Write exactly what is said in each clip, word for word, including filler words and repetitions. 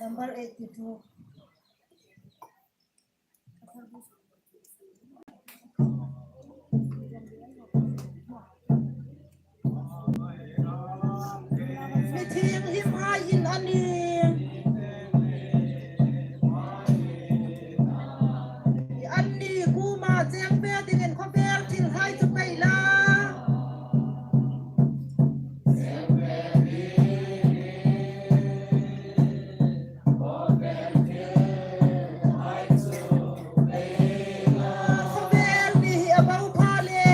Number eighty-two. Cheng ve dingin khawvel thilhai chu pei la. Khawvel ni hi a bo pha le.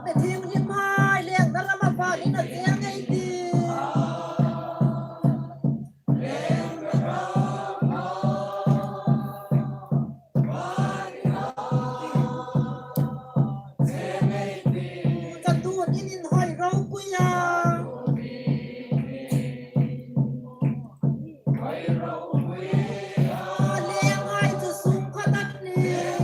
Mi thienghlimhai, lengna rama panin a cheng ei tih. Chatuon in inhawi ropui a. Lenghai chu sungkhat an nih.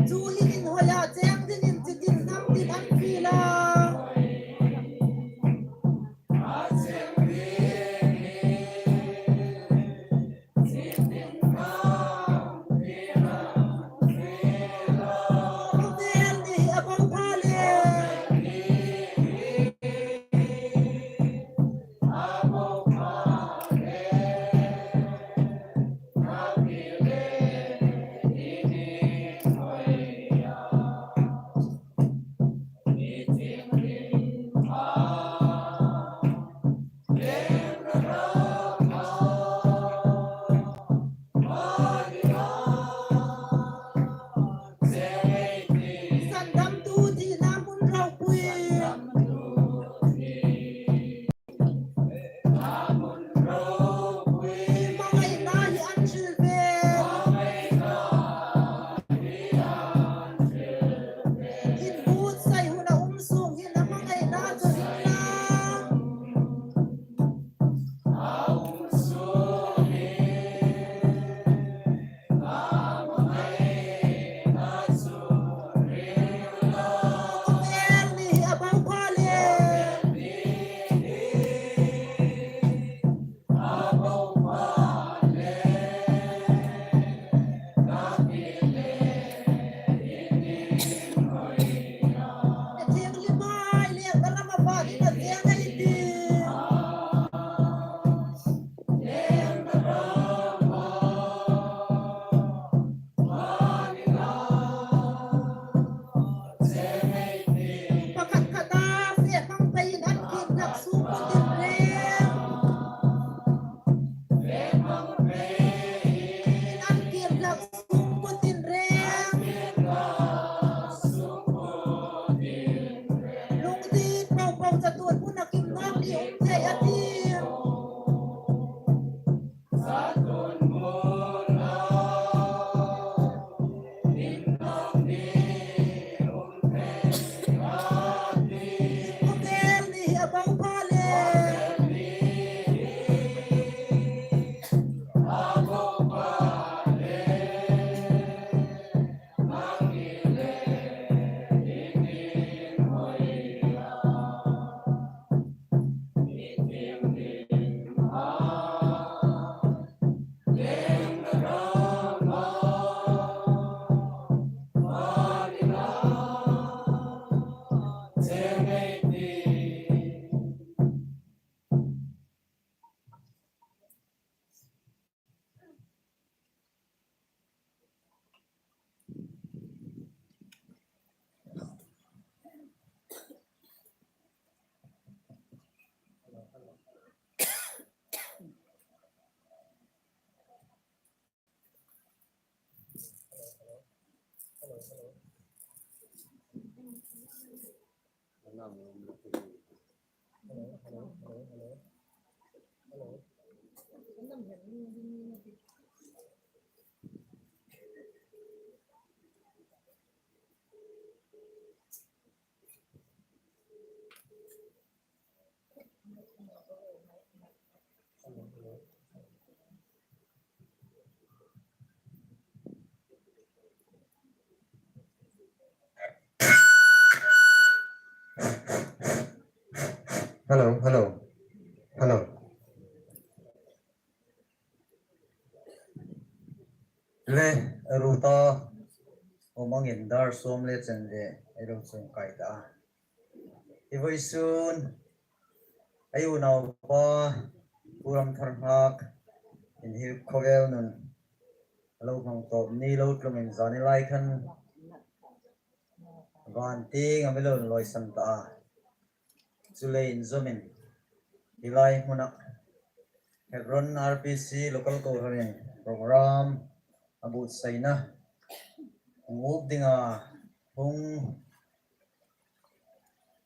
Chu hi inhawi a cheng dingin chitin hnam tin an fiel a. Sandamtu thina hmun ropui. Hmangaina hi an hril ve. Inbuotsai huna um sung hin a hmangaina chu hril la. Pakhat khata fe hmang peiin an kir hlak sungkutin reng. An kir hlak sungkutin reng. Lungdin po po chatuon hmuna kim nawk ni um thei a tih. Hello, hello, hello. Le, ruta, um angin dar sawm le chen le, ei lo chung kai ta. Hi vawisun, ei unaupa, Pu Ramtharnghak, in hi khawvel nun, a lo hmang tawp ni lo tlungin zani lai khan, van tieng a mi lo lawisan ta a. Chuleiin zomin, hi lai hmuna Hebron R P C Local Kohranin program a buotsaina hung up dinga hung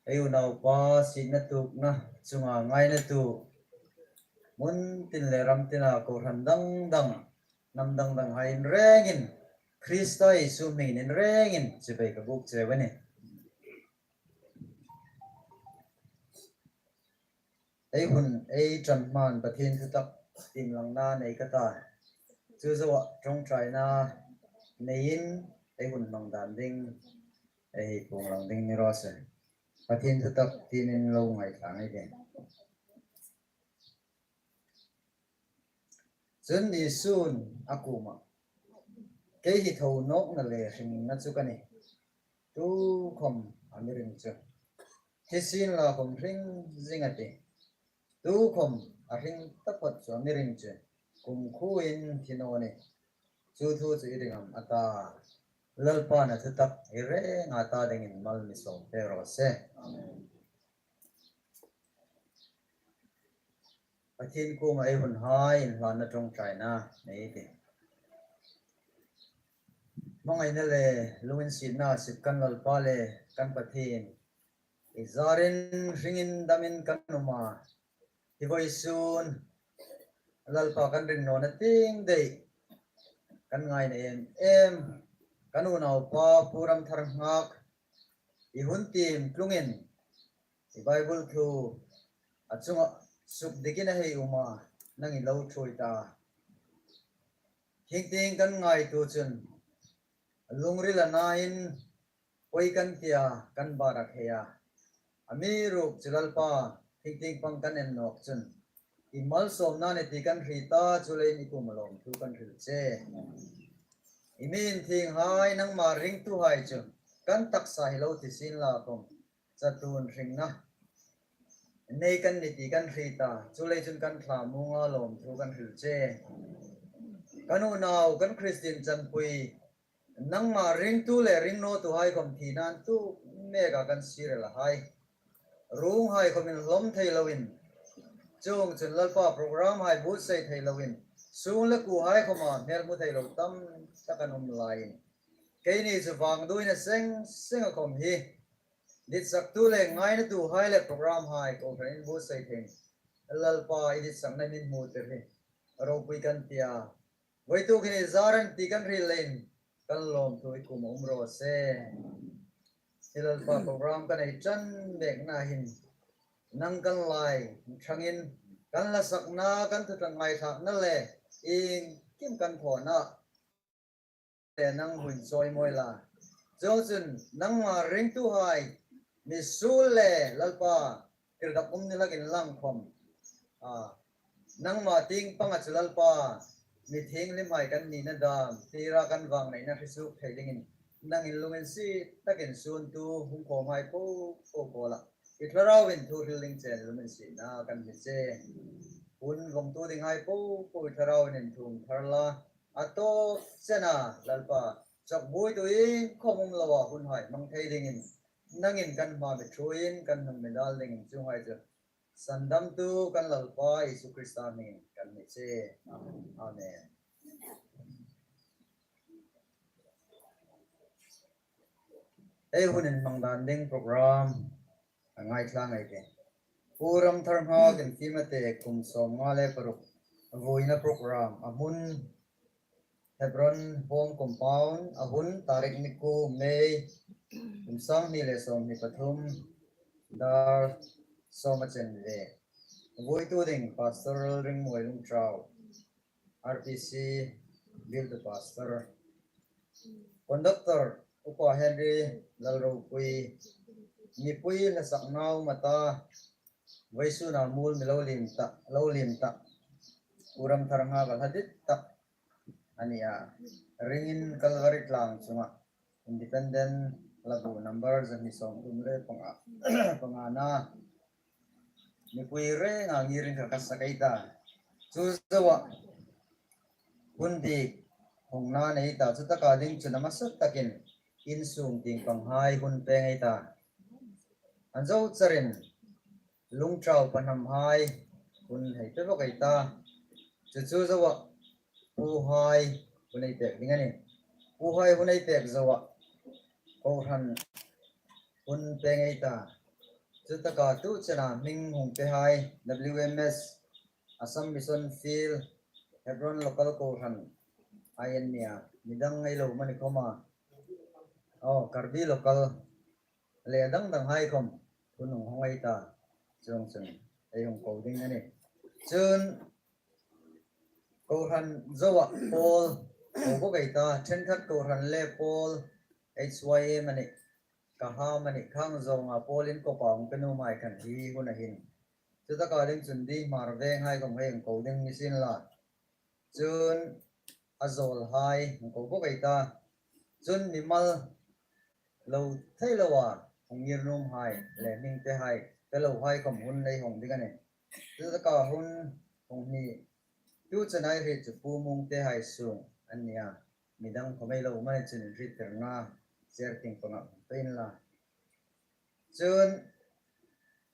ei unaupa sietna tuokna chunga ngainatu hmun tin le ram tina kohran dang dang, hnam dang dang hai in rengin, Krista Isu hmingin in rengin chibai ka buk cheu a nih. Ei hun ei ṭan hmain Pathien thutak tiem langna nei ka ta. Chu zoa ṭawngṭaina neiin ei hun hmang dan ding, ei puong lang ding ni raw se. Pathien thutak tiemin lo ngaithla ngei ei tih. Chun Isu'n a kuomah, "Kei hi thonawkna le hringna chu ka nih. Tukhawm a mi ring chu, thi sien la khawm hring zing a tih. Tukhawm a hring taphawt chu a mi ring chu, kumkhuoin thi naw nih. Chu thu chu i ring am?" a ta. Lalpa'n a thutak ei renga ta dingin mal mi sawm pek raw se. Amen. Pathien kuoma ei hun hai inhlanna ṭawngṭaina nei ei tih. Hmangaina le lunginsietna sip kan Lalpa le kan Pathien, i zarin hringin damin kan um a, hi vawisun Lalpa kan ring nawna tieng dai kan ngaina em em, kan unaupa Pu Ramtharnghak, i hun tiem tlungin i Bible thu a chunga sukdikin a hei um a, nangin lo ṭhuoi ta. Hieng tieng kan ngaituo chun lungril a nain poi kan tia kan bar a khei a. Amiruokchu Lalpa, hieng tieng pang kan en nawk chun i malsawmna ni ti kan hriet a, chuleiin i kuoma lawmthu kan hril che. I mi inthienghai nangma ringtuhai chu kan taksa hi lo thi sien la khawm, chatuon hringna nei kan ni ti kan hriet a, chuleiin chun kan thlamuonga lawmthu kan hril che. Kan unau, kan Kristien chanpui, nangma ringtu le ringnawtuhai khawm thina'n tu meka kan sir el a hai, ruonghai khawmin hlawm thei loin, chuongchun Lalpa programhai buotsai thei loin, sung le kuohai khawma hmel hmu thei lo tam tak an um laiin, keini chu vangduoina seng senga khawm hi ditsaktu le ngainatuhai le programhai kohranin buotsai theiin, Lalpa, i ditsakna min hmutir hi ropui kan tia, vawituk hin i zarin ti kan hril leiin kan lawmthu i kuoma um raw se. Hi Lalpa, program kan ei ṭan mekna hin nang kan lai ṭhangin kan hlasakna, kan thutak ngaithlakna le iengkim kan thawna le nang hung chawimawi la. Chuongchun nangma ringtuhai, mi suol le Lalpa, tirdakumna hlakin lang khawm, a, nangma tieng panga chu Lalpa, mi thienghlimhai kan nina dam, thira kan vangneina hriet suok thei dingin, nangin lunginsiet takin suntu hung khawmhai po po kuoma i Thlarauin thu hril ding chen lunginsietna kan hni che. Hun vawngtu dinghai po po i Thlarauin inthuom thar la, a tawp chena Lalpa, chawkbuoitu iengkhawm um loa hunhai hmang thei dingin, nangin kan hma mi ṭhuoiin kan hnung mi dal dingin chuonghai chu sandamtu kan Lalpa Isu Krista hmingin kan hni che. Amen. Ei hun inhmang dan ding program a ngaithla ngei ei tih. Pu Ramtharnghak intiem a te kum sawmnga le paruk vuina program a hmun Hebron Home Compound, a hun tarik ni kuo May, kum sanghni le sawmhni pathum, dar sawm a chen ve. Vuitu ding Pastor Lalringmawi Lungtau, R P C Bialtu Pastor. Conductor Upa Henry Lalropui. Mipui hlasakna um a ta, vawisuna mual mi lo liem ta, lo liem ta, Pu Ramtharnghak a hla dit tak a nih a. Ringin Calvary tlang chunga Independent Labu number zahni sawmthum le panga, pangana mipui renga ngir in ka sak ei ta. Chu zoa hun dik hawngna nei ta, chu taka ding chun a hmasa takin insung tieng panghai hun pêng ei ta. An zo charin Lungtau pahnamhai hun hei pe bawk ei ta. Chu chu zoa puhai hun ei pek ding a nih. Puhai hun ei pek zoa kohran hun pek ei ta. Chu taka tu chena hming hung pehai W M S, Assam Mission Field, Hebron Local Kohran hai an nia. Midang ei lo mani khoma, oh, Karbi Local le dang danghai khom hun hung hawng ei ta. Chuong chun ei hung ko ding a nih. Chun kohran zoa pawl ko bawk ei ta. Ṭhenkhat kohran le pawl, H Y M a nih, KAHAM a nih, khang zawnga pawlin kopa hung pe nuom hai khan hi hun a hin. Chu taka ding chun Dihmar Venghai khom hei hung ko ding ni sien la. Chun a zawlhai hung ko bawk ei ta. Chun mimal lo thei loa hung ngir nuomhai le hming pehai, pe lohai khom hun ei hawng ding a nih. Chu taka hun hung ni tu chena ei hriet chu Pu Mungte hai sung an nia. Midang khom ei lo mani chun hriettirna cher ting panga pe inla. Chun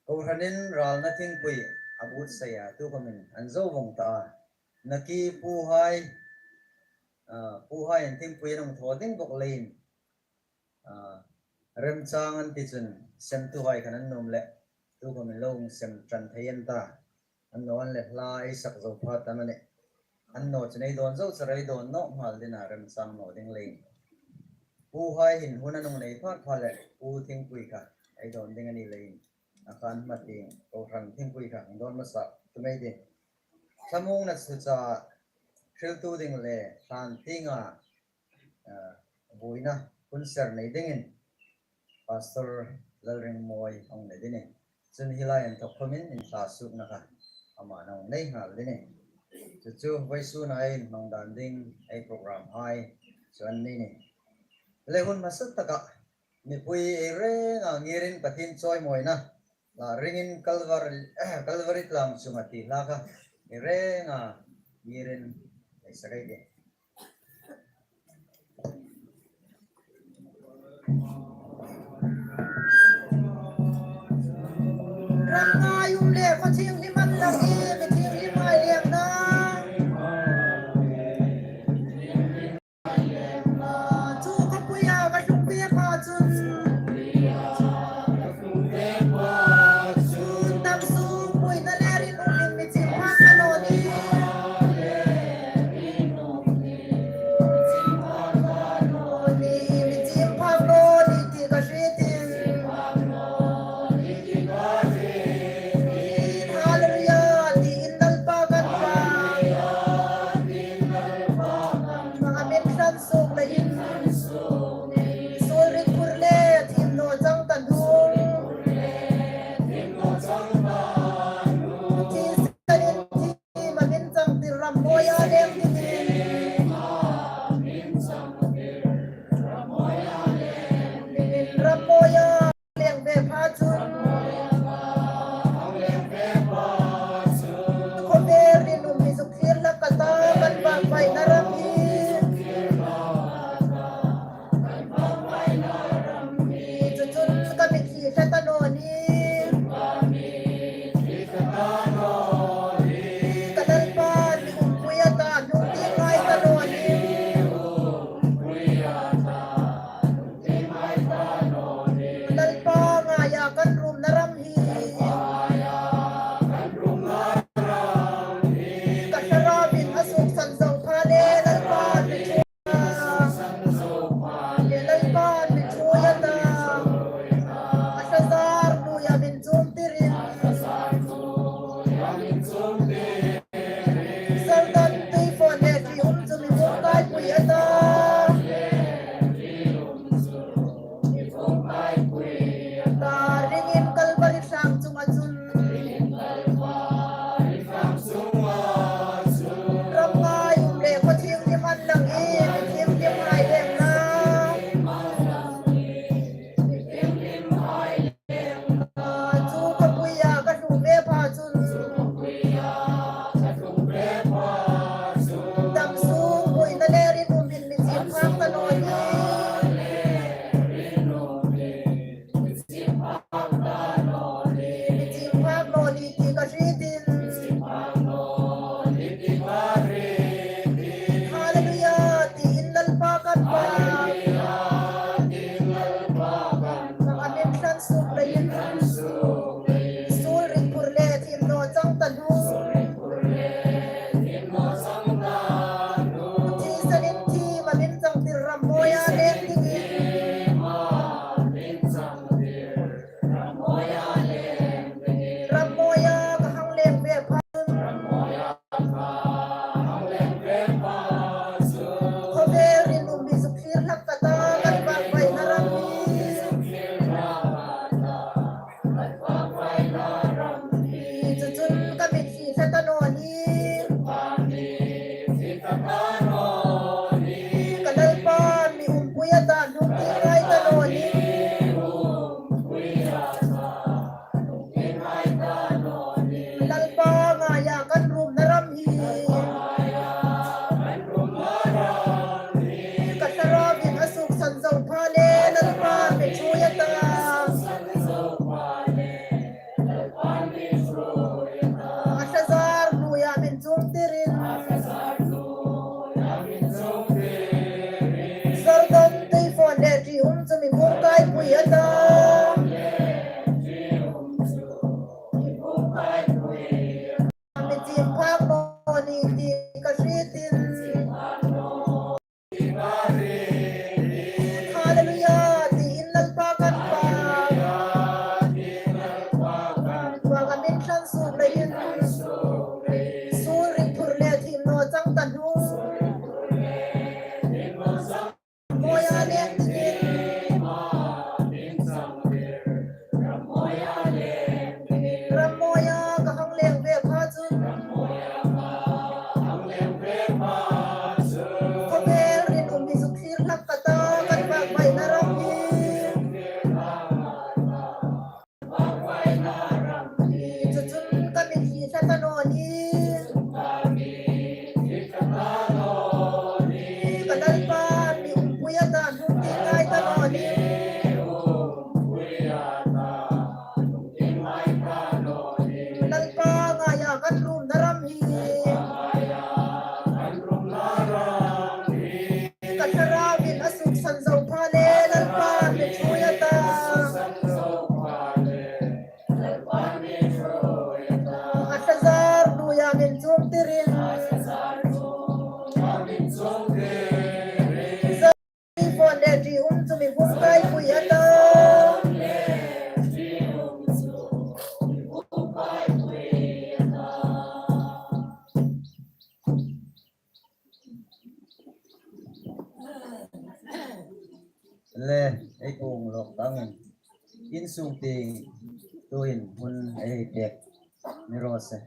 kohranin ralna thingpui a buotsai a, tu khomin an zo vong ta a. Naki puhai, ah, puhai an thingpui an hung thaw ding bawk leiin, ah, remchang an ti chun semtuhai khan an nuom leh, tu khomin lo hung sem ṭan thei an ta. An naw an le hla ei sak zo pha ta a nih. An naw chun ei dawn zo char ei dawn naw nghal ding a, remchang naw ding leiin. Puhai hin hun an hung nei phat pha leh pu thingpui kha ei dawn ding a ni leiin, a khan hma tieng kohran thingpui kha hung dawn hmasa tum ei tih. Thlamuongna chu cha hriltu ding le hlan tienga, ah, buoina hun ser nei dingin Pastor Lalringmawi a hung nei ding a nih. Chun hi lai inthok khomin inthlasuokna kha ama a hung nei nghal ding a nih. Chu chu vawisuna ei hmang dan ding ei programhai chu an ni a nih. Le hun hmasa taka mipui ei renga ngirin Pathien chawimawina la ringin Kalvari, Kalvari tlang chunga ti hla kha ei renga ngirin ei sak ei tih. Ram ngai um le khaw thienghlim an lang hi, mi thienghlim hai liemna. Chu khawpuia ka hlum pek a chun. Chun dam sung puina le rin um in mi chim phak ka naw ni. Mi chim phak naw ni ti ka hriet in. chang ta hnu. Thisen in thiem a min changtir ram mawia leng dingin. Ram mawia ka hang leng ve pha. Khawvel rinum mi zuk thlir hlak ka ta, kan vakvaina ram hi. Chu chun ka mitthli thla ta naw nih. Ka Lalpa, mi umpui a ta, hnungtieng ngai ta naw nih. Lalpa ngaia kan rumna ram hi. Ka thlarauin a suksan zo pha le, Lalpa mi ṭhuoi a ta. A thazar hnuoia min chungtirin. Jordan tuifawn le ṭium chu mi bungkaipui a ta. Mi chim phak naw nih ti ka hriet in. Hallelujah, tiin Lalpa kan pâk. Lalpa ka min thlan suok leiin. Suol ring phur le thiem naw chang ta hnu. Mawia leng dingin. Ram mawia ka hang leng ve pha chun. Khawvel rinum mi zuk thlir hlak ka ta, kan vakvaina ram hi. Chu chun ka mitthli thla ta naw nih. Ka Lalpa, mi umpui a ta, hnungtieng ngai ta naw nih. Lalpa ngaia kan rumna ram hi. Ka thlarauin a suksan zo pha le, Lalpa mi ṭhuoi a ta. A thazar hnuoia min chungtirin. Tuifawn le ṭium chu mi bungkaipui a ta. Le, ei kung lok tangin. Insung tieng tuhin hun ei pek ni raw se.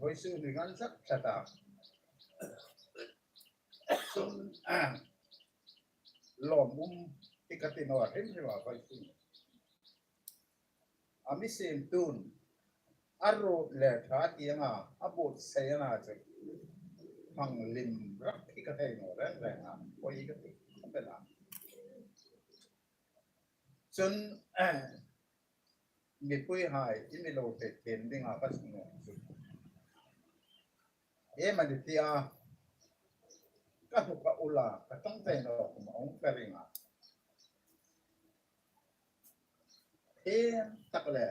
Vawisun ni ngan sak tlat a. Lawmum hi ka ti naw hrim hrim a, vawisun. A mi siemtun a ruot le ṭha tieng a, a buotsai a na chu hmang lim rak hi ka thei naw reng reng a, poi ka ti ka pe la. Chun, mipuihai, i mi lo hrethieng dinga ka suknawm chu, iem a ni tia, ka hlu ka ula, ka ṭawng thei naw khawm a hung ka ring a. Thiem tak le,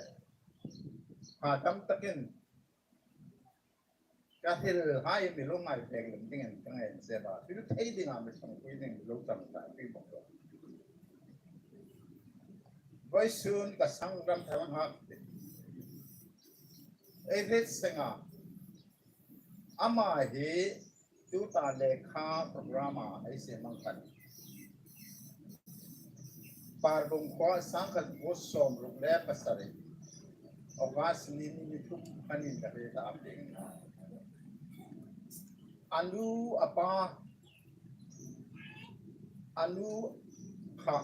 ha tam takin ka hrilhai mi lungngai pek lem dingin ka ngaingsep a, hril thei dinga mi ṭhangpui ding mi lo chang ta, pi bawk lo. Vawisun ka sangram thar nghak ei hriet seng a, ama hi tuta lekha program a ei siem ang khan. Parbung khua sangkhat ngu sawmruk le pasari. August ni ni thum khan in ka hre ta a peng. A nu a pa, a nu kha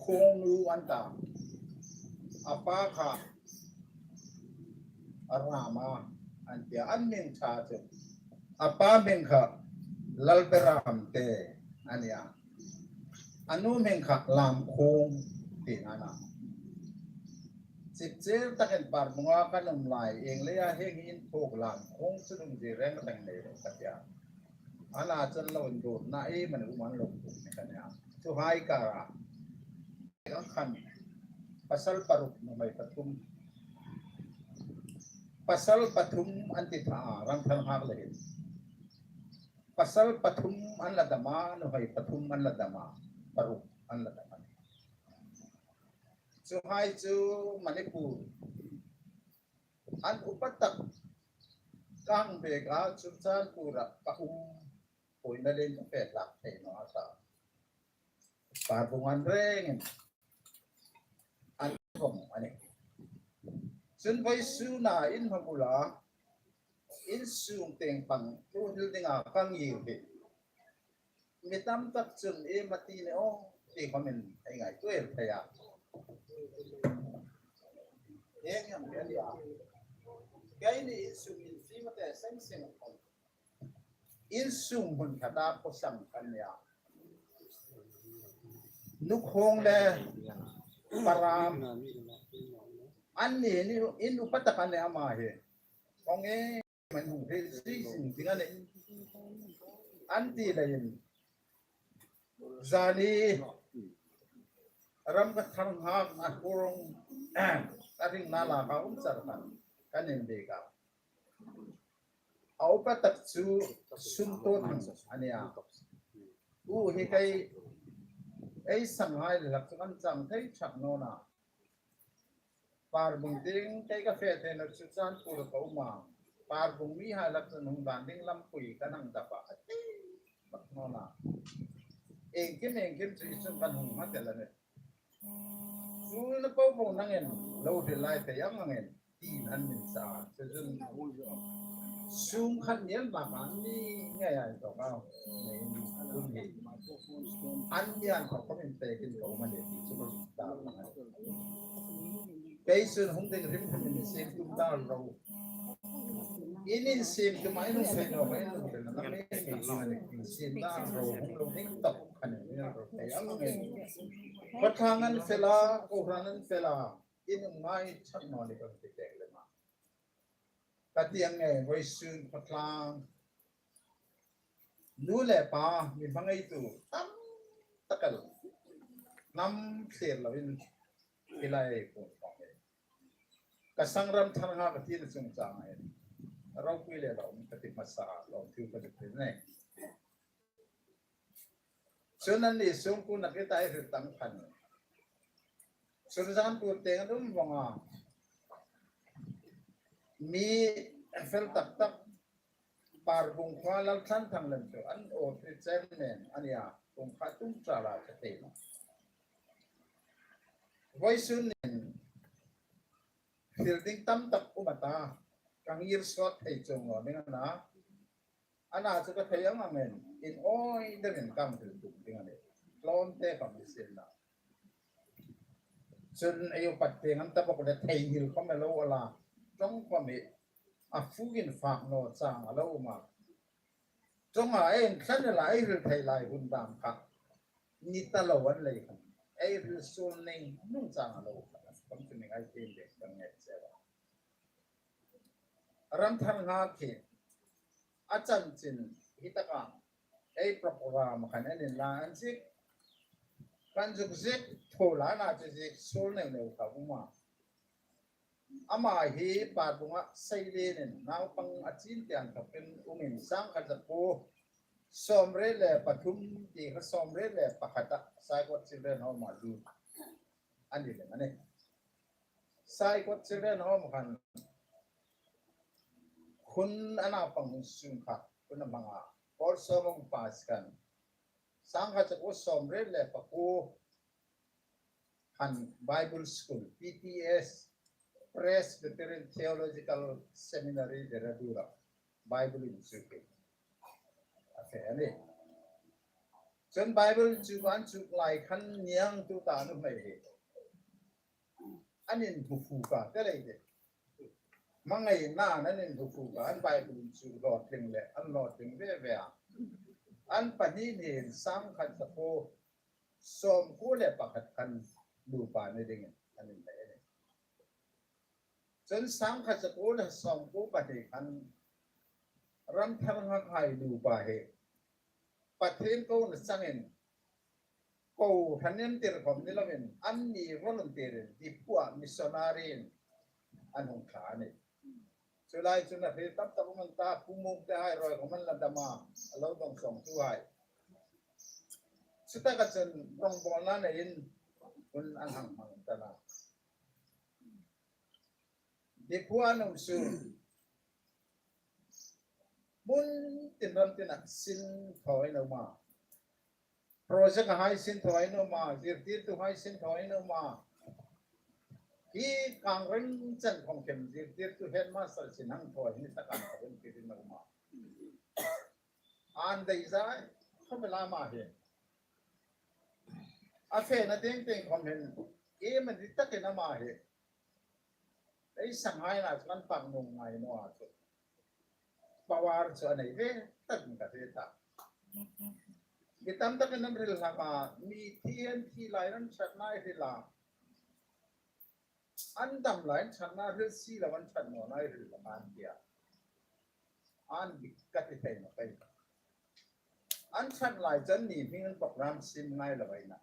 Khawngnu an ta, a pa kha Rama an tia, an hming ṭha chu. A pa hming kha Lalberamte a nia. A nu hming kha Lamkhawng tiin a na. Chipchir takin Parbunga kan um lai, ieng leia hieng hi in phuok Lamkhawng chu lungzir reng reng nei lo ka tia. A na chun lo inruotna ei man um an lo tum ni ka nia. Chuhai kara khan pasal paruk nuhmei pathum. Pasal pathum an ti tha a, Ramthanghak le hin. Pasal pathum an la dam a, nuhmei pathum an la dam a, paruk an la dam a. Chuhai chu Manipur an upa tak kang bek a Churachandpur-a ka um, poina lem ka fe hlak thei naw a ta. Parbung an rengin an vong a nih. Chun vawisuna in hmabula in sung tieng pang tu hril dinga ka ngir hi. Mi tam tak chun iem a ti ni aw ti khomin ei ngaituo el thei a. Eng eng nia. Keini in sung in fimate seng seng khom. In sung hmun khata kosang kan nia. Nukhawng le Param an ni ni in upa tak an ni ama hi. Kong e man hung he si sing ding a nih. An ti leiin zani Ramthanghak a hurung a ring na la ka um char khan kan inbik a. A upa tak chu Suntothang a nia. U hi kei ei sanghai le hlak chu kan chang thei ṭhak naw a. Parbung ding kei ka fe thei naw chu Churachandpur ka um a. Parbung mihai hlak chu hung dan ding lampui kan hang dap a. A ti bak naw a. Engkim engkim chu i chung kan hung hma tel a nih. Chu na po po nangin lo hril lai thei ang angin tiin an min sa. Chu chun sung khan nial bak an ni ngei a inthawk a. Nei in hun hi an ni an thawk khawmin pekin ka um a nih ti chu ka zuk dar lang a nih. Kei chun hung ding hrim hrim in siem tum dar ro. In insiem tum a in hung thei naw, in hung thei naw, in insiem dar ro, hung lo ding tak khan in ro thei ang angin. Khawthlang an fel a, kohran an fel a, in um ngai ṭhak naw ni kan ti tek lem a. Ka ti ang nge, vawisun khawthlang nu le pa mi hmangaitu tam tak a lo hnam thlir loin hi lai puon khawm hi. Ka sangram Thanghak ka tina chungchang a hin ropui le lo ka ti hmasa lo thil ka ti tir ne. Chun anni sungkuo na ki tai hril tang khan Churachandpur tieng an um vong a. Mi fel tak tak Parbung khuo Lalthanthang lem chu an aw thil chairman a nia, kum khat tum ṭha la ka thei naw. Vawisun nin hril ding tam tak um a ta, ka ngir sawt thei chuong naw ding a na. A na chu ka thei ang angin, in awi deuin ka hril tum ding a nih. Tlawmte ka mi sien na. Chun ei upat tieng an ta bawk le thei nghil khawm a lo awl a. Ṭawng khawm hi a fukin fak naw chang a lo um a. Ṭawnga ei inthlan el a ei hril thei lai hun dam kha ni ta lo an lei khan ei hril suol ning nung chang a lo khan. Khawm chu mi ngai tiem dek kan ngai che a. Ramthanghak hi a chanchin hi taka ei program khan an inla an ziek. Kan zuk ziek thaw la na chu ziek suol neu neu kha um a. Ama hi Parbunga seilienin naupang a chin tieng takin umin sangkhat zakuo sawmriet le pathum ti kha sawmriet le pakhat a Saikot Children Home a lut a ni lem a nih. Saikot Children Home khan hun a naupang hun sung kha hun a hmang a. Paul Sawmawng Pass khan sangkhat zakuo sawmriet le pakuo khan Bible School, P T S, Presbyterian Theological Seminary Dehradun-a Bible inchuk a fe a nih. Chun Bible chu an chuk lai khan niang tu ta nu mai hi an inhmu fuk a, te lei de. Hmangaina an inhmu fuk a, an Bible inchuk hlawtling le, an hlawtling ve ve a. An pahni nin sangkhat zakuo sawmkuo le pakhat khan nupa ni dingin an inlei a nih. Chun sangkhat zakuo le sawmkuo pahni khan Ramthar Nghakhai nupa hi Pathien kona changin kohran an tir khom ni loin, anni volunteer-in Diphu-a missionary-in an hung thla a nih. Chu lai chun a hril tam tak um an ta, Pu Mung te hai ruoi khom an la dam a, a lo dawngsawngtuhai. Chutaka chun rawngbawlna neiin hun an hang hmang ta a. Diphu-a an um sun, hmun tin ram tina sin thaw an um a. Project-a hai sin thaw an um a, zirtirtuhai sin thaw an um a. Hi Kangreng chan khom khem zirtirtu headmaster sin hang thaw hi taka an thaw an tir an um a. An dei zai khom lam a hin. A fena teng teng khom hin, iem a ni takin ama hi ei sanghai na chu kan pak nung ngai naw a chu. Power chu a nei ve takin ka hre ta. Mi tam takin an hril hlak a, mi thi an thi lai an ṭhatna ei hril a. An dam lai an ṭhatna hril si lo, an ṭhat nawna ei hril hlak an tia. An dik ka ti thei nawh kei. An ṭhat lai chun ni hming an program siem ngai lo ei na.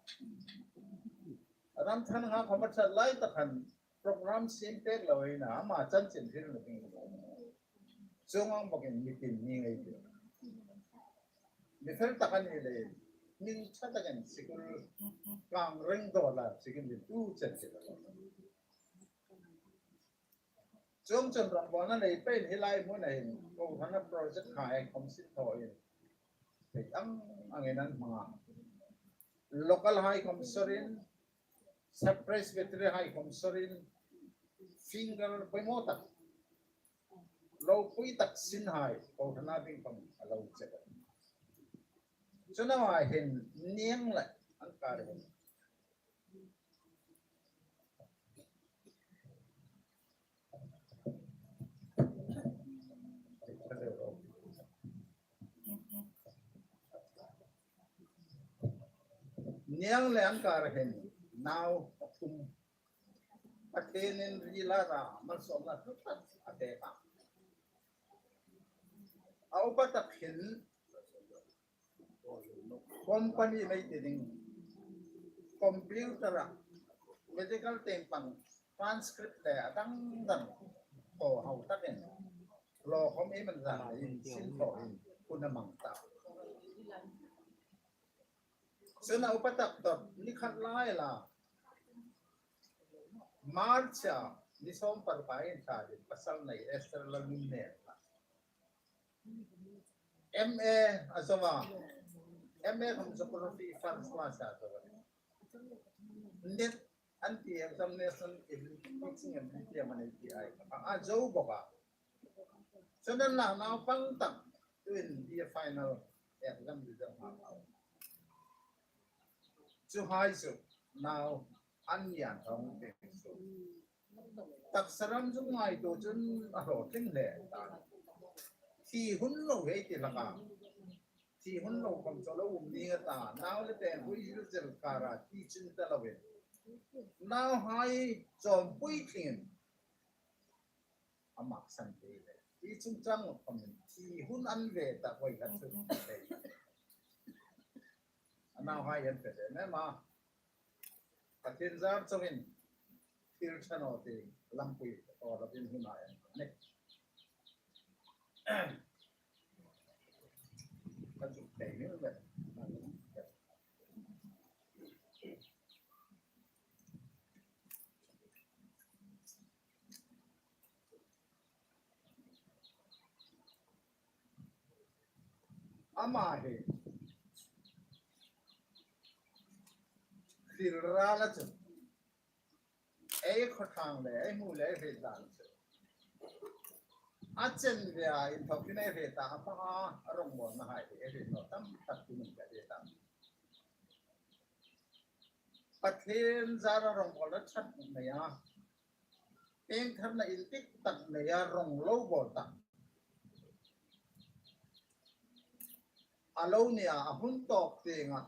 Ramthar Nghakhai khom a ṭhat lai tak khan program siem pek lo ei na, ama chanchin hril na ding. Chuong ang bawkin mi tin ni ngei ti. Mi fel tak a ni leiin, hming ṭha takin sikul Kangreng dawla sikul ni tu chen ti. Chuong chun rawngbawlna nei peiin hi lai hmuna hin kohranna project hai khom sin thawin, thei ang angin an hmang a. Local hai khom sorin, Sub Presbytery hai khom sorin, finger poimaw tak, ropui tak sin hai kohranna ding khom a lo che. Chun ama hin niang le an kar hin niang le an kar hin nau pathum, Pathienin rila ra malsawmna hlu tak a pek a. A upa tak hin company mei ti ding, computer-a medical tieng pang transcript le a dang dang thaw hau takin lo khom ei man zan in sin thaw in hun a mang ta. Chun a upa tak dawt ni khat lai la March-a ni sawm par pa in thla ding pasal nei Esther Lalnunneng. M A a zo a. M A khom geography first class a zo a. NET an ti examination ability, teaching ability a man ei ti ai. A, a zo bawk a. Chun an la naupang tak tuin B A final exam result hma a. Chu hai chu nau an ni an thawng te chu. Taksa ram chu ngaituo chun a hlawtling hle ta. Thi hun lo hei ti hlak a. Thi hun lo khom chu lo um ning a ta. Nau le ten hui hil zel kara thi chun ta lo in. Nauhai chawmpui thlingin a maksan te le. Hi chungchang lo khom in thi hun an ve ta voi khat chu. A nauhai an fe le ne ma. Pathien zar chungin thil ṭha naw ti lampui aw lo ding hun a ni. Ka zuk thei ni le. Ama hi thil rala chu Ei khawtlang le, ei hmu le, ei hriet dan chu. A chen ve a, inthawkin ei hriet a, a hmanga a rawngbawlna hai hi ei hriet naw tam tak tu min ka hriet a. Pathien zara rawngbawlna ṭhat nei a. Piengtharna indik tak nei a, rawng lo bawl tak. A lo nia, a hun tawp tienga.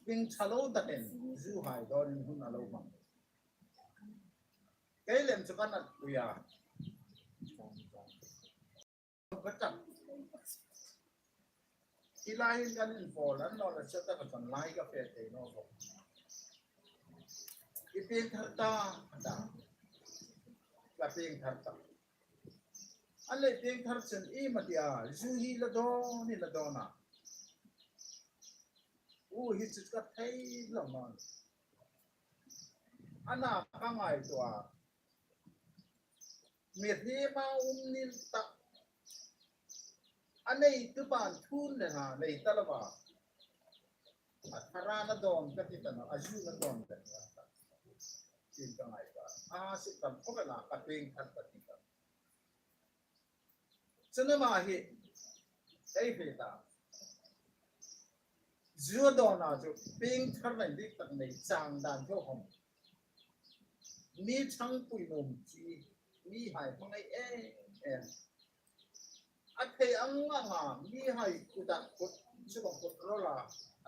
Pieng ṭha lo takin, zu hai dawnin hun a lo hmang. Kei lem chu ka nat pui a. Ka tak. Hi lai hin kan inpawl an naw le, chu taka chun lai ka fe thei naw bawk. I piengthar ta, ta. Ka piengthar ta. A le piengthar chun i ma tia, zu hi la dawn, i la dawn a. U hi chu ka thei lo naw. Ana ka ngaituo a. Mihriema um nil tak. A neitu ban thun le hna nei ta lo va. A thara na dawn ka ti ta naw, a zu na dawn ka ti ta. Tin ka ngaituo a. A si kan ko ka na ka piengthar ka ti ta. Chun ama hi, ei hriet a. Zu a dawna chu, piengtharna indik tak nei chang dan chu khom. Mi ṭhangpui nuom chi, mi hai hmangai em em. A thei ang anga, mi hai kuta kut, chu bang kut rola,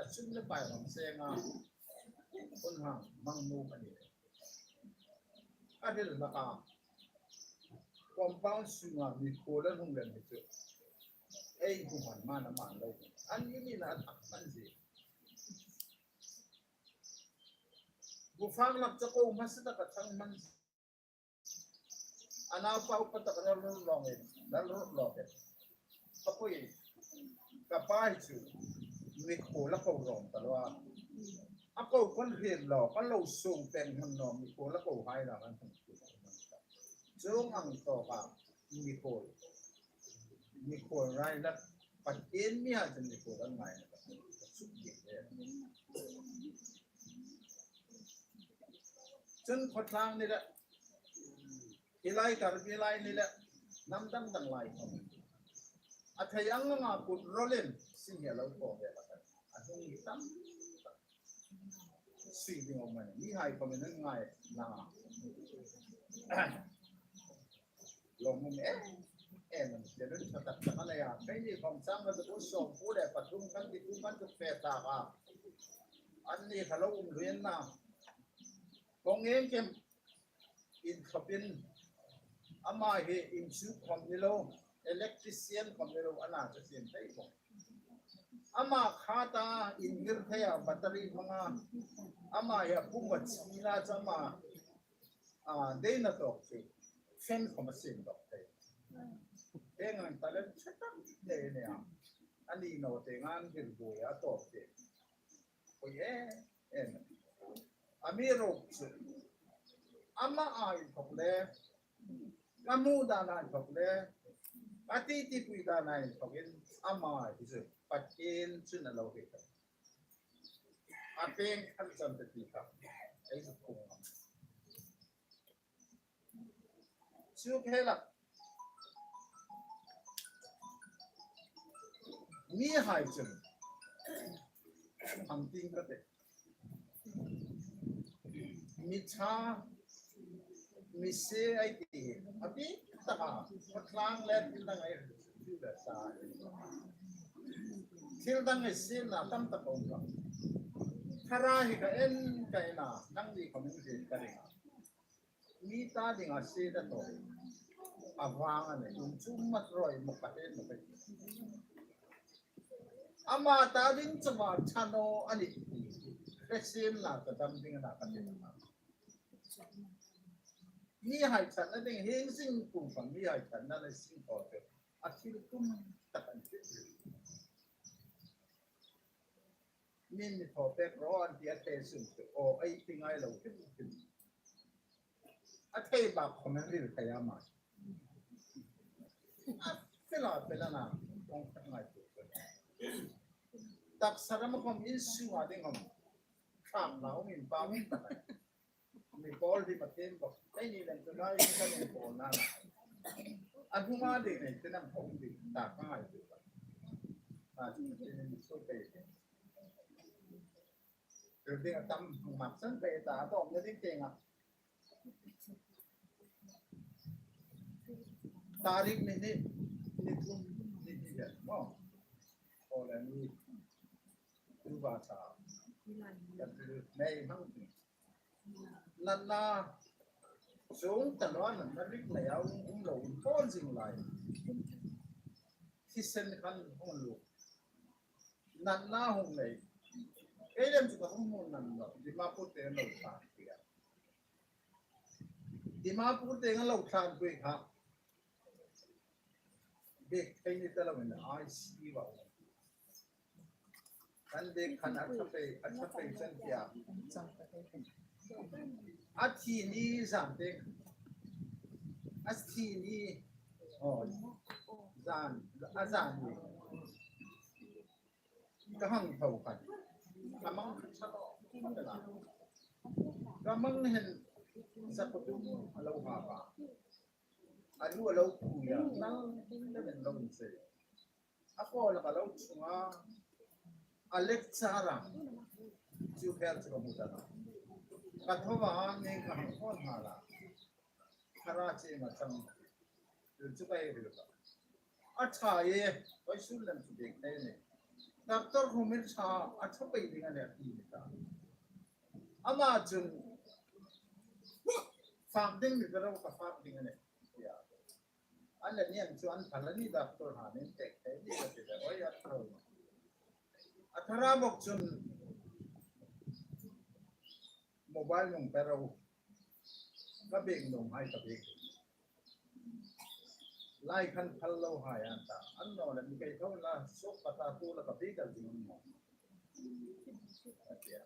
a chun le pai lam senga. Hun hang, mang nuom a ni. A hril hlak a. Compound sunga mikhuol an hung lem hi chu. Ei bu man man a man lo. An ni ni na a thak man zie. Bu fang lak cha ko hmasa taka thang man zie. A naupa upa tak ral rul lawng e, ral rul lawng e. Ka pui, ka pa hi chu, mikhuol a ko rawng ta lo a. A ko kan hriet lo, kan lo sung peng hmun naw, mikhuol a ko hai la kan hung tu. Chuong ang tawka, mikhuol. Mikhuol rai la, Pathien mi hai chu mikhuol an ngai na ka suk dik le. Chun khawtlang ni le, hi lai Karbi lai ni le, hnam dang dang lai khom. A thei ang anga kut rolin, sin hi a lo thaw ve ka ta. A hnung hi tam tak. Sui ding awm a ni. Mi hai khom an ngai na. Lawmum em em a ni. Tia nun ṭha tak tak a nei a. Keini khom chang la tu sawm pu le pathum kan ti tu kan tu fe tak a. An ni kha lo um hlui an na. Kong eng kem in khapin ama hi inchuk khom ni lo, electrician khom ni lo, ana chu siem thei khom. Ama kha ta inhir thei a, battery hmanga. Ama hi a pum a china chu ama, a, deina tawk chu fan khom a siem dawk thei. Heng ang talent ṭha tak nei a ni a. A ni naw te ngan hir buoi a tawk te. Pui em em. Amiruokchu ama a inthawk le, ka hmu dan a inthawk le, ka titipui dan a inthawkin ama hi chu Pathien chun a lo hriet a. A piengthar chang te ti kha ei zuk khum ngam. Chu khela mi hai chun hang ting ka te. Mi ṭha, mi se ei ti hi. A bik taka, khawtlang le thil dang ei ti le sa. Thil dang ei siem na tam tak a um lo. Thara hi ka en ka en a, nangni khom in hriet ka ring a. Mi ta dinga se ta tawk. A vang a nih, um chu mat rawi mawk ka hriet mawk a. Ama ta ding chauha ṭha naw a nih. Hre siem la ka dam ding a na ka ti. Mi hai ṭhatna ding hieng zing kum khan mi hai ṭhatna le sing thaw te. A thil tum tak an ti. Min mi thaw pek ro an ti a thei sun chu. Aw, ei ti ngai lo hrim hrim. A thei bak khom an ril thei a ma. A fel a fel a na, kong khat ngai tu. Taksa rama khom in sunga ding khom. Thlak na um in pa um ta. Mi pawl hi Pathien bawk. Ei ni lem tu lai hi ka ni pawl na. A hung a ding nei te nam hung ding ta ka ngai tu. A ti ni su pe. Tu ding a tam hung mak san pe ta to na ding te nga. Tarik ni ni ni thum ni ni le mo. Pawl ni tu ba sa. Ka tu nei hang. Natna chung ta lo, natna rik nei a um, um lo, um pawn zing lai. Thisen khan hung lo. Natna hung nei. Ei lem chu ka hung hung nan lo. Dimapur te lo ta tia. Dimapur te lo tlan pui kha. Bek thei ni ta lo in I C U a. Kan bek khan a tha pei, a tha pei chan tia. A thi ni zan te. A thi ni. Oh, zan, a zan ni. Ka hang tho khan. Ka mang kha tha lo. Ka mang ni hen sa ko tu a lo ha ba. A nu a lo pu ya. Nang ding le men lo se. A ko la ka lo chunga. A lecture a. Chu khel chu ka mu ta na. Ka tho ba ni ka hang kon ha la. Khara che ma chang. Chu chu kai ri ka. A tha ye, koi sul lem chu dek te ni. Doctor Humir tha, a tha pei ding a ne ti ni ta. Ama chun fak ding ni ka lo ka fak ding a ne. Ya. An la niang chu an thal a ni doctor ha nin tek thei ni ka ti le, oi, a thal. A thara bok chun mobile nung pe ro. Ka bek nung hai ka bek. Lai khan thal lo hai an ta. An no le mi kai tho la sok ka ta tu la ka bek al ding mo. Ka ti a.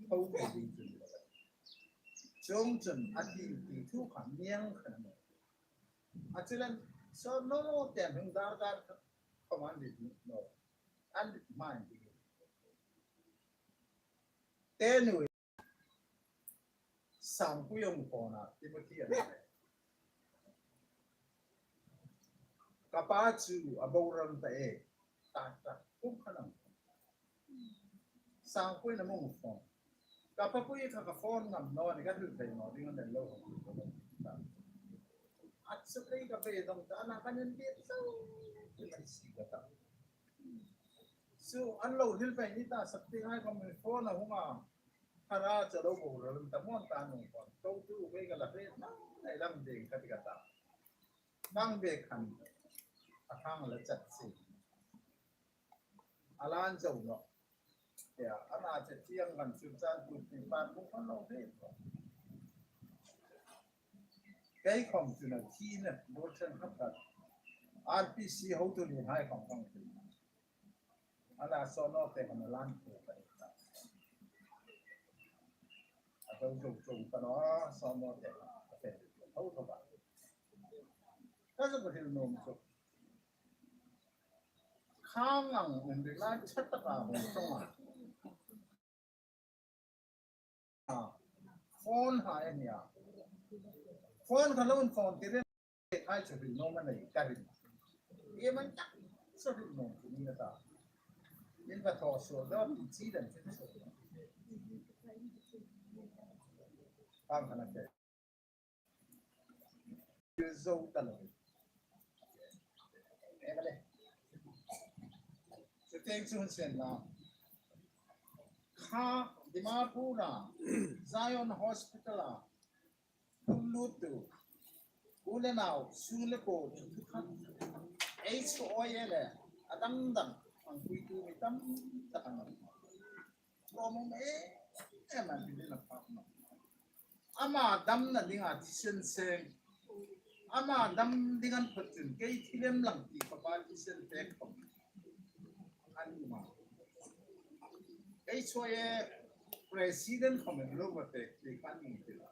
Tho thei ding chun. Chuong chun a ti ti thu kha miang khan a ni. A chilan so no no te hung dar dar kha khawm an dit no. An dit mai ti. Te nu Sangpui hung phone a, Timothy a ni. Ka pa chu a boral ta e, ta ta, kum khan ang. Sangpui na mung phone. Ka papui kha ka phone ngam naw ni ka hril thei naw ding a nen lo. A chu kei ka be dong ta, ana ka nen be chau. Ka si ka ta. Chu an lo hril thei ni ta, sak ti ngai ka mi phone a hung a. Khara cha lo bo ral ta mon ta nung kon. To tu be ka la be na, nei lam ding ka ti ka ta. Nang be khan. A khang la chat si. A lan zo no. Ya, ana che tiang kan chu chan tu ti pa bu kan lo be. Kei khom chu na thi na, bo chen hap ta. R P C ho tu ni hai khom khom. Ala sono te kan lan tu ka ta. A to to to ka no sono te ka te. Ho to ba. Ka zo ko hil nom so. Khang ang um bi la chat ta ka ho to ma. Phone hai a nia. Phone kha lo phone ti ren hai chu hril nuom a nei ka ring. Iem an tak chu hril nuom chu ni na ta. Min va thaw suol dawk ti chi dan chu. Phone kha na ke. Zo ta lo. Em le. Chu teng chu hun sen la. Kha Dimapur a, Zion Hospital a, kum lut tu, u le nau, su le ko, thu khan, ei chu oi e le, a dang dang, ang pui tu mi tam tak ang. Lo mong e, e man ti le na phak no. Ama damna dinga thisen seng. Ama dam ding an phawt chun kei thi lem lang ti ka pa thisen pek khom. An ni ma. Kei chu e president khom en lo ma pek ti kan ni ti la.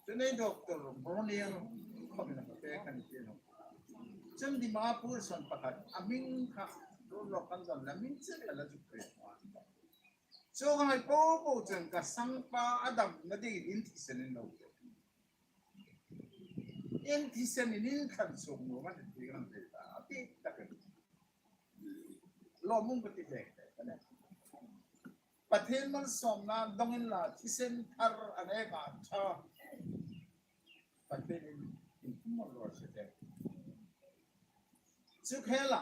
Chu nei doctor Broniel khom en ma pek kan ti no. Chun Dimapur son pakhat a hming kha lo lo kan don la hming che la chu pek. Chuonghai po po chun ka sangpa a damna dingin in thisen in lo. In thisen in in thlan suok nuom a ni ti kan hriet a, a bik takin. Lawmum ka ti hle. Pathien malsawmna dawng inla thisen thar a nek a ṭha. Pathienin inthum mal raw se. Chu khela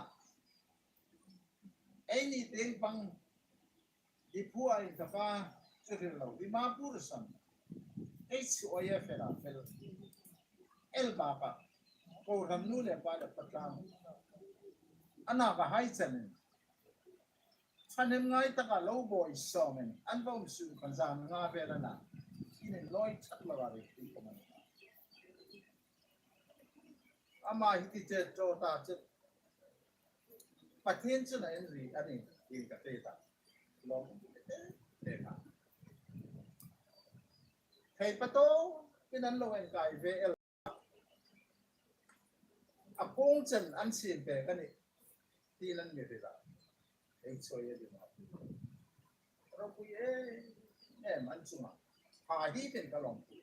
eini tieng pang Diphu-a inthawka chu hril lo, Dimapur san. Ei chu oi a fel a fel. El baka. Kohran nu le pa le pa tlang. Ana ka hai chanin. Thahnem ngai taka lo buoi sawmin. An va um su kan zan nga vel ana. Inin loi chat lo a ri ti ko man. Ama hi ti che to ta che. Pathien chun a en ri a ni, ti ka ti ta. Lawm te te ka. Thei pa to, kin an lo en kai ve el. A pung chen an sin pe ka ni. Ti nan mi ri la. Ei choi e di ma. Ropui e, em an chunga. Ha hi pen ka lawm ti.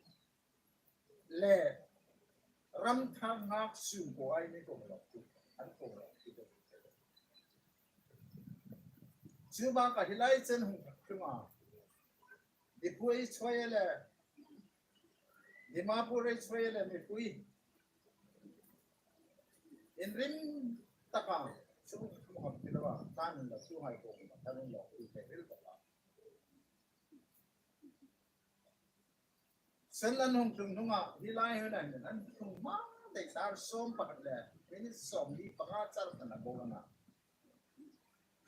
Le ram thar ngak sum ko ai ni ko lo tu. An ko lo tu. Chu ba ka hi lai chen hung thak thunga. Diphu ei choi le. Dimapur ei choi le mipui. Inrim taka. Chu ma ka ti lo ba. Tan lo chu hai ko. Tan lo tu te ril ko ba. Sen lan hung tlung hnunga, hi lai hun an, an tlung hma dei tar sawm pakhat le, minute sawmli panga char kan a bo ana.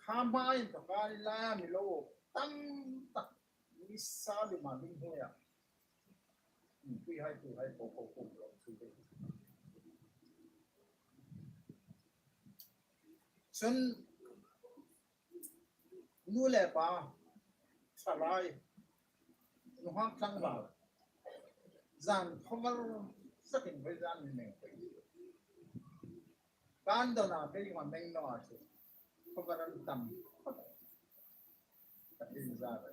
Kha hma inthawka hi laia mi lo tam tak, mi sa lima ding hnuoia. Tui hai, tui hai, po, po, po, lo, tui hai. Chun, nu le pa, thalai, nunghak tlangval, zan khawvar sakin voi zan ni meng pei. Kan dona kei ma meng naw a chu, khawvar an tam. Pathien zara.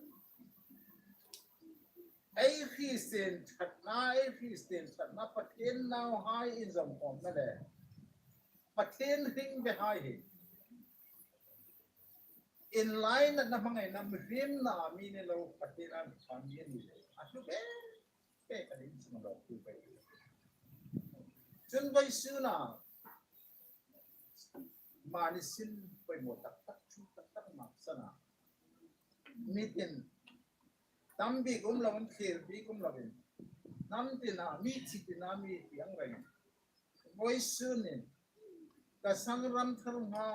Ei Christian ṭhatna, ei Christian ṭhatna, Pathien nauhai inzawm khawmna le Pathien hring behai hi. Inlainatna hmangaina, mihriemna mi ni lo, Pathien a mi ṭha mi ni lo. A hlu be be ka ding chung lo tu be. Chun vawisuna mani sin poimaw tak tak, ṭha tak tak mak sana. Mi tin tam bik um lovin, thlir bik um lovin. Hnam tina mi, thi tina mi ti ang reng. Vawisunin ka sangram thar hma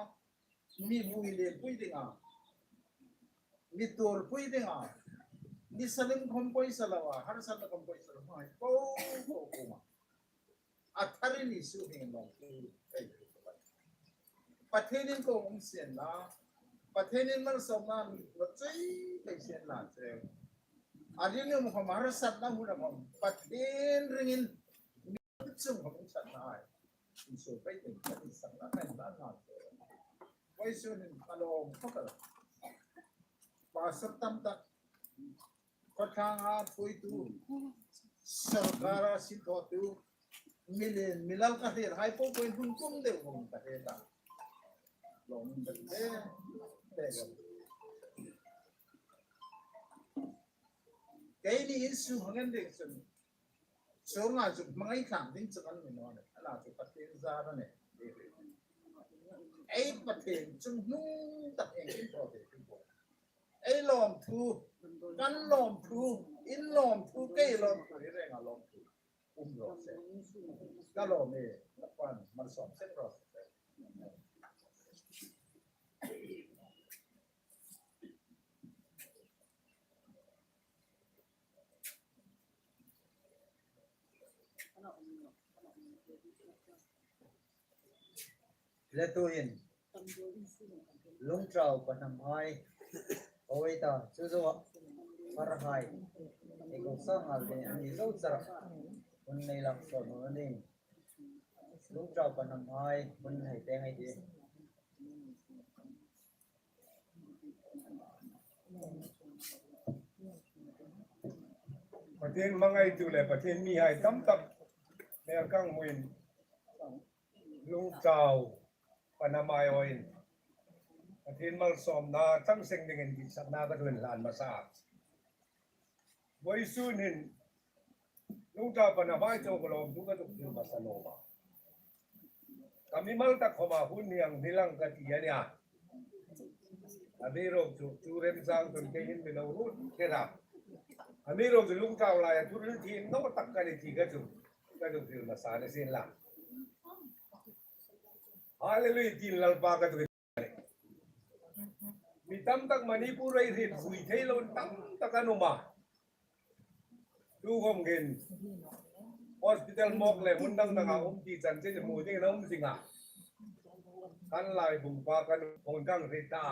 mi vui le pui dinga, mi tuor pui dinga, mi salim khom poisa loa, harsatna khom poisa loa, ko, ko, ko ma. A tharin Isu hming lawm tu, ei, Pathienin ko um sien la, Pathienin malsawmna mi lo chei pei sien la che. A ringum khom harsatna huna khom, Pathien ringin mi chung khom satna ai. Isu pei tin, Pathien sakna kan la na che. Vawisunin a lawm khawp el. Pastor tam tak, khawtlang a thuoitu, sawrkara sin thawtu, mi lien, mi lal ka hriet hai po poin hun kum deu hung ka hriet a. Lawm ka ti e, e. Keini Isu hang en ding chun, chuonga chu hmangai tlang ding chu kan ni naw a nih. Ana chu Pathien zara a nih. Ei Pathien chungnung tak engkim thaw thei ti po. Ei lawmthu, kan lawmthu, in lawmthu, kei lawmthu, hi renga lawmthu um raw se. Ka lawm e, ka pan, malsawm seng raw se. Le tuhin, Lungtau pa hnam hai, oi ta, chu zo a, par hai, e ko sa ngal te, ani zo chara, hun nei lak so no ni. Lungtau pa hnam hai, hun nei te ngai te. Pathien hmangaitu le Pathien mihai tam tak hmel kan hmuin lungtau pana mai oin Pathien malsawmna chang seng dingin ditsakna ka duin hlan hmasa. Vawisun hin lungtau pana mai chau ka lawm thu ka zuk hril hmasa naw a. Ka mimal tak khoma hun hieng hi lang ka ti a nih a. Amiruokchu chu remchang chun kei hin mi lo ruot kher a. Amiruokchu lungtau laia thu hril thiem naw tak ka ni ti ka chu ka zuk hril hmasa ni sien la. Hallelujah, tiin Lalpa ka zuk. Mi tam tak Manipur-a hriet vui thei lo tam tak an um a. Tukhawm hin hospital mawk le hmun dang danga um ti chanchin hmu dingin a um zing a. Kan Laibung pa kan hung kan hriet ta.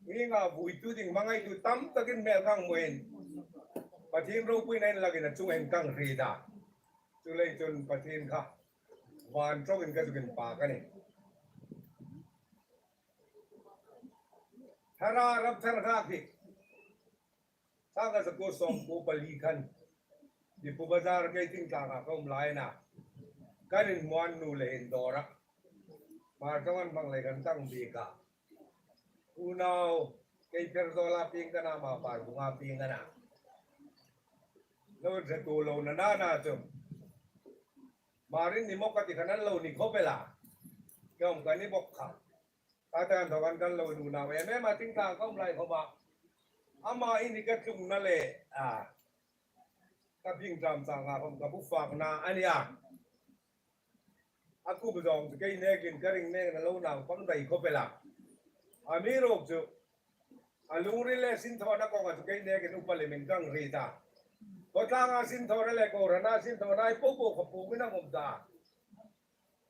Hienga vuitu ding hmangaitu tam takin hmel kan hmuin Pathien ropuina inlakin a chungah kan hriet a. Chuleiin chun Pathien kha van ṭawngin ka zuk inpak a nih. Thara rap thar hak hi. Sanga zakuo sawmkuo pali khan Diphu Bazar kei thingtlanga ka um lai a. Kan inhmuan nu le indawra. Hmar ṭawng an hmang lei kan tang bik a. Unau kei Pherzawl-a pieng ka na, ama Parbung-a pieng a na. Lo hre tu lo na na na chu. Hmarin ni mawk ka ti khan an lo ni khawp el a. Kei khawm ka ni bawk kha. Ka tan thaw kan kan lo nu nau em em a, thingtlang ka um lai khawma. Ama hi ni ka tlungna le, a, ka bing ṭam changa khawm ka bu fakna a nih a. A kup zawng chu kei nekin ka ring nek a, lo nau pang dai khawp el a. Amiruokchu a lungril le sinthawna kawnga chu kei nekin upa lemin kan hriet a. Khawtlanga sinthawna le kohrana sinthawna hi po po kha pumin a um ta.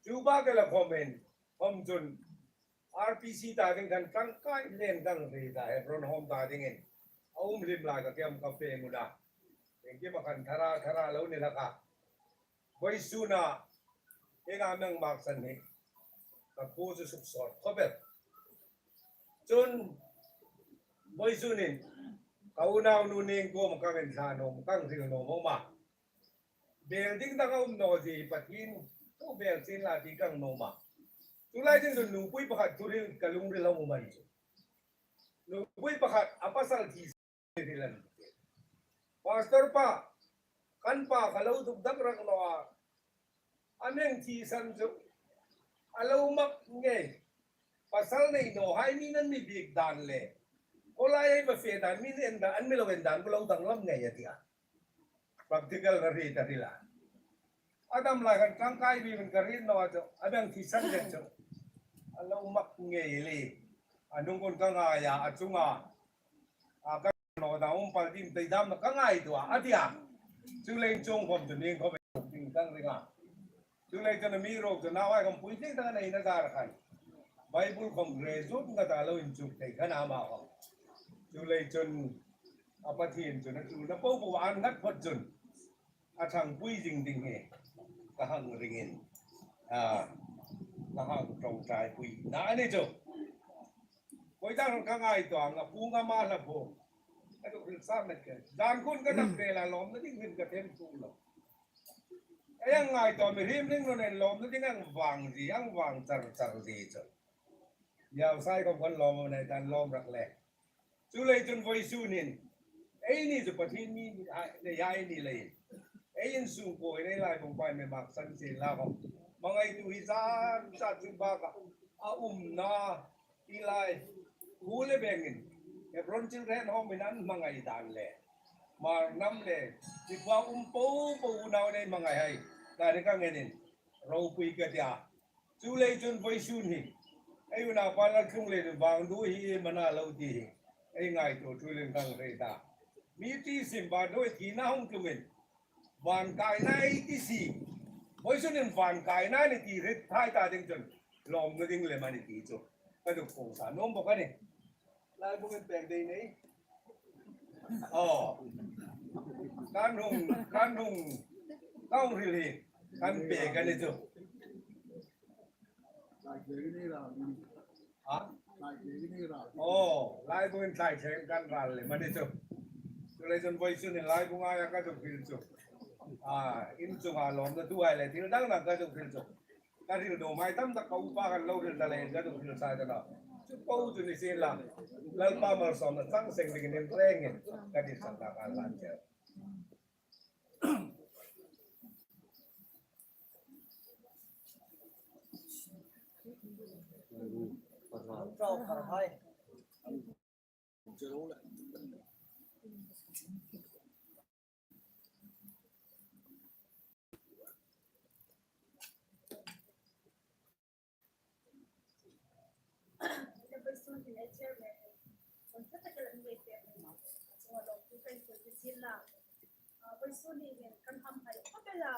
Chu bak el a khawmin, khawm chun R P C ta ding khan tlangkai nen kan hriet a, Hebron Home ta dingin. A um hlim lai ka kem ka fe mu na. Engkim a khan thara thara lo ni hlak a. Vawisuna hienga mi hang maksan hi ka khuo chu suksawt khawp el. Chun vawisunin ka unaunu ning kuoma kan inthla nuom, kan hril nuom a um a. Bel ding dang a um naw zie, Pathien thu bel sien la ti kan nuom a. Chu lai ding chun nupui pakhat thu hril ka lungril a um a ni chu. Nupui pakhat a pasal thi hril a ni. Pastor pa, kan pa kha lo duk dang rak naw a. A mi hang thisan chu a lo mak ngei. Pasal nei nawhai mi nan mi biek dan le, khawlai ei va fe dan, mi en dan, an mi lo en dan, lo danglam ngei a ti a. Practical ka hriet a hril a. A dam lai khan tlangkai bik min ka hriet naw a chu, a mi hang thisan vet chu a lo mak ngei le. A hnung khun ka ngai a, a chunga a ka naw dam um pal ding tei dam ka ngaituo a, a ti a. Chuleiin chuong khawm chu ning khawm ding kan ring a. Chuleiin chun amiruokchu nauhai khawm puitling taka neina zar khan Bible khawm graduate nga ta lo inchuk thei khan ama khawm. Chuleiin chun a Pathien chun a tluna po po an ngat phawt chun a ṭhangpui zing ding hi ka hang ringin, a, ka hang ṭawngṭaipui na a ni chu. Koi dang ka ngaituo ang a, pung ama hla phu. Ka duk hril sa met ke. Zan khun ka dam vel a, lawmna ding hin ka them tum lo. Ei ang ngaituo, mihriem hringnun lawmna ding ang vang zie, ang vang char char zie chu. Yau sai khawm kan lawm nei tan lawm rak le. Chuleiin chun vawisunin eini chu Pathien mi hai, nei hai ni leiin, ei insung kuo ei Laibung pain mi maksan sien la khawm, hmangaitu hi zan zat chu bak a, a umna hi lai khu le bengin Hebron Children Home-in an hmangai dan le, Hmar hnam le, ti pa um po po unau nei hmangai hai, ka ri ka ngenin ropui ka ti a. Chuleiin chun vawisun hi ei unaupa Lalthlunglien vangdu hi mana lo ti hi ei ngaituo thu leng kan hre ta. Mi ti sim ba doi ti na hung tlungin van kaina ei ti si. Vawisunin van kaina ni ti hre thei ta ding chun lawmna ding lem a ni ti chu ka duk fo sa nuom bawk a nih. Laibungin pek dei nei. Aw. Kan hung, kan hung, kan hung hril hi kan pek a ni chu. Ha? Aw, Laibungin thlai thleng kan ral lem a ni chu. Chuleiin vawisun hin lai bunga ka zuk hril chu, a, in chunga lawmna thu hai le thil dang dang ka zuk hril chu, ka hril nuom hai tam tak ka upa khan lo hril ta leiin ka zuk hril sa ta naw. Chu po chu ni sien la, Lalpa malsawmna chang seng dingin in rengin ka dit sak ta ka hlan che. Vawisun hin ei chairman, vawisun tak kal an ngai pek ni ma. Chunga lawmthu kan hril ni sien la. Ah, vawisun ni hin kan hamhai khawp el a.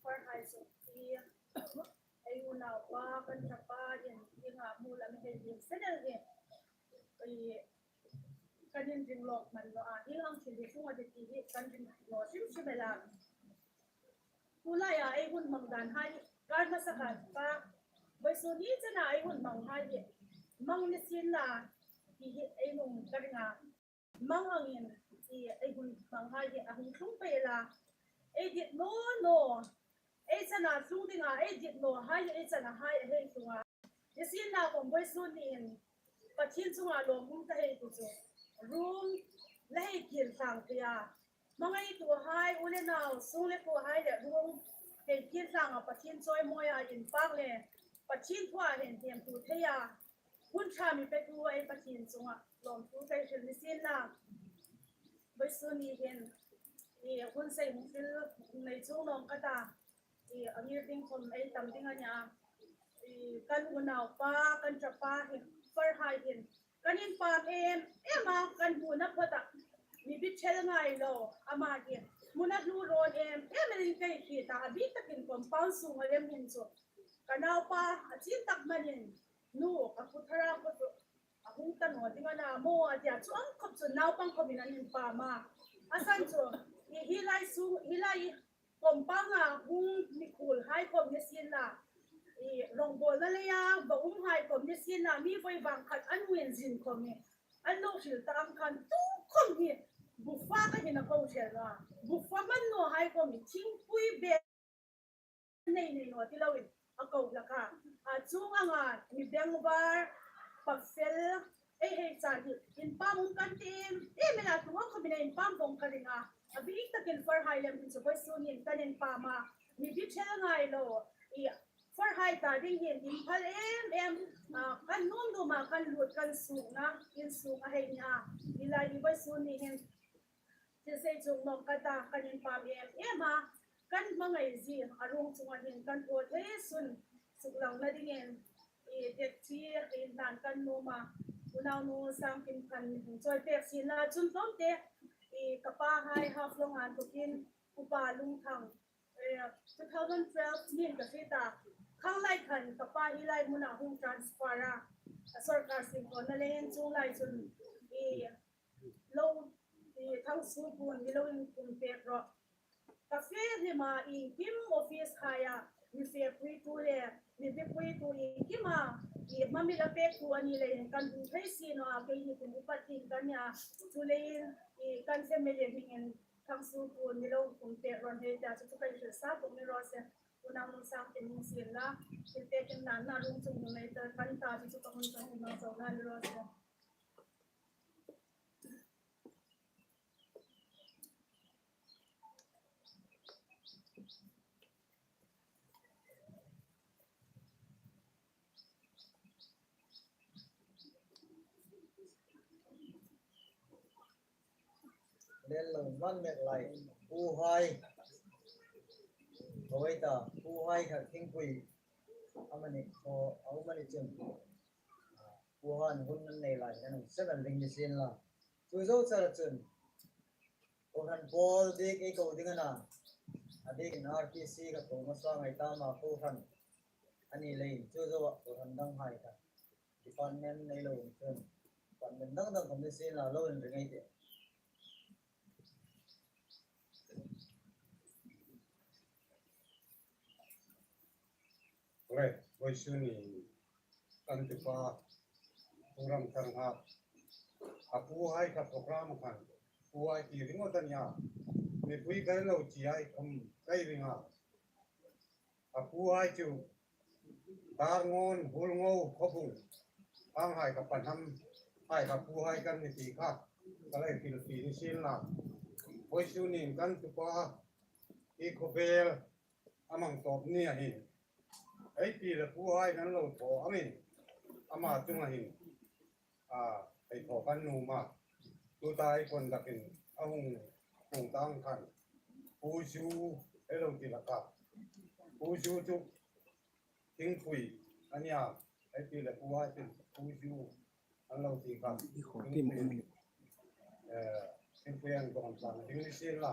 Farhai zuk ti. Ei unaupa, kan ṭhapa hin, hi nga mu lam hei hin, senel hin. Ei, kan inring lawk hman naw a, hi hang thil hi ṭhung a ti ti hi kan ring naw hrim hrim el a. Tulaia ei hun hmang dan hai, kar hmasa kar pa, vawisun ni chena ei hun hmang hai hi, hmang ni sien la, ti hi ei nung ka ring a. Hmang angin, ti ei hun hmang hai hi a hung tlung pei la. Ei dit naw naw, ei chena tlung dinga, ei dit naw hai, ei chena hai a hei tlung a. Ni sien la khom vawisun niin, Pathien chunga lawm um ka hei ti chu. Room la hei kil tlang thei a. Hmangaitu hai, u le nau, sung le kuo hai le room hei kil tlang a Pathien chawimawi a inpak le Pathien thua hin hnem tu thei a. Hun ṭha mi petu ei Pathien chunga lawmthu ka hril ni sien la. Vawisun ni hin, i hun sei hung hril nei chuong naw ka ta. I, a ngir ding khom ei tam ding a nia. I, kan unaupa, kan ṭhapa hin, Farhai hin, kan inpam em em a, kan hmuna phawt a. Mi bithel ngai lo, ama hi, hmuna hlu rawn em em elin ka hriet a, a bik takin compound sunga lem hin chu. Ka naupa, a chin tak manin, nu, ka kut thara kut chu, a hung ta naw ding a na maw, a tia chu ang khop chu naupang khomin an inpam a. A san chu, i hi lai sung, hi lai compound a hung mi khuol hai khom ni sien la, i rongbawlna leia va um hai khom ni sien la, mi voi vang khat an ngui zin khom ni, an lo hril ta ang khan tu khom hi, bufa ka hin a ko hril a, bufa man naw hai khom ni, thingpui be nei nei naw ti loin a ko hlak a. A chung anga mi bengvar, pafel, ei hei chan hi inpam um kan ti em em a, tu ang khomin inpam vong ka ring a. A bik takin Farhai lem hin chu vawisun niin kan inpam a. Mi bithel ngai lo, i Farhai ta ding hin inphal em em, a, kan nuom nuom a kan lut kan sukna, in suk a hei ni a. I lai i vawisun ni hin thil sei chuong naw ka ta, kan inpam em em a, kan hmangai zie a ruong chunga hin kan thaw thei sun suklangna dingin, i, date three, i, hlan kan nuom a, unaunu Sangkim khan mi hung chawi pek sien la, chun tlawmte, i, ka pa hai Haflong a inthokin, upa Lungthang, eh, two thousand twelve niin ka hriet a, khanglai khan ka pa hi lai hmuna hung transfer a, a sawrkar sinthawnna leiin chuong lai chun, i, lo, i, Thangsuo puon mi lo inkum pek rawh. Ka fe hlim a, iengkim office haia mi fepuitu le mi bipuitu iengkima i hma mi la pektu a ni leiin kan hung thei si naw a, keini kum upat ding ka nia. Chuleiin i kan family hmingin Thangsuo puon mi lo inkum pek rawh hei tia chu chu kan hril sa bawk ni raw se. Unau Sangkim hung sien la, thil pekin dan na ruong chung hung nei ta kan ta chu chu ka hun kan hung nang zo na ni raw se. Lel lo man mek lai. Pu hai. Hoi ta, pu hai kha thingpui. Amani, o, amani chun. Pu han hun an nei lai, an hung sem an ring ni sien la. Chu zo char chun. Kohran pawl bik ei ko ding a na. A bikin R T C ka ko hmasa ngai ta ma kohran. A ni leiin chu zo a kohran dang hai kha. Department nei lo chun. Department dang dang khom ni sien la lo inring ei tih. Le, vawisun ni kan tupa program kan ha. A pu hai kha program kan. puhai ti ringawt a nih a. Mipui kan lo ti hai khawm ka ring a. A puhai chu Darngawn, Hulngo, Khawbung, Khanghai kha Pahnam hai kha puhai kan ni ti kha ka lo hrilfie ni sien la. Vawisun hin kan tupa hi khawvel a mang tawp ni a hin, ei pi le puhai kan lo thaw angin ama chunga hin, a, ei thaw kan nuom a. Tuta ei conduct-in a hung, hung tang khan Pu Zu ei lo ti hlak a. Pu Zu chu Thingpui a nih a. Ei pi le puhai chun Pu Zu an lo ti khan. Eh, Thingpui an dawn tlang ding ni sien la.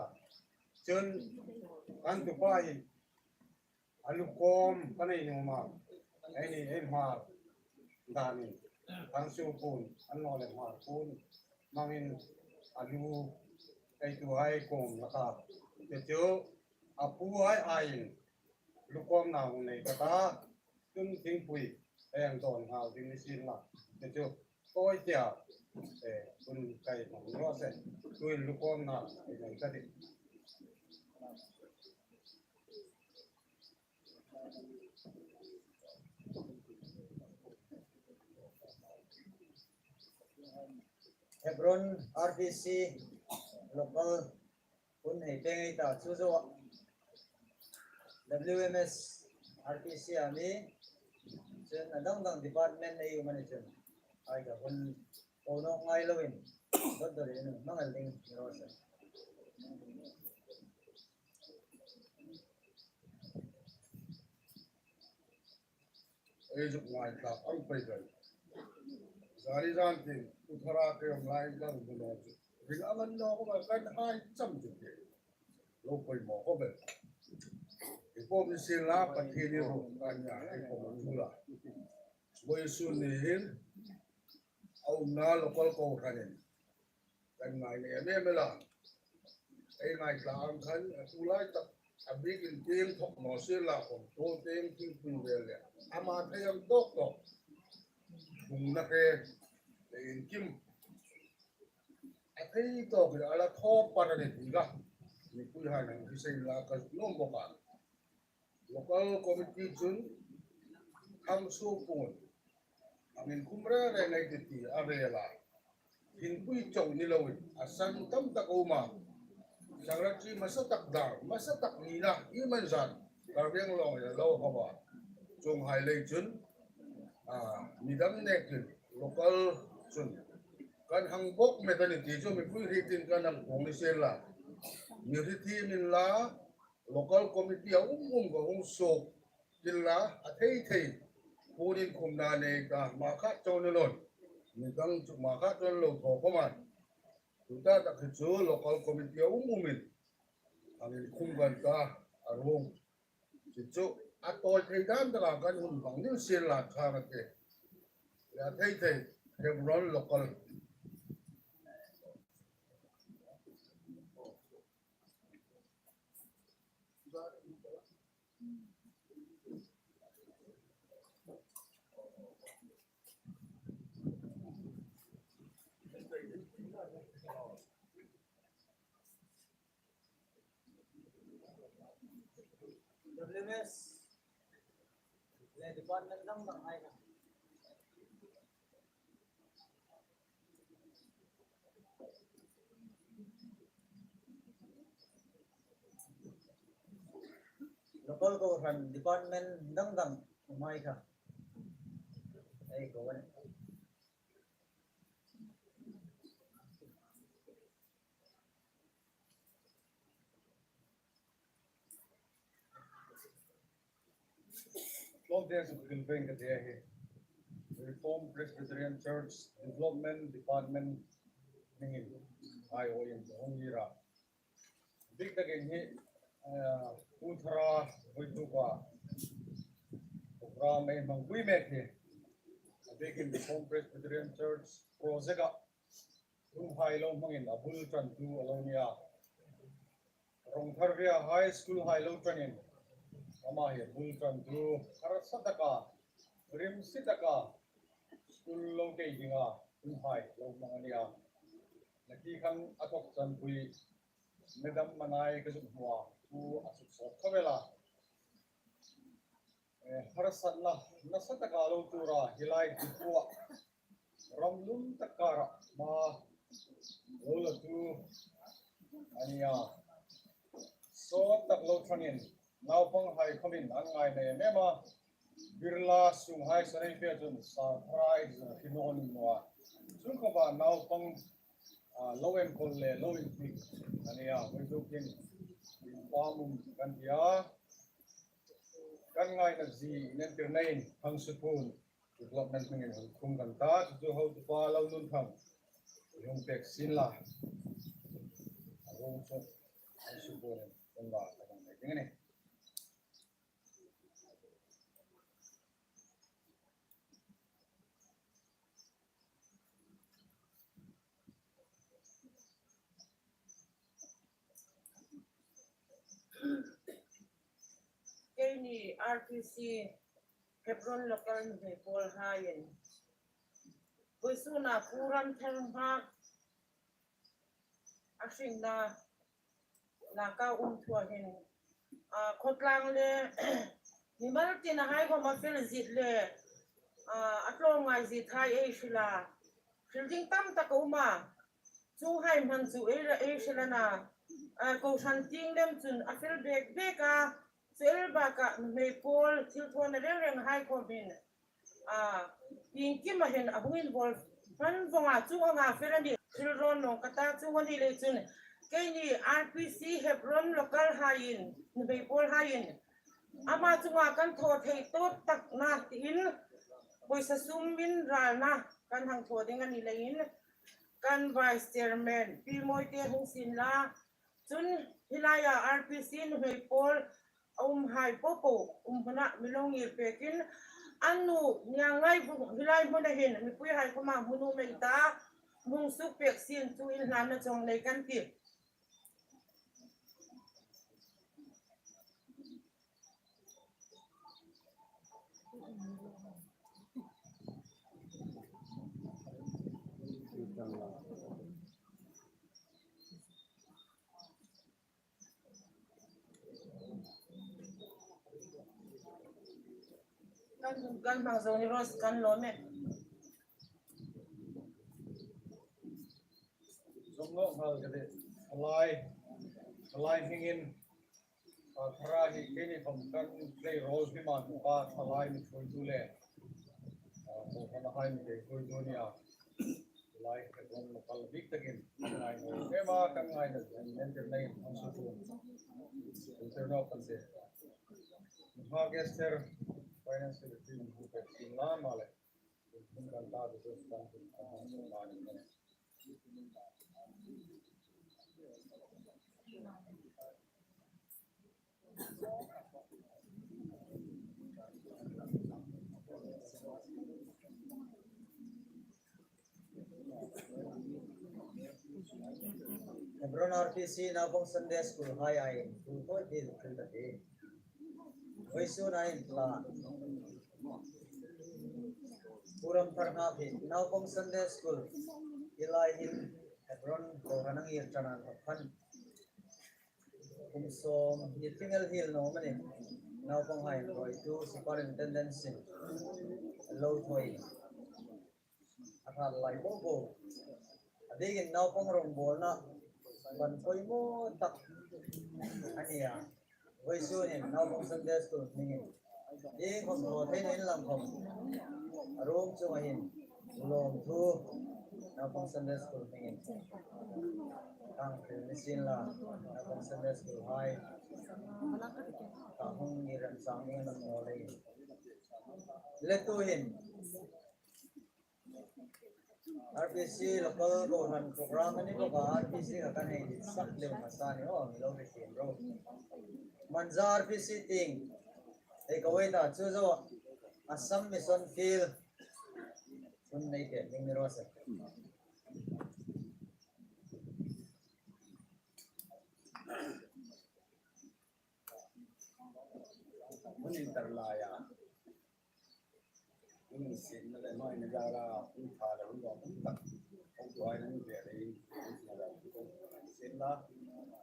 Chun kan tupa hi a lu kawm ka nei nuom a. Eini ei Hmar danin, Thangsuo puon, annawleh Hmar puon hmangin a lu ei tuhai kawm hlak a. Chu chu a puhai aiin lu kawmna hung nei ka ta. Chun Thingpui ei hang dawn nghal ding ni sien la. Chu chu tawi tia, eh, hun kai hmang raw se. Tuhin lu kawmna ei nei ka tih. Hebron R D C local hun hei peng ei ta chu zo a. W M S R D C a mi, chun a dang dang department ei um a ni chun, ai ka hun po nawk ngai loin dot dot in hmang el ding ni raw se. Ei zuk ngaithlak ang pei kan. Zani zan tin, Pu Thara kei am lai kan hmu naw chu. Ring ang an naw khawm kan hai cham chu ke. Lo poimaw khawp el. Ei pawm ni sien la, Pathien ni ro kan nia, ei pawm a thu la. Vawisun ni hin, a umna local kohranin kan ngai nei em em el a. Ei ngaithlak ang khan, a tulai tak a bikin tieng thawk naw sien la khawm, tu tieng Thingpui vel le ama thei ang tawk tawk. Hmuna hre, le inkim. A thei tawk a la thaw pat a ni ti kha. Mipui hai nang hi sei la ka nuom bawk a. Local committee chun Thangsuo puon hmangin khum reng reng ei ti ti a vel a. Thingpui chau ni loin a san tam tak a um a. Secretary hmasa tak dang, hmasa tak nina, i man zan Karbi Anglong a lo haw a. Chuonghai lei chun, a, midang nekin local chun kan hang bawk met a ni ti chu mipui hriethiengin kan hang puong ni sien la. Mi hriethiengin la, local committee a um um ka hung suok. Tin la, a thei thei puon inkhumna nei ta, hma khat chau ni loin. Midang chu hma khat chau lo thaw khawm a. Tuta tak hi chu local committee a um umin hang inkhum kan ta a ruong. Chu chu a tawi thei dan taka kan hun hmang ni sien la ṭha ka ti. A thei thei Hebron local. W M S le department dang dang hai ka. Local kohran department dang dang um hai ka. Ei ko wan. Tlawmte zuk hril pei ka ti a hi. Reformed Presbyterian Church Development Department hmingin aiawin ka hung ngir a. Bik takin hi, eh, Pu Thara vawituk a program ei hmangpui mek hi. A bikin Reformed Presbyterian Church project a hun hai lo hmangin a bul ṭantu a lo ni a. Rongtharvia High School hai lo ṭanin ama hi bul ṭantu harsa taka, rimsi taka school lo kei dinga hun hai lo hmang a ni a. Nakie khan a tawk chanpui Madam Manai ka zuk hmu a, thu a suk sawt khawp el a. Eh, harsatna nasa taka lo tuor a, hi lai hi pua ram lum tak kara hma lo latu a nih a. Sawt tak lo thangin naupanghai khawmin an ngaina em em a. Birla sunghai sanin pei chun surprise hi naw ni naw a. Chun khawpa naupang, ah, lo enkawl le lo inhnik a nih a. Vawituk hin inpam um kan ti a. Kan ngaina zie inentirna in hang supun development hmingin hung khum kan ta, chu chu hotupa Lalnunthang i hung pek sien la. A ruong chu hang supun in kan la ka hang nei ding a nih. Keini R P C Hebron local nuhmei pawlhaiin vawisuna Pu Ramtharnghak a hringna laka um thua hin, a, khawtlang le mimal tina hai khawm a fel zit le, a, a tlawmngai zithai ei hril a, hril ding tam tak a um a. Chuonghai hman chu ei, ei hril a na, a, kohran tieng lem chun a fel bek bek a, chu el bakah nuhmei pawl thilthawna reng reng hai khawmin, a, iengkima hin a hung involve hman vawng a, chuong anga fel a nih. Thil rawn nawng ka ta, chuong a ni lei chun keini R P C Hebron local haiin, nuhmei pawlhaiin ama chunga kan thaw thei tawp tak na tiin pawisa sum min ralna kan hang thaw ding a ni leiin, kan vice chairman Pi Mawite hung sien la, chun hi laia R P C nuhmei pawl a umhai popo um hmuna mi lo ngir pekin, a nu Niangngaivung hi lai hmuna hin mipuihai khawma hmu nuom ei ta, hung suk pek sien chu inhlanna chawng nei kan tih. Kan, kan hmang zo ni Rose, kan lawm e. Zong lo hal ka ti. Thalai, thalai hmingin, a, thara hi keini khawm kan play role hi man ka thalai mi thuoitu le, a, ko kan hai mi thuoitu ni a. Lai ka kon lo kal bik takin ngai no. Ema kan ngaina nen ter nei hang su tu. Ter no kan se. Ha guest ter finance secretary mu ka tin la ma le. Kan ta de kan kan ma ni. Hebron R P C Naupang Sunday School hai a inthawk hi thil ta hi. Vawisun a intla Pu Ramtharnghak hi Naupang Sunday School hi lai hin Hebron kohran a ngir ṭan a ni khan. Kum sawm ni tlingel hiel naw manin naupanghai ruoitu superintendent sin lo thawi a hrat lai popo. A bikin naupang rawngbawlna ban poimaw tak a ni a. Vawisun hin Naupang Sunday School hmingin iengkhawm thaw theina inlang khawm a ruong chunga hin lawmthu Naupang Sunday School hmingin kan hril ni sien la, Naupang Sunday School hai ka hung ni remchang ding a ni naw leiin. Le tuhin R P C local kohran program a ni bawk a, R P C kha kan hei dit sak deu hmasa ni aw, mi lo hre thiem ro. Manja R P C tieng ei ka wei ta chu zo Assam Mission Field hun nei te ding ni raw se. Hun intar laia hun insietna le hnuoina zara hun ṭha le hun lawm hun tak Tuai nang ve lei, sien la.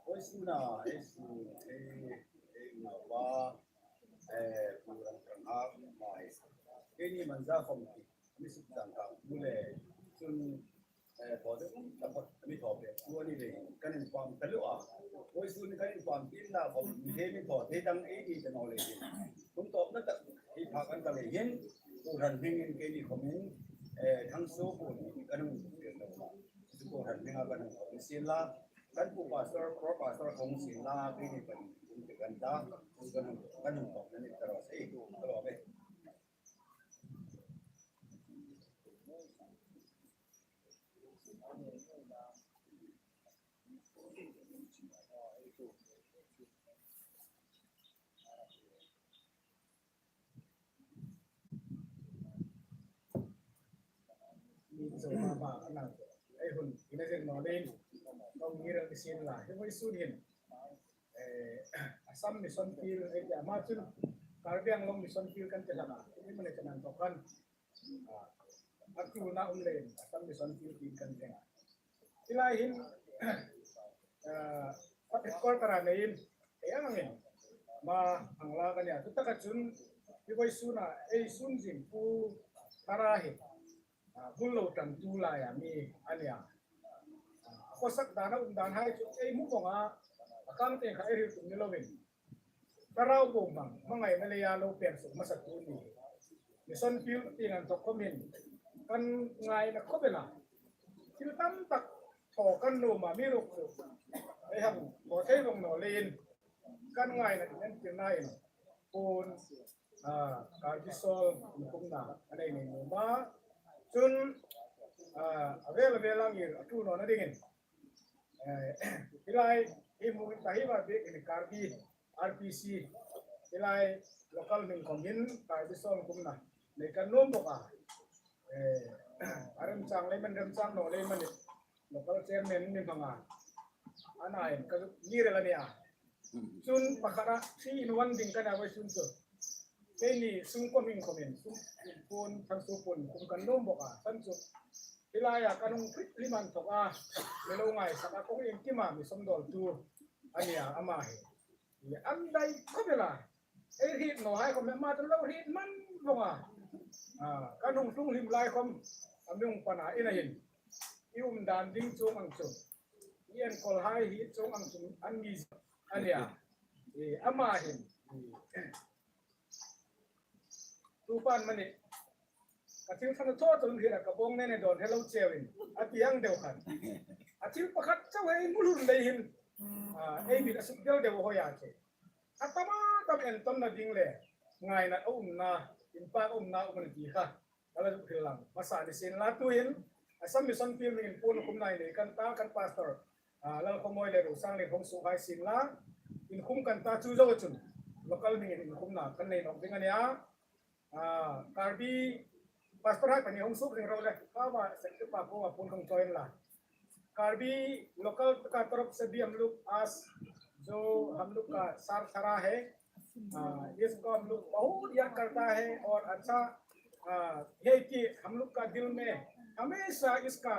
Oi, suna, ei su, ei, ei, ma ba, eh, kurang kurang ha, mai. Keini man za khom ki, mi suk dang ka, mu le, sun, eh, bo de, ta pa, mi tho pe, mu ni le, kan in pam ta lu a. Oi, sun kan in pam tin la khom, mi he mi tho, he dang ei ni ta no le. Kun to na ta, ei pha kan ka le hin, ku ran hing in keini khom in, eh, thang so ku ni, kan hung pe ta. Chu ko han hminga kan hung thawk ni sien la, kan pu pastor, pro pastor khawm sien la, keini kan hung ti kan ta, kan hung, kan hung thawk ni ta raw se, ka lo ve. Mi zo ma ma kan ang. Ei hun, ina zeng no lein. Kong ngir ang sien la. Hei voi sun hin. Eh, Assam Mission Field, eh, ama chun Karbi Anglong Mission Field kan ti hlak a. Ei mane kan ang to kan. Ah, a tu na um lein. Assam Mission Field kan ti. Hi lai hin, ah, public quarter a nei in, ei ang in, ma ang la ka nia, tu taka chun, hi voi suna, ei sun zing pu tara hi, ah, bul lo tan tu lai a mi a nia. Ah, a khawsak dan a um dan hai chu, ei mu vong a, a kang te kha ei hril tum ni lovin. Ka rau bo mang, mangai na leia lo pek suk masa tu ni. Mission Field ti nan thawk khom hin, kan ngaina khop el a. Thil tam tak thaw kan nuom a mi ruk chu. Ei hang, bo thei vong no lein. Kan ngaina ti nan tir na in. Pun, ah, Karbi Sawl inkhumna, a nei nei nuom a. Chun, ah, a vel a vel a ngir a tu nawna dingin. Eh, hi lai, hi mu ta hi va bik in Karbi R P C, hi lai local hming khom hin, Karbi Sawl inkhumna nei kan nuom bok a. Eh, a remchang lei man, remchang naw lei man, local chairman ni hmanga. A na in ka ngir el a nia. Chun pakhat a, three in one ding ka nia voi sun chu. Keini sungkuo hming khom in, sung, pun, thang su pun, kum kan nuom bok a, san chu. Hi laia kan hung hriet hlim an thawk a, mi lo ngaisak a, kong iengkima mi sawm dawl tu a nia ama hi. An dai khop el a. Ei hriet naw hai khom, ama chun lo hriet man vong a. Ah, kan hung tlung hlim lai khom, a mi hung pan a, ina hin. I um dan ding chuong ang chu. I enkawl hai hi chuong ang chu, an mi a nia. Eh, ama hin. Eh, tu pan mani. Ka thil than thaw tun hi la ka bawng ne ne dawn he lo cheu in. A ti ang deu khan. A thil pakhat chau hei mu hlun lei hin. Ah, ei mit a suk del deu hoi a che. A tam a tam en ton na ding le. Ngaina a um na. In pa um na um na ti kha. Ka la zuk hril lang. Masa ni sien la tuin. Assam Mission Field hmingin puon inkhumna nei kan ta kan pastor. Ah, Lalkhawmawi le Rosang le hong su hai sien la. Inkhum kan ta chu zo chun. Local hmingin inkhumna kan nei nawk ding a nia. Ah, Karbi pastor hai pahni hong suk ring ro le, ka va sek pa ko va pun khang choin la. Karbi local ka taraf se bhi hum log aaj jo hum log ka saath khada hai, ah, isko hum log bahut yaad karta hai aur achha, ah, ye ki hum log ka dil mein hamesha iska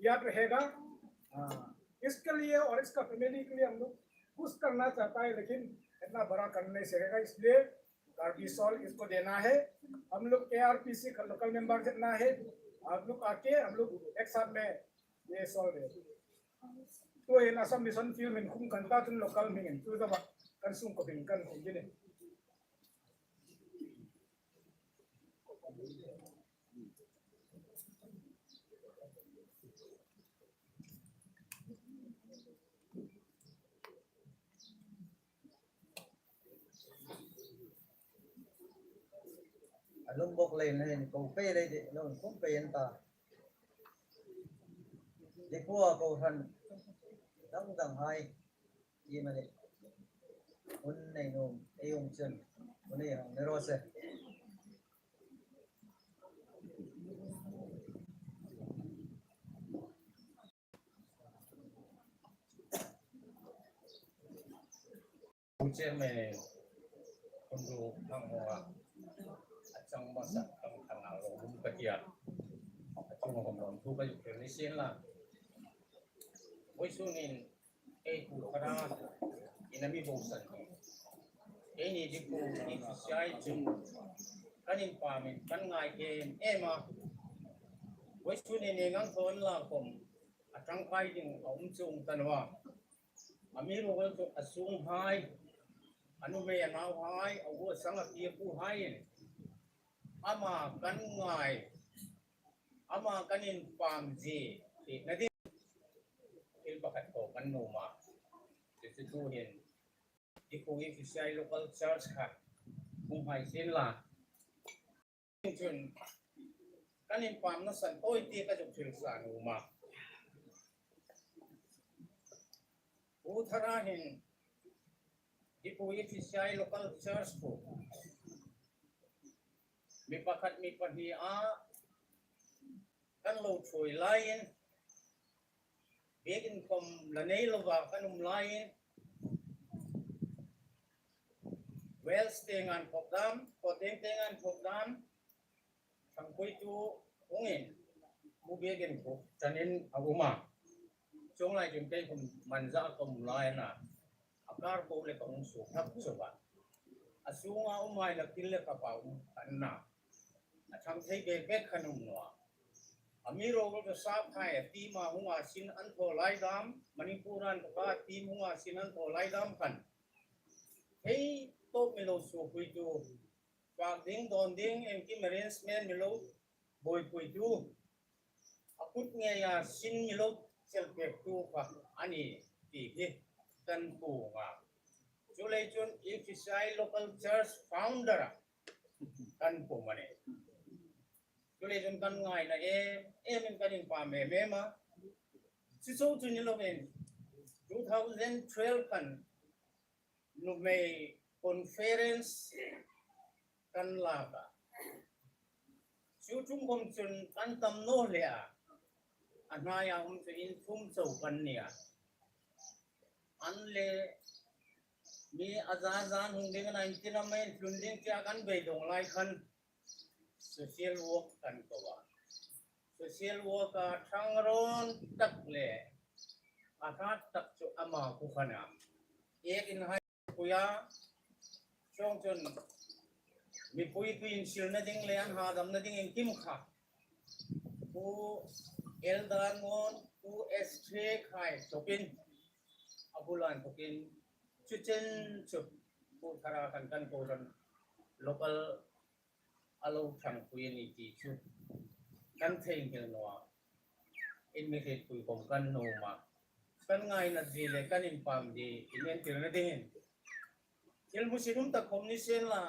याद रहेगा। हाँ, इसके लिए और इसका फैमिली के लिए हम लोग कुछ करना चाहता है, लेकिन इतना बड़ा कर नहीं सकेगा, इसलिए कार्बी सॉल इसको देना है। हम लोग केआरपीसी का लोकल मेंबर जितना है, आप लोग आके हम लोग एक साथ में ये सॉल दे। तो ये Assam Mission Field hming khum kan ta chun local hmingin chu zawa kan sung ko hming kan khum ding. A lum bok lei na hin ko pei lei de lo kum pei an ta. Di pua ko han dang dang hai. Ti mani. Un nei nuom ei um chun. Un nei hang nei ro se. Chairman, Honorable Thang Hong a, a chang masa, thang thang a lo um ka tia. Hung hawm lawm thu ka zuk hril ni sien la. Vawisun hin ei pu Thara in a mi bosan hi, eini Dipu EFCI chu kan inpam in kan ngai em em a. Vawisun hin ei ngang thaw inla khom a ṭangkai ding a um chuong ta naw a. Amiruokchu a sunghai, a nuhmei a nauhai, a u a sang a pi a puhai in ama kan ngai, ama kan inpam zie hrietna ding thil pakhat thaw kan nuom a. Chu chu tuhin Dipu EFCI local church kha hung hai sien la. Chun kan inpamna san tawi ti ka zuk hril sa nuom a. Pu Thara hin Dipu EFCI local church khu mi pakhat mi pahni a kan lo ṭhuoi laiin, biek inkhawm la nei lova kan um laiin, Wales te ngan phok dam, Kawteng te ngan phok dam, ṭhangpuitu hungin mu biek in khu ṭanin a um a. Chuong lai chun kei khom Manja ka um lai a na, a kar po le ka hung suok hlak chau a. A sunga umhai la thil le ka pa um khan na, a ṭhang thei bek bek khan um naw a. Amiruokchu saphai a team a hunga sin an thaw lai dam, Manipur an ka pa team hunga sin an thaw lai dam khan hei tawp mi lo suokpuitu, fak ding dawn ding engkim arrangement mi lo buoipuitu, a kut ngeia sin mi lo chelpektu kha a nih ti hi kan puong a. Chuleiin chun EFCI local church founder a kan pum a nih. Chuleiin chun kan ngaina em emin kan inpam em em a. Chu chu chu ni lovin two thousand twelve khan nuhmei conference kan lak a. Chu chung khom chun kan tam naw hle a. A hnaia um chu in thum chau kan ni a. An le mi a za zan hung ding a na, intina mai hlun ding tia kan beidong lai khan social work kan ko a. Social work a ṭhang rawn tak le a hrat tak chu ama khu khan a. Ek in hai puia, chuong chun mipui tu insilna ding le an hadamna ding engkim kha Pu Elder Ngon, Pu S K khai chopin, a bula inthokin chu chen chu Pu Thara khan kan kohran local a lo ṭhangpui a ni ti chu kan theinghil naw a. In mi hrietpui khom kan nuom a. Kan ngaina zie le kan inpam zie in entirna dingin thil hmusit um tak khom ni sien la,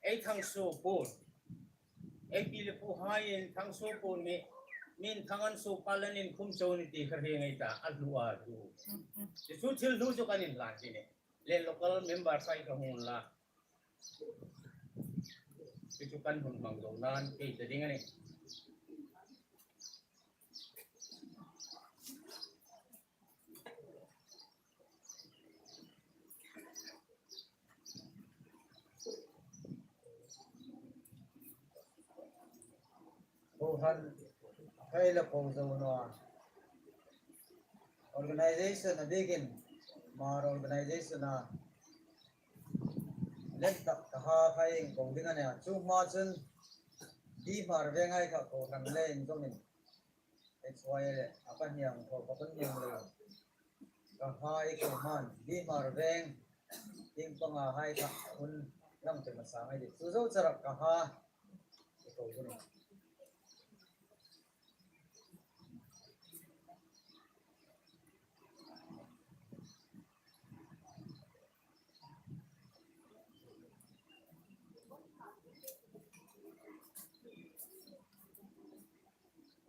ei Thangsuo puon, ei pi le puhaiin Thangsuo puon mi, min thang an suo pal an inkhum chau ni ti kha hre ngei ta a hlu a hlu. Chu chu thil hlu chu kan inhlan ti ni. Le local member sai ka hung la. Chu chu kan hun hmang zo nan kei ta ding a nih. Kohran hei la ko zo naw a. Organization a bikin, Hmar organization a lem tak ka ha khai in ko ding a nih a. Chu hma chun Bihmar venghai kha kohran le inzawmin H Y L a ka hniang thaw ka pun ning lo. Ka ha i ko hman Bihmar veng ting panga hai kha hun lang te ma sang ai di. Chu zo charak ka ha i ko ding.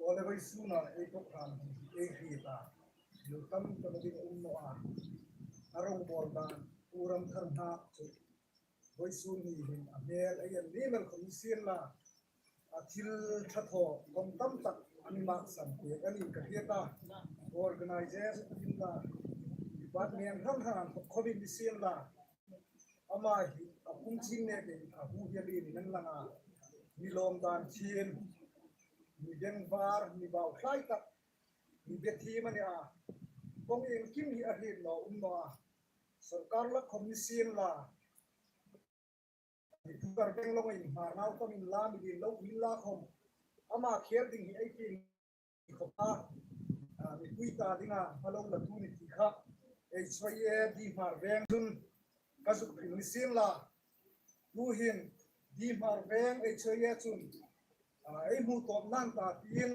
Aw le, vawisuna ei program hi ei hriet a, lo tam tak ding um naw a. A rongbawlna Pu Ramtharhnak chu vawisun ni hin a hmel ei en ni mel khom sien la, a thil ṭha thaw khom tam tak an maksan pek a ni ka hriet a. Organization in la, department hrang hrang an khom in ni sien la, ama hi a pung chin nekin a hu hi a limin an lang a. Mi lawm dan thiem, mi bengvar, mi bau thlai tak, mi bethiem a ni a. Kawng iengkim hi a hriet naw um naw a. Sawrkar la khawm ni sien la, mi thukar beng lawng in Hmar nau khawm inla, mi din lo inla khawm, ama khel ding hi ei ti khawp a, a, mipui ta dinga hma lo la tu ni ti kha, ei chawia di Hmar Veng chun ka zuk hril ni sien la. Tuhin di Hmar Veng ei chawia chun, a, ei hmu tawp nan ta tiin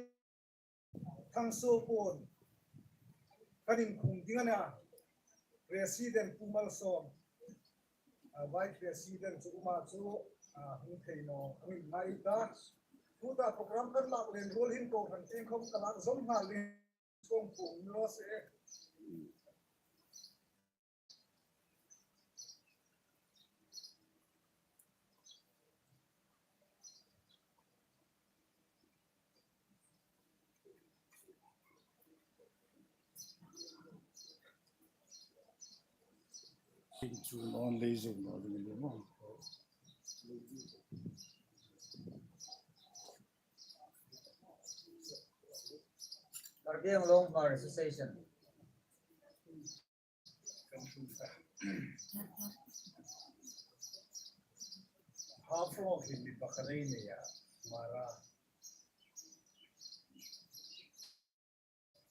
Thangsuo Puon kan inkhum ding a nih a. President Pu Malsawm, a, Vice President chu uma chu, a, hung thei naw, hung ngai ta. Tuta program kan lak len ruol hin ko han ting khawm ka lak zawm nghal ding. Sawm pu lo se. Karbi Anglong Hmar Association. Haflong hi mi pakhat ei nei a, Hmar a.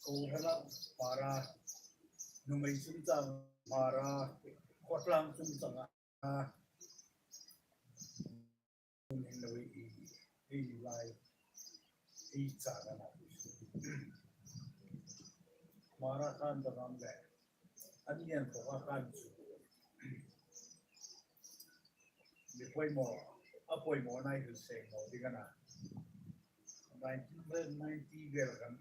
Kohran a Hmar a, nuhmei chungchang Hmar a, khawtlang chungchang a. Hun hin lo ei, ei lai, ei chang a na. Hmar a khan dam le, an nian tawk a khan chu. Mi poimaw, a poimaw nai hril seng naw ding a na. Nineteen ninety vel kan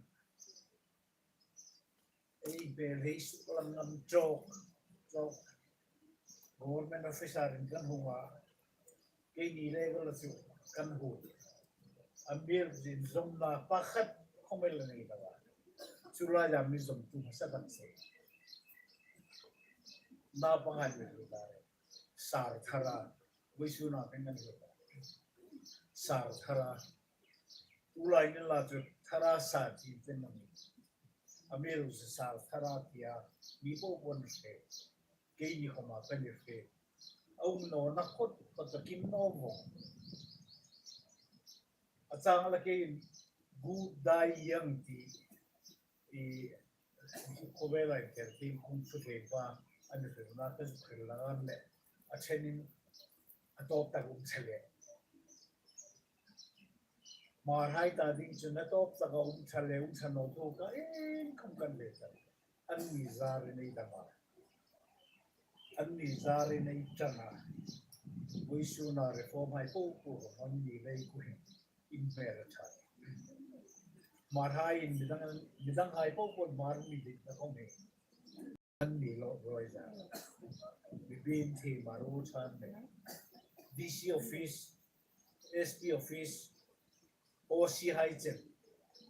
ei bel hei suklang ngam chawk, chawk. Government officer in kan hung a, keini level chu kan hung. A mi zin zawmna pakhat khawm ei la nei lo a. Chu laia mi zawmtu hmasa kan se. Naupang hai mi hril ta. Sar Thara, vawisuna kan kan hril ta. Sar Thara. Tulai ni la chu Thara sa ti chen a mi. A mi lo se Sar Thara tia, mi po po ni se. Keini khawma kan ni se. A um nawna khawt, khawt a kim naw vawng. A chang la keiin Gu Dai Yang ti, i, khawvela inthawkin kung fu thei pa, an hril na ka zuk hril la an le. A thenin a tawp tak um chale. Hmarhai ta ding chun a tawp taka um ṭha le, um ṭha naw thu ka en khawm kan ve chal. Anni zarin ei dam a. Anni zarin ei ṭan a. Vawisuna reform hai po po anni lei ku hin inhmel a ṭha. Hmarhaiin midang, midang hai po po Hmar mi dikna khawm hi anni lo roi za. Mi bin thei Hmar u ṭhan le. D C office, S P office, O C hai chen.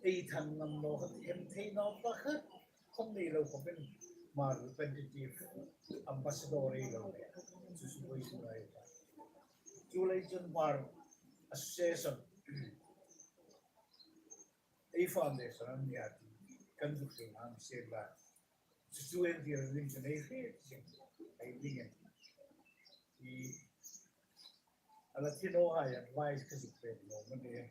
Ei thang ngam naw khat, hem thei naw pakhat khawm nei lo khawpin Hmar representative, ambassador ei lo le. Chu chu vawisuna ei ta. Chu lei chun Hmar Association, ei foundation a ni a ti kan zuk hril a mi se la. Chu chu en tir ding chu nei hre, ei ding en. I, a la thi naw hai advice ka zuk pe naw ma ni.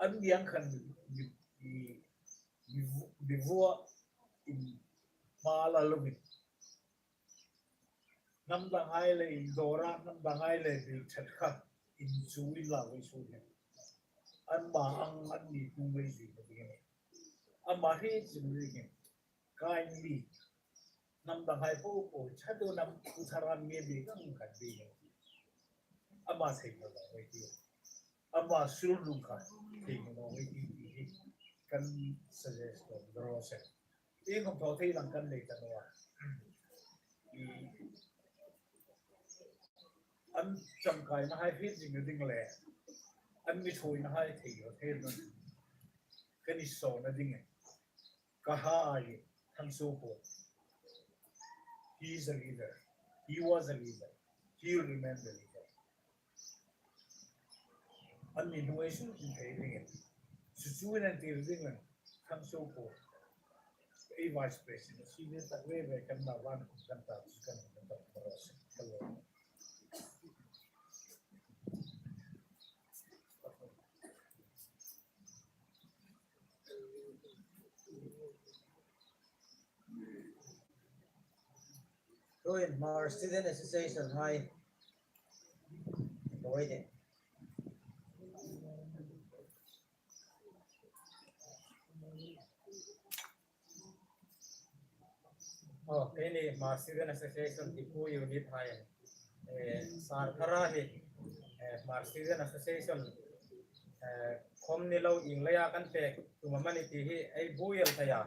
An niang khan mi, mi, mi, mi vu-, mi vua in hma la lo mi. Hnam dang hai le indawra, hnam dang hai le bil ṭhat kha inchu inla vawisun hin. Anma ang anni hnung lei zui ka ding. Ama hi zui ding. Kindly. Hnam dang hai po po, chatu nam ku tharan nge bi kang kan bi. Ama thei naw lo ei ti. Ama sul lung kha thei naw lo ei ti ti hi kan suggest lo, draw se. Ieng khawm thaw thei lang kan nei ta naw a. I, an changkaina hai hriet zing ding le, an mi thuoina hai thei lo thei lo. Kan i sawna ding e. Ka ha ai, Thang Soo Puon. He is a leader. He was a leader. He will remain the leader. An mi hnuoi sun thei ding e. Chu chu in an tir ding an. Kham so po. Ei vice president. Senior tak ve ve kan na van kum kan ta chu kan kan ta. Tuhin Hmar Student Association hai. Tuhin. Oh, keini Hmar Student Association Diphu unit hai. Eh, Sir Thara hi, eh, Hmar Student Association, eh, khom ni lo ieng leia kan pek tum am a ni ti hi ei buoi el thei a.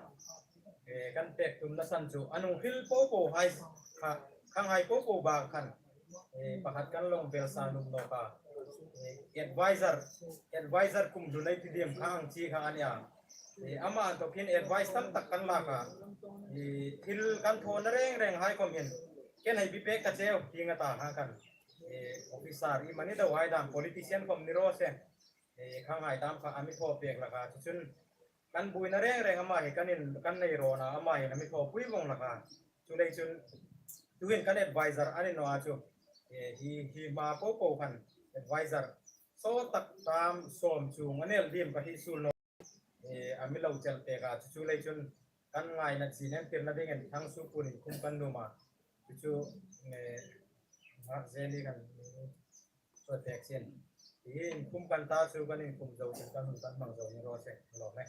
Eh, kan pek tumna san chu a nung hril po po hai kha, khang hai po po bak khan, eh, pakhat kan long bel sa nuom nawk a. Eh, advisor, advisor kum hlun ei ti diem kha ang chi kha a nia. Eh, ama an tawk hin advice tam tak kan lak a. Eh, thil kan thawna reng reng hai khom hin. Ken hei bi pek ka cheu, ti nga ta ha kan. Eh, officer, iemani deu hai dam politician khom ni raw se. Eh, khang hai tam kha a mi thaw pek lak a. Chu chun kan buoina reng reng ama hi kan in, kan nei rawn a, ama hin a mi thawpui vong lak a. Chu lei chun tuhin kan advisor a ni naw a chu. Eh, hi, hi hma po po khan advisor so tak tam sawm chung a nel diem ka hei suol naw. Eh, a mi lo chel pek a, chu chu lei chun kan ngaina chin entirna dingin Thangsuopuon inkhum kan nuom a. Chu chu, eh, Hmar Zeni kan mi chawt pek chin. Hi inkhum kan ta chu kan inkhum zo chin kan hun kan hmang zo ni raw se lo me.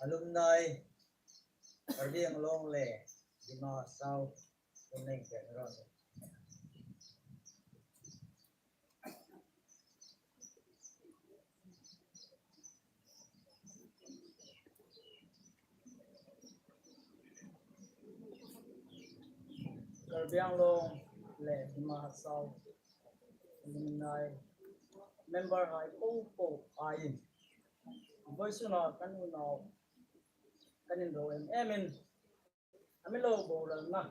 Alumni, Karbi Anglong le Dima Hasao, alumni ke ro. Karbi Anglong le Dima Hasao alumni member hai po po aiin, vawisuna kan unau kan inro em emin, a mi lo boral na,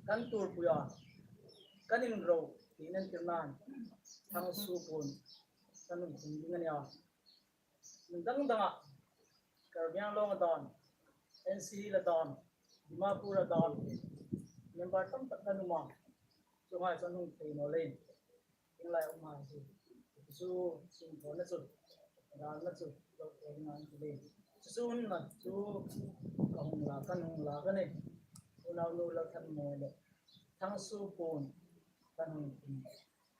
kan tuorpuia kan inro ti nen tir nan, Thangsuopuon kan hung tum ding a nia. Min dang danga, Karbi Anglong a dan, N C Hills a dan, Dimapur a dan, member tam tak kan um a, chuonghai chu an hung thei naw leiin, ieng lai um hai hi. Chu sum thawna chu, dalna chu, lo thawna an ti leiin. Chu chu hun na chu, ka hung la, kan hung la ka ni. Unau nu Lalthanmawia le Thangsuopuon kan hung,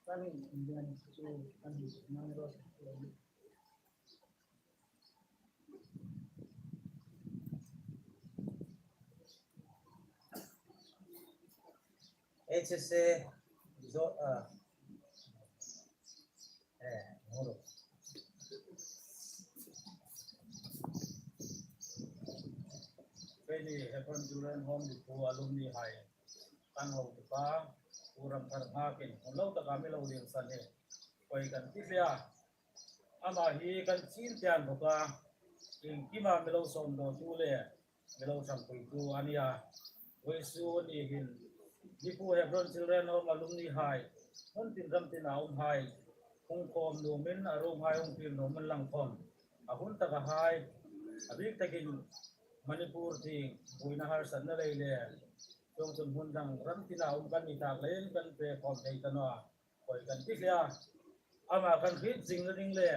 kan hung ding a ni chu, kan hung ding a ni raw se. H S A zo, ah, eh, huru. Keini Hebron Children Home Diphu alumni hai kan hotupa, Pu Ramthar Nghakin, hun lo taka mi lo lien san hi. Koi kan ti hle a. Ama hi kan chin tian bawk a, iengkima mi lo sawmdawtu le mi lo ṭhangpuitu a nia. Vawisun ni hin, Diphu Hebron Children Home alumni hai, hmun tin ram tina um hai, hung khawm nuomin, a room hai hung fiel nuomin lang khawm, a hun taka hai, a bik takin Manipur tieng buoina harsatna lei le, chuong chun hmun dang ram tina um kan ni tak leiin kan pe khawm thei ta naw a. Koi kan ti hle a, ama kan hriet zingna ding le,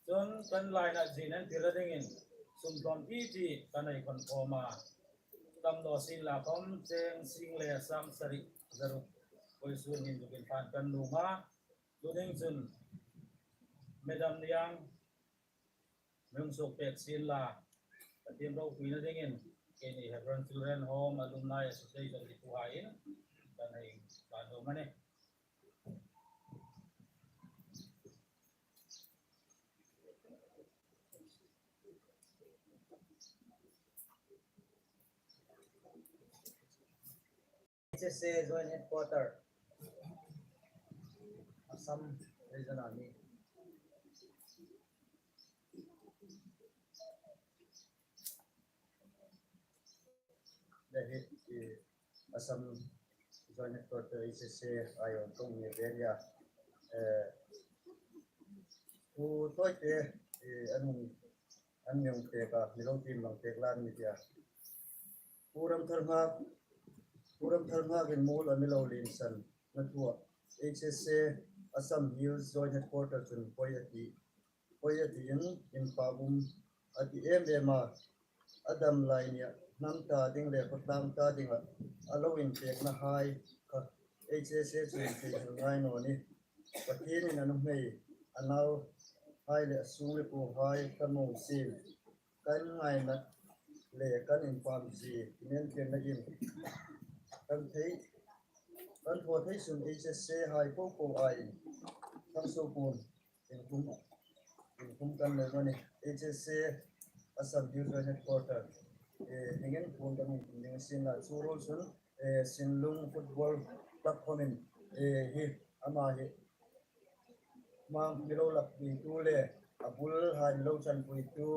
chuong kan laina zin entirna dingin sum tlawm ti ti kan nei khawm a. Tam naw sien la khawm cheng sing le sang sari zaruk vawisun hin zuk inhlan kan nuom a. Chu ding chun Madam Niang, mi hung suok pek sien la, Pathien ropuina dingin, keini Hebron Children Home Alumni Association Diphu haiin kan hei hlan nuom a nih. H S A Joint Headquarter, Assam Region a nih. Delhi, eh, Assam Joint Headquarter H S A aiawin kong mi ve a nia. Eh, Pu Tawite, eh, an hung, an mi hung pek a, mi lo tiem lang pek la ni tia. Pu Ramtharnghak, Pu Ramtharnghakin mual a mi lo lien san na thua H S A Assam Hills Joint Headquarter chun poi a ti, poi a tiin inpâk um a ti em em a. A dam lai nia hnam ta ding le khawtlang ta dinga a lo inpekna hai kha H S A chun thei hel ngai naw ni. Pathienin a nuhmei, a nauhai le a sung le kuohai kan hmu sien. Kan ngaina le kan inpâkzie inentirna in kan thei, kan thaw thei sun H S A hai po po aiin kan sukun inkhum, inkhum kan nei naw ni. H S A Assam Hills Joint Headquarter, eh, dingin phone kan hung tum ding a sin la chu ruol chun, eh, Sinlung Football Club khawmin, eh, hi ama hi hma mi lo lakpuitu le a bul hai mi lo chanpuitu,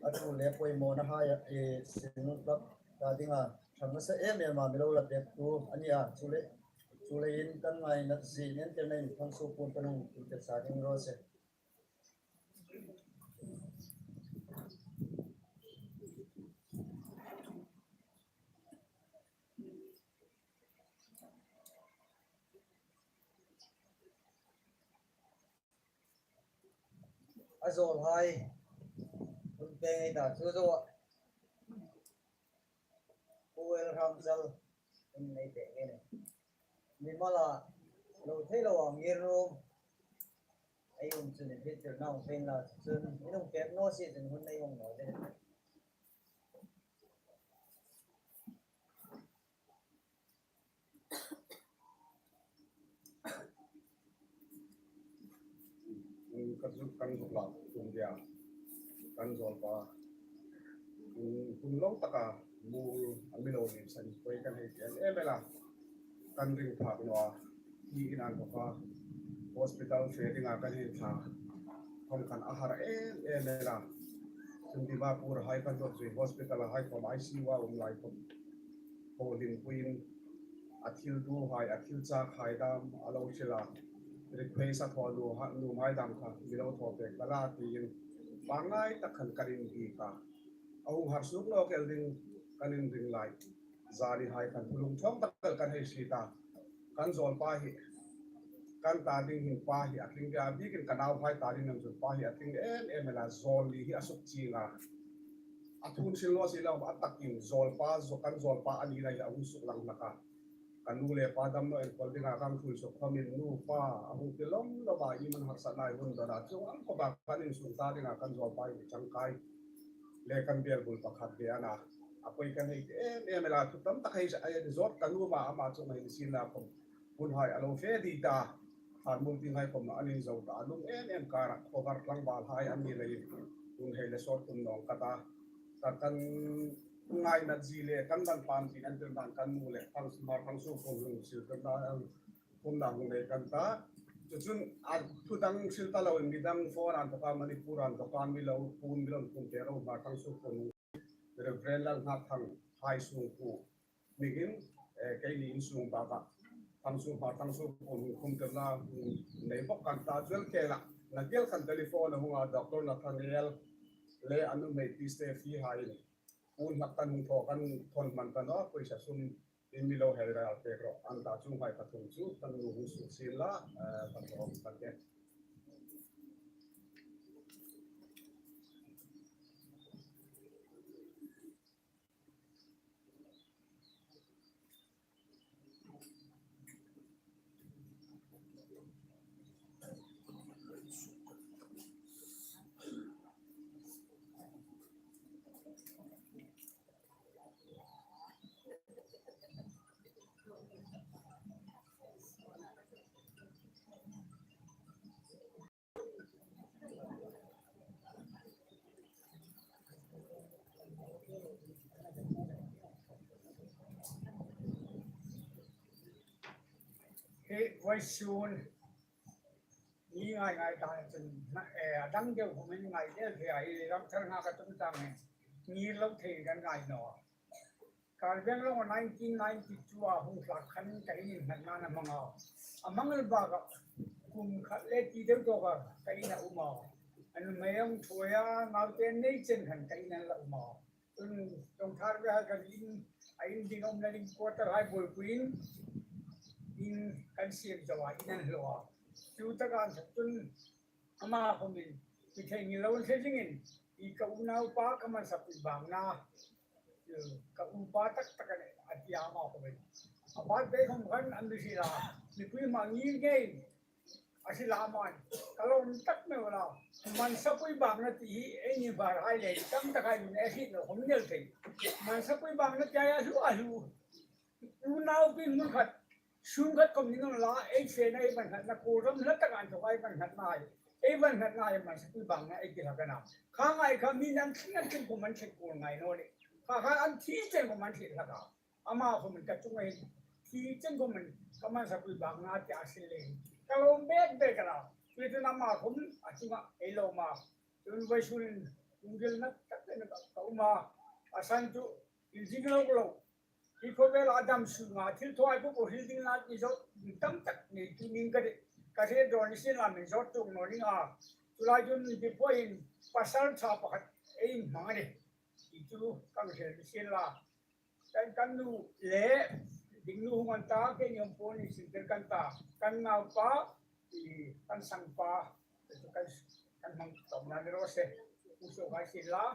a thu le poimawna hai, eh, Sinlung Club ta dinga ṭha hmasa em em a mi lo la pektu a nia. Chule, chuleiin kan ngaina zie inentirna in kan sukun kan hung tum tir sa ding raw se. A zawlhai, hun peng ei ta chu zo a. Pu L Ramchal, hun nei pek ngei ni. Mimal a lo thei lo ang ngir rum. Ei um chun inhriettirna hung pek la chun, in hung pek naw si chun hun nei hung naw le. Kan zuk, kan zuk la tum dia. Kan zawlpa. Hun, hun lo taka mual a mi lo lien san poi kan hei ti em em a. Kan ring phak naw a. Hi in an bawk a. Hospital fe dinga kan hei thla. Khawm khan a har em em a. Chun Dimapur hai kan dawt zui hospital hai khawm I C U a um lai khawm. Ho lim puin a thil duhai, a thil chakhai dam a lo hril a. Request a thaw nuhai, nuhmai dam kha mi lo thaw pek ta la tiin pangngai tak khan kan indik a. A hung har suk nawk el ding kan inring lai. Zanihai khan thu lungthawng tak el kan hei hriet a. Kan zawlpa hi, kan ta ding hin pa hi a tling ve a, a bikin ka nauhai ta ding nam chun pa hi a tling em em a, zawl li hi a suk chieng a. A thu hril naw si lo, a takin zawlpa, zaw-, kan zawlpa a nina hi a hung suk lang hlak a. Kan nu le pa damna enkawl dinga kan hril suk khawmin nu pa a hung ti lawm lawm a, i man harsatna hun dona chu ang khawpa kan insung ta dinga kan zawlpa hi changkai le kan biel bul pakhat ve a na. A poi kan hei ti em em a, thu tam tak hei sa, a zawt kan nu ma ama chu mai sin la khawm. Hun hai a lo fe di ta. Thanmul ting hai khawm an inzo ta. A lum em em kara cover tlangval hai an ni leiin hun hei le sawt tum nawng ka ta. Ka kan ngaina zie le kan dan pam zie an tir dan kan nu le Hmar Thangsuo khawm hung sil tir dan an khumna hung nei kan ta. Chu chun a thu dang hril ta loin mi dang phone an tawka Manipur an tawka mi lo phone mi lo phone te ro Hmar Thangsuo khawm Reverend Lalnghatthang hai sung pu ningin, eh, keini insung baka Thangsuo Hmar Thangsuo khawm hung khum tirna hung nei bawk kan ta. Chuong kela na kel khan telephone a hung a, Doctor Nathaniel le a nuhmei Pi Stephy hai in phone hlak kan hung thaw kan thawn hman ta naw, pawisa sum in mi lo hel ral pek ro an ta, chuong hai pathum chu kan nu hung suk sien la, eh, kan thaw kan ke. Hi vawisun ni ngai ngai ta chun, eh, a dang deu khawmin ngai deu thei a, hi ram thar nga ka tum ta ngai. Ni lo thei kan ngai naw. Karbi Anglong nineteen ninety-two a hung hlak khan ka in innghatna a hmang a. A hmang el bak a, kum khat le ti deu tawk a ka in a um a. A nuhmei a hung thuoi a, naute nei chen khan ka in a la um a. Chun Ṭawngthar ve hai kan in, a in ding umna ding quarter hai buoipuiin in kan siem zo a, in an hlaw a. Chu taka an sak chun ama khawmin, "Ṭhahnem ni lo an hre dingin, i ka unaupa ka mansapui bangna, ka upa tak tak a nih," a ti a ama khawmin. A birthday khawm khan an mi hril a, mipui hma ngir ngeiin a hril a, aman ka lawm tak meu a. Mansapui bangna ti hi eini Hmar hai le tam tak hai nun ei hriet naw khawm ni el thei. Mansapui bangna ti a hlu a hlu. Unaupi hmun khat, sum khat khawm ni naw la, ei fena ei va nghatna, kuol ram hla taka inthawka ei va nghatna, ei va nghatna hi mansapui bangna ei ti hlak a na. Kha ngai kha mi an thi an thi khawm an thi kuol ngai naw le. Kha kha an thi chen khawm an thi hlak a. Ama khawmin ka chunga hin thi chen khawmin ka mansapui bangna ti a hril le. Ka lawm bek bek a na. Chu chu ama khawm a chunga ei lawm a. Chun vawisun lunggilna tak tak ka um a. A san chu inzing lo lo. Hi khawvela dam sunga thil thaw po po hril ding la ti zawt tam tak nei tu ning ka ti. Ka hre dawn ni sien la min zawt tuk naw ning a. Chu lai chun Dipuoin pasal ṭha pakhat ei hmang a nih. Ti chu kan hre ni sien la. Kan, kan nu le, ding nu hung an ta, keini hung po ni sin tel kan ta. Kan naupa, i kan sangpa, kan, kan hmang tawpna ni raw se. Pu so ka sien la.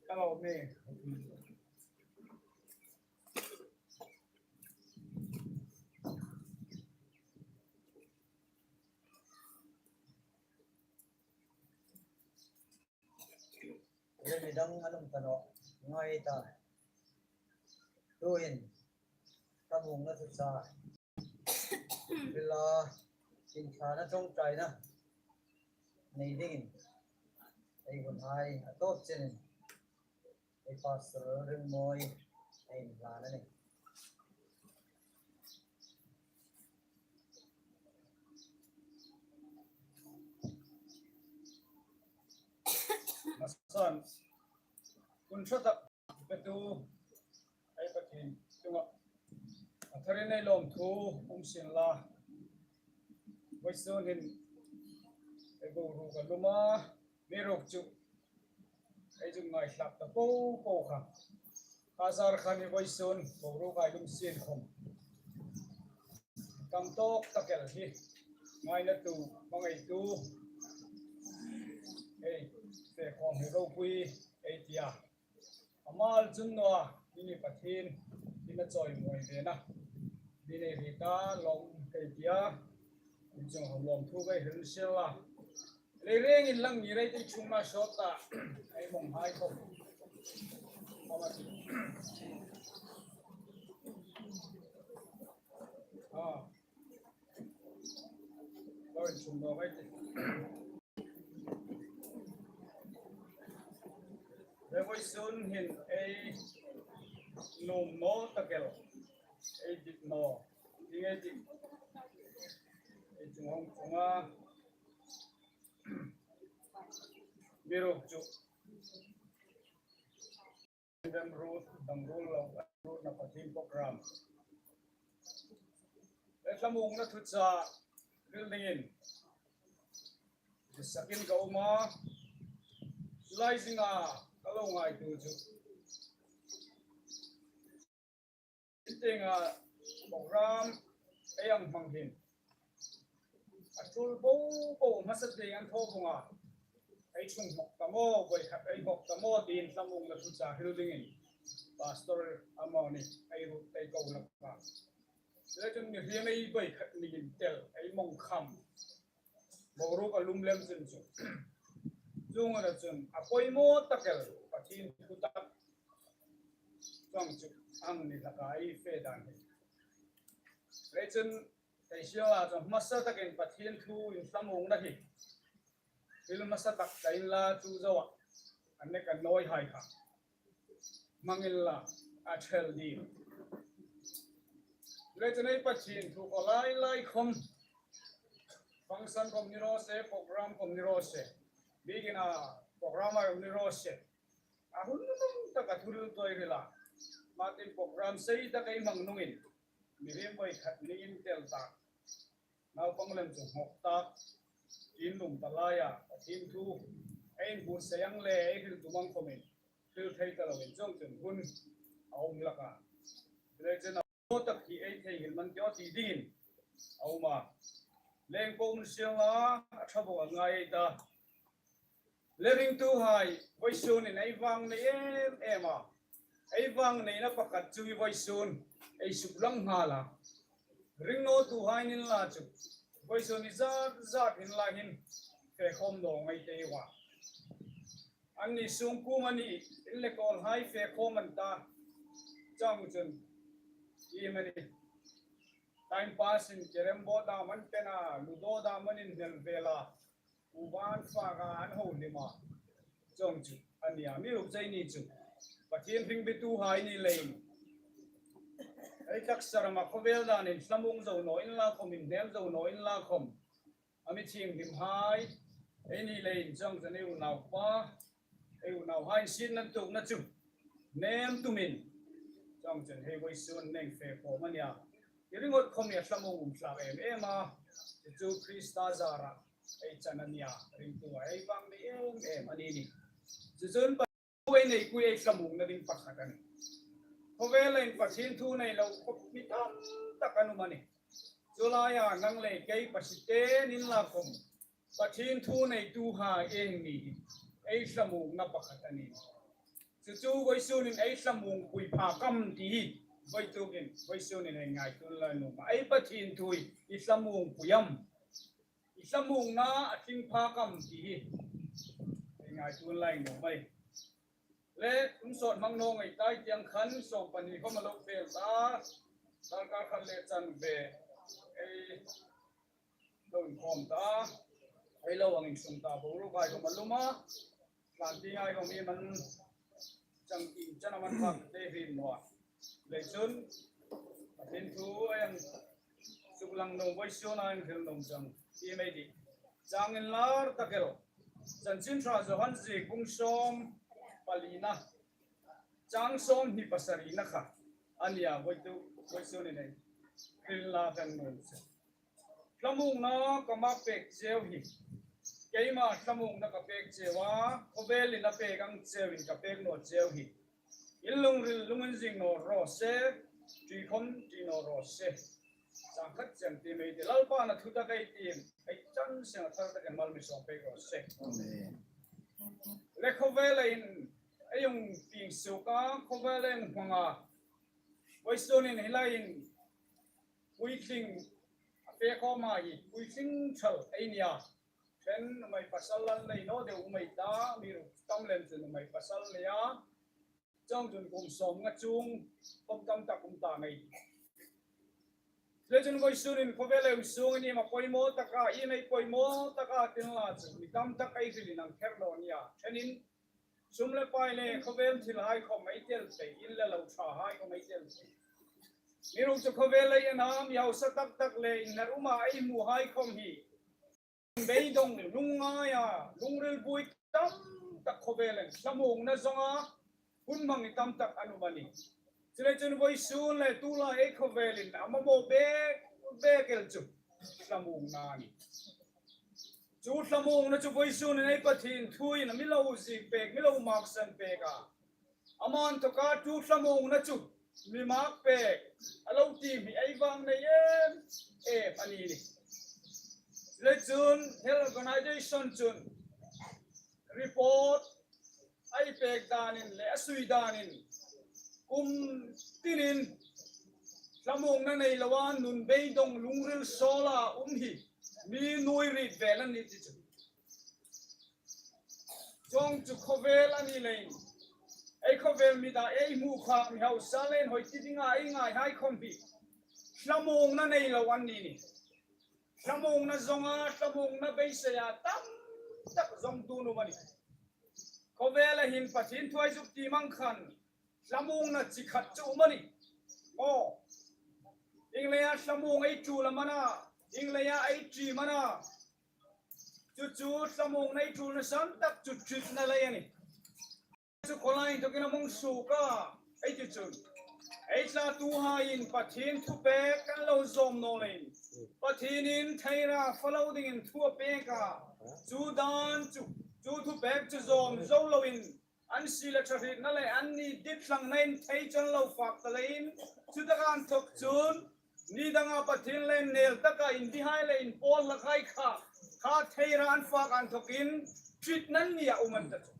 Hello, me. Midang an um ta naw ngai ta. Tuhin, ka hmuna thusa. Bila, inthlana ṭawngṭaina nei dingin ei hun hai a tawp chenin ei Pastor Ringmawi ei inhlan a nih. Masan, hun ṭha tak petu ei Pathien chunga a tharin ei lawmthu um sien la. Vawisun hin ei boruok a lum a, mi ruk chu ei chu ngaithlak ta po po kha. Kha zar khan hi vawisun boruok ei lum sien khawm tam tawk tak el hi ngaina tu, hmangaitu ei fe khawm hi ropui ei ti a. A mal chun naw a, mi ni Pathien in a chawimawi ve na. Mi nei ri ta lawm kei ti a. Inchung ho lawmthu kei hril sien la. Leirengin lang ni rei ti chungna sawt ta. Ei mawng hai khawm. Mama ti. Ah. Lo inchung naw kei ti. Vawisun hin ei lum naw tak el, ei dik naw, ding ei dik, ei chung hawng chunga mi ruk chu. Dam rut, dam rut lo, rutna Pathien program. Ei thlamuongna thuchah hril dingin sakin ka um a, lai zinga ka lo ngaituo chu. Tin tienga program ei hang hmang hin a tul po po hmasa tieng an thaw vawng a, ei chunghmawk ta maw, voi khat ei hmawk ta maw tiin thlamuongna thuchah hril dingin Pastor Amoni ei rut ei ko hlak a. Leiin mihriem ei voi khat ni intel, ei mawng kham. Boruok a lum lem chun chu. Chuong a na chun a poimaw tak el Pathien thu tak. Chuong chu ang ni hlak a ei fe dan hi. Leiin chun, ei hriela chun hmasa takin Pathien thu inhlamungna hi thil hmasa tak ta inla, chu zoa an ne kan nawihai kha hmang inla, a ṭhel ding. Leiin chun ei Pathien thu kha lai lai khom, function khom ni raw se, program khom ni raw se, biekin a program a ni raw se, a hun taka thuhril tuoi hrila, Martin program sei tak ei hmang nungin, mihriem voi khat ni intel tak, naupang lem chu hmawk tak, inlum ta laia Pathien thu ei inbuotsai ang le ei hril tum ang khomin hril thei ta loin chuong chun hun a um hlak a. Leiin chun a tak hi ei theinghil man tio ti dingin a um a. Leng po mun siang a, a ṭha bawk a ngai ei ta. Le ringtuhai, vawisun hin ei vang nei em em a, ei vang neina pakhat chu hi vawisun ei suklang nghal a. Ring nawtuhai ni inla chu, vawisun hi zat zat hin la hin fe khom naw ngei ei tih. Anni sungkuo amanih, in le kawlhai fe khom an ta. Chuong chun, iemani, time pass in, carrom board a man pen a, ludo a man inhnel vel a, u van fak a an ho hlim a. Chuong chu a nih a, amiruokchu eini chu Pathien hringtuhai ni leiin, ei taksa rama khawvel danin hlamung zo naw inla khom, inhnem zo naw inla khom, a mi thienghlimhai ei ni leiin chuong chun ei unaupa, ei unauhai insietna tuokna chu hnem tumin, chuong chun hi vawisun ei fe khom a nih a. Hi ringawt khom hi a hlamung um hlak em em a. Chu chu Krista zara ei chan a nih a, ringtuhai ei vang nei em em a ni nih. Chu chun ei nei pui ei hlamungna ding pakhat a nih. Khawvelin Pathien thu nei lo khop mi tam tak an um a nih. Chu laia nang le kei Pathien te ni inla khom, Pathien thu neituhai ei ni hi ei hlamungna pakhat a nih. Chu chu vawisun hin ei hlamung pui phak am ti hi vawituk hin, vawisun hin ei ngaituo inla nuom a. Ei Pathien thu hi i hlamung pui am, i hlamungna a tling phak am ti hi ei ngaituo inla nuom ei. Le, hun sawt hmang naw ngei ta ei ti ang khan, sawm pahni khom a lo fel ta, darkar khat le chanve ei lo inkhawm ta, ei lo ang insung ta, boruok hai khom a lum a, tlan ti ngai khom hi man chang in chana man phak te hrin naw a. Leiin chun, Pathien thu ei suklang nuom vawisuna ei hril nuom chang ti mei di. Chang inlar tak el, Chanchin Ṭha Johan ziek bung sawm palina, chang sawmhni pasarina kha a nih a, vawituk, vawisun hin ei hril la kan nuom chu. Hlamungna ka mak pek cheu hi, keima hlamungna ka pek cheu a, khawvelin a pek ang cheuin ka pek naw cheu hi. In lungril lungin zing naw raw se, ṭi khom ṭi naw raw se. Chang khat chang ti mei di, Lalpan a thu tak ei tiem, ei chan seng a thar takin mal mi sawm pek raw se. Amen. Le khawvelin ei hung pieng suok a, khawvelin hmang a, vawisun hin hi laiin puitling a fe khom a hi, puitling thal ei ni a. Ṭhen nuhmei pasal an nei naw deu um ei ta, amiruokchu tam lem chu nuhmei pasal nei a. Chuong chun kum sawmnga chuong khom tam tak um ta ngei. Leiin chun vawisun hin khawvel ei hung suong a ni ma, poimaw taka, i nei poimaw taka ti inla chu mi tam tak ei hril in ang kher naw nia. Ṭhenin sum le pai le khawvel thilhai khom ei tel thei, in le lo ṭhahai khom ei tel thei. Amiruokchu khawvel ei en a, mi hausa tak tak le inhnar uma ei hmuhai khom hi beidong, lungngaia, lungril buoi tam tak khawvelin hlamungna zonga hun hmang tam tak an um a nih. Chuleiin chun vawisun le tulai ei khawvelin a mamaw bek bek el chu hlamungna a nih. Chu hlamungna chu vawisun hin ei Pathien thuin a mi lo ziek pek, mi lo maksan pek a. Ama inthawka chu hlamungna chu mi mak pek a lo ti hi ei vang nei em em a ni nih. Leiin chun Health Organization chun report a pek danin le a sui danin kum tinin hlamungna nei loa nun beidong lungril sawla um hi mi nuoi riet vel an nih ti chu. Chuong chu khawvel a ni leiin Ei khawvel mi ta, ei hmu khak mi hausa le inhawi ti dinga ei ngaihai khawm hi thlamuongna nei lo an ni ni. Thlamuongna zonga, thlamuongna beiseia tam tak zong tu nu mani. Khawvela hin Pathien thu ei zuk ti mang khan thlamuongna chi khat chu um a ni. Aw. Ieng leia thlamuong ei tul am a na, ieng leia ei ṭi am a na. Chu chu thlamuongna ei tulna san tak chu ṭitna lei a ni. Chu khawlai inthawkin a hung suok a, ei ti chun. Ei thlatuhaiin Pathien thupek kan lo zawm naw leiin, Pathienin theira fa lo dingin thu a pek a. Chu dan chu, chu thupek chu zawm zo loin, an sila ṭha hrietna le an ni dit hlangna in thei chan lo fak ta leiin, chu taka inthawk chun ni danga Pathien le nel taka indihai le inpawl hlakhai kha, kha theira an fak inthawkin ṭitna ni a um an ta chu.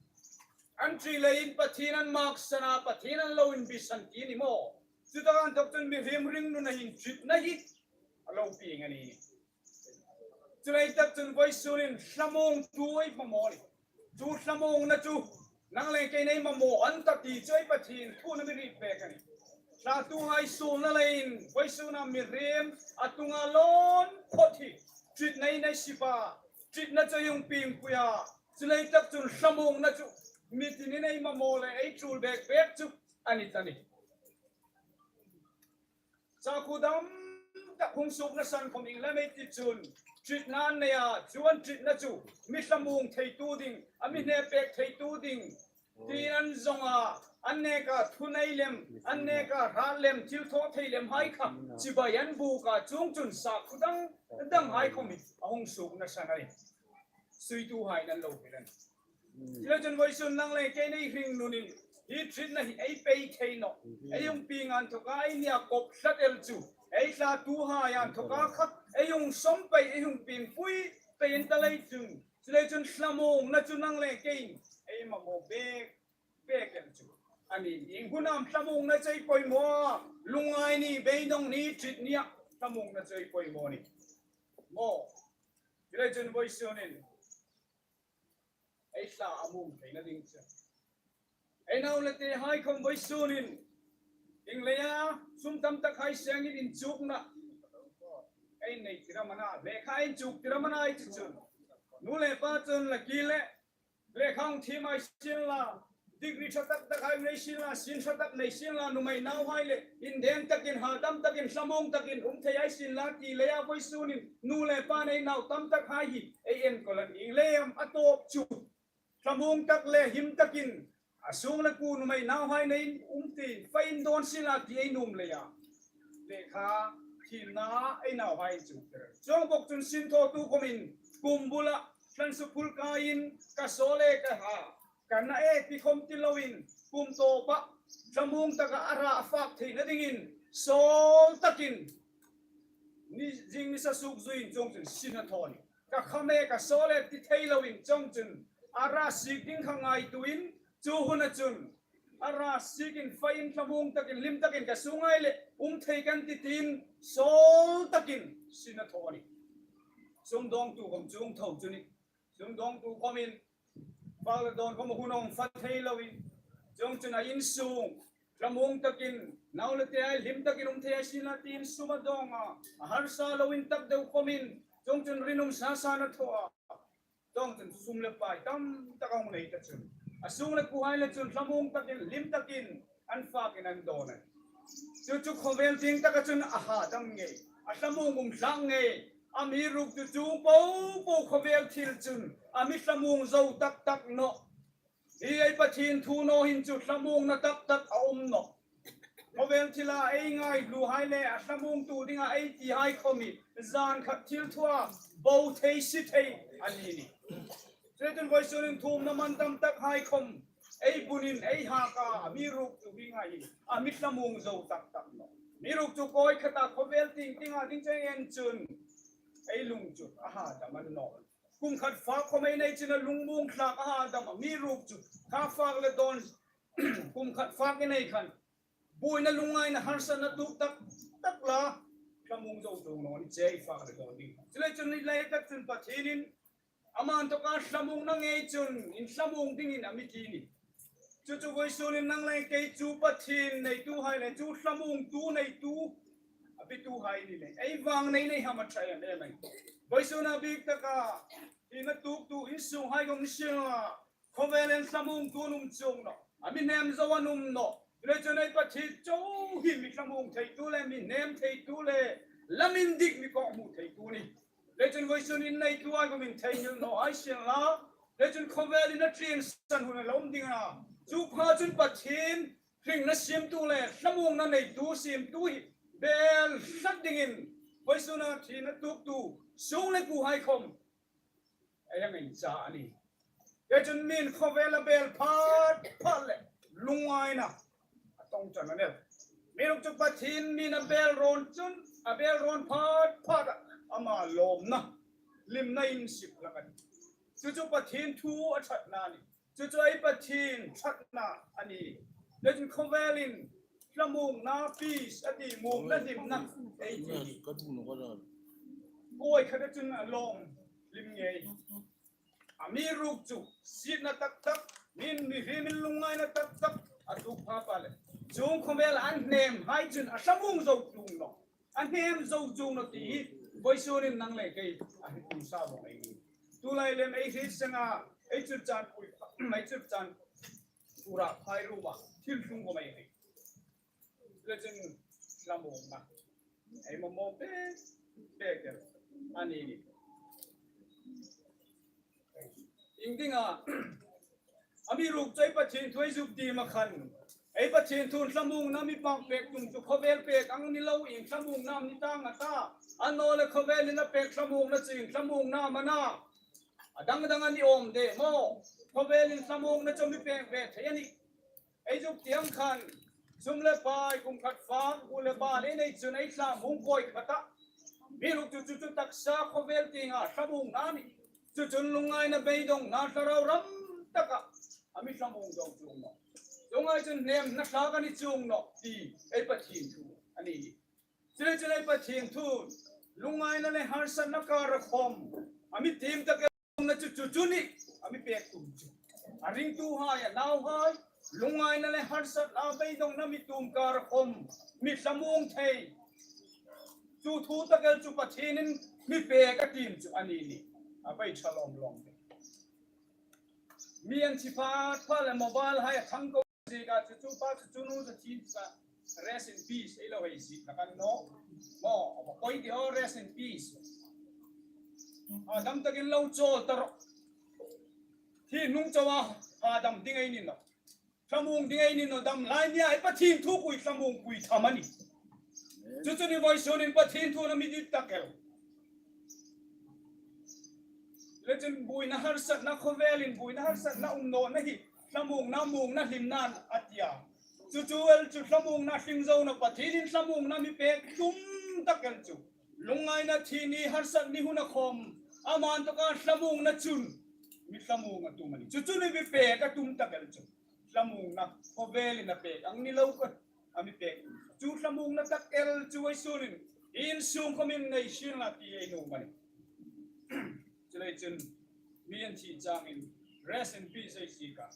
An ṭi leiin Pathien an maksan a, Pathien an lo inbisan ti ni maw? Chu taka inthawk chun mihriem ringnuna hin ṭitna hi a lo pieng a ni. Chu lai tak chun vawisun hin thlamuongtu ei mamaw a ni. Chu thlamuongna chu nang le keiin ei mamaw an ta ti chu ei Pathien thuin a mi hriet pek a ni. Thlatuhai suolna leiin vawisuna mihriem a tunga lawn phawt hi ṭitna in ei sip a, ṭitna chu ei hung piengpui a. Chu lai tak chun thlamuongna chu mi tinin ei mamaw le ei tul bek bek chu a ni ta ni. Sakhuo dam tak hung suokna san khawm ieng lem ei ti chun ṭitna an nei a, chuong ṭitna chu mi thlamuong theitu ding, a mi hnepek theitu ding tiin an zong a, an neka thunei lem, an neka hrat lem, thilthawthei lemhai kha chibai an buk a, chuong chun sakhuo dang danghai khawm hi a hung suokna san a ni. Suituhai an lo hril a ni. Chu lai chun vawisun nang le keiin ei hringnun hin hi ṭitna hi ei pei thei nawh. Ei hung pieng inthawka ei nia kop tlat el chu ei thlatuhai inthawka kha ei hung sawm pei, ei hung piengpui pei an ta lei chun, chu lai chun thlamuongna chu nang le keiin ei mamaw bek bek el chu a ni. Ieng hun am thlamuongna chu ei poimaw a? Lungngai ni, beidong ni, ṭit nia thlamuongna chu ei poimaw a ni. Maw. Chu lai chun vawisun hin ei thla a muong theina ding chu, ei nau le tehai khawm vawisun hin ieng leia sum tam takhai sengin inchukna ei nei tir am a na, lekha inchuk tir am a na ei ti chun, nu le pa chun la ki le lekha hung thiem ei sien la, degree ṭha tak takhai nei sien la, sin ṭha tak nei sien la, nuhmei nauhai le indeng takin, hadam takin, thlamuong takin um thei ei sien la ti leia vawisun hin nu le pa nei nau tam takhai hi ei enkawl a ni. Ieng leiin am a tawp chu thlamuong tak le hlim takin, a sung le kuo nuhmei nauhai neiin um ti, fa indawn sien la ti ei nuom leia lekha thiemna ei nauhai inchuk tir. Chuong bawk chun sinthawtu khawmin kum bula hlan suk phul kaiin ka saw le ka ha, ka na e ti khawm ti loin, kum tawpa thlamuong taka a ra a fak theina dingin sawl takin ni zing nisa suk zuiin chuong chun sin a thaw a ni. Ka kham e, ka sawl e ti thei loin chuong chun a ra sik ding kha ngaituoin, chu huna chun a ra sikin, fa in, thlamuong takin, hlim takin ka sunghai le um thei kan ti tiin sawl takin sin a thaw a ni. Sumdawngtu khawm chuong tho chu ni. Sumdawngtu khawmin fak le dawn khawm a hun a hung fa thei loin, chuong chun a insung thlamuong takin, nau le tehai hlim takin um thei ei sien la tiin sum a dawng a, a harsa lo intak deu khawmin chuong chun rinum sa sa a thaw a. Chuong chun sum le pai tam tak a hung nei ta chun, a sung le kuohai le chun thlamuong takin, hlim takin an fakin an dawn a. Chu chu khawvel tieng taka chun a hadam ngei, a thlamuong um hlak ngei. Amiruokchu chuong po po khawvel thil chun a mi thlamuong zo tak tak nawh. Hi ei Pathien thu naw hin chu thlamuongna tak tak a um nawh. Khawvel thila ei ngaihluhai le a thlamuongtu dinga ei tihai khawm hi zan khat thil thua bo thei si thei a ni ni. Chu chun vawisun hin thuomna man tam takhai khawm ei bunin ei hak a, amiruokchu hi ngai hi a mi thlamuong zo tak tak nawh. Amiruokchu kawi khata khawvel tieng tienga ding che en chun ei lung chu a hadam a ni nawh. Kum khat fak khawm ei nei chun a lungmuong hlak a hadam a, amiruokchu kha fak le dawn kum khat fak ei nei khan buoina, lungngaina, harsatna tuok tak tak la thlamuong zo chuong naw ni che, ei fak le dawn ding. Chu lai chun ni lai tak chun Pathienin ama inthawka thlamuongna ngei chun inthlamuong dingin a mi ti ni. Chu chu vawisun in nang le kei chu Pathien neituhai le chu thlamuongtu neitu a bituhai ni le ei vang nei nei ham a ṭha em em a nih. Vawisun a bik taka thina tuoktu insunghai khom ni sienla, khawvel in thlamuongtu an um chuong nawh, a mi hnem zo an um nawh. Chuleiin chun ei Pathien chau hi mi thlamuong theitu le mi hnem theitu le lam indik mi kawkhmu theitu a nih. Chuleiin chun vawisun in neituhai khom intheinghil naw hai sienla, chuleiin chun khawvel in a ṭiensan hun a la um ding a na. Chu pha chun Pathien hringna siemtu le thlamuongna neitu siemtu hi bel hlat dingin vawisun a thina tuoktu sung le kuohai khom ei hang inchah a nih. Chuleiin chun mi'n khawvel a bel phat phat le lungngaina a tawng ṭan a nih. Amiruokchu Pathien mi'n a bel rawn chun, a bel rawn phat phat a, ama lawmna hlimna insip hlak a nih. Chu chu Pathien thu a ṭhatna a nih. Chu chu ei Pathien ṭhatna a nih. Chuleiin chun khawvel in thlamuongna, peace a ti, muongna hlimna ei ti. Kuoi khata chun a lawm hlim ngei. Amiruokchu sietna tak tak, mi'n mihriem in lungngaina tak tak a tuok pha pha le, chuong khawvel an hnemhai chun a thlamuong zo chuong nawh, a hnem zo chuong nawh ti hi vawisun in nang le kei a hriet tum sa vawng ei nih. Tulai lem ei hriet seng a, ei church-ah pui, ei church-ah pura phai ruom a thil tlung khom ei hriet. Chuleiin chun thlamuongna ei mamaw pek pek el a ni nih. Iengdinga? Amiruokchu ei Pathien thu ei zuk diem a khan, ei Pathien thu'n thlamuongna mi pek tum chu khawvel pek ang ni loin thlamuongna am ni tang a ta? Annawleh khawvel in a pek thlamuongna chu ieng thlamuongna am a na? A dang dang a ni awm de maw? Khawvel in thlamuongna chu mi pek ve thei a nih. Ei zuk diem khan, sum le pai, kum khat fak, bu le bâ ei nei chun ei thlamuong kuoi khata. Amiruokchu chu chu taksa khawvel tienga thlamuongna a nih. Chu chun lungngaina, beidongna, thlarau ram taka a mi thlamuong zo chuong nawh. Chuonghai chun hnemna thlak a ni chuong nawh ti ei Pathien thu a ni. Chuleiin chun ei Pathien thu'n lungngaina le harsatna kara khom a mi tiem tak el na chu chu chu nih a mi pek tum chu. A ringtuhai, a nauhai lungngaina le harsatna, beidongna mi tuom kara khom mi thlamuong thei chu thu tak el chu Pathienin mi pek a tiem chu a ni nih. A bei ṭha lawm lawm. Mi an thi phat phat le mobile hai a thang ko ziek a, chu chu pa chu chu nu chu thi sa, rest in peace ei lo hei ziek hlak a ni naw. Maw, a va poi ti aw, rest in peace. A dam takin lo chawl ta rawh. Thi hnung chauha dam ding ei ni nawh. Thlamuong ding ei ni nawh, dam lai nia ei Pathien thu pui, thlamuong pui tham a nih. Chu chu ni vawisun in Pathien thu'n a mi dit tak el. Chuleiin chun buoina harsatna, khawvel in buoina harsatna um nawna hi thlamuongna, muongna hlimna a tia. Chu chu el chu thlamuongna hlim zo nawh, Pathienin thlamuongna mi pek tum tak el chu. Lungngaina, thi ni, harsat ni huna khom ama inthawka thlamuongna chun mi thlamuong a tum a nih. Chu chu ni mi pek a tum tak el chu. Thlamuongna khawvel in a pek ang ni lo kha a mi pek. Chu thlamuongna tak el chu vawisun in insung khomin nei sienla ti ei nuom a nih. Chuleiin chun mi an thi changin rest in peace ei ziek a.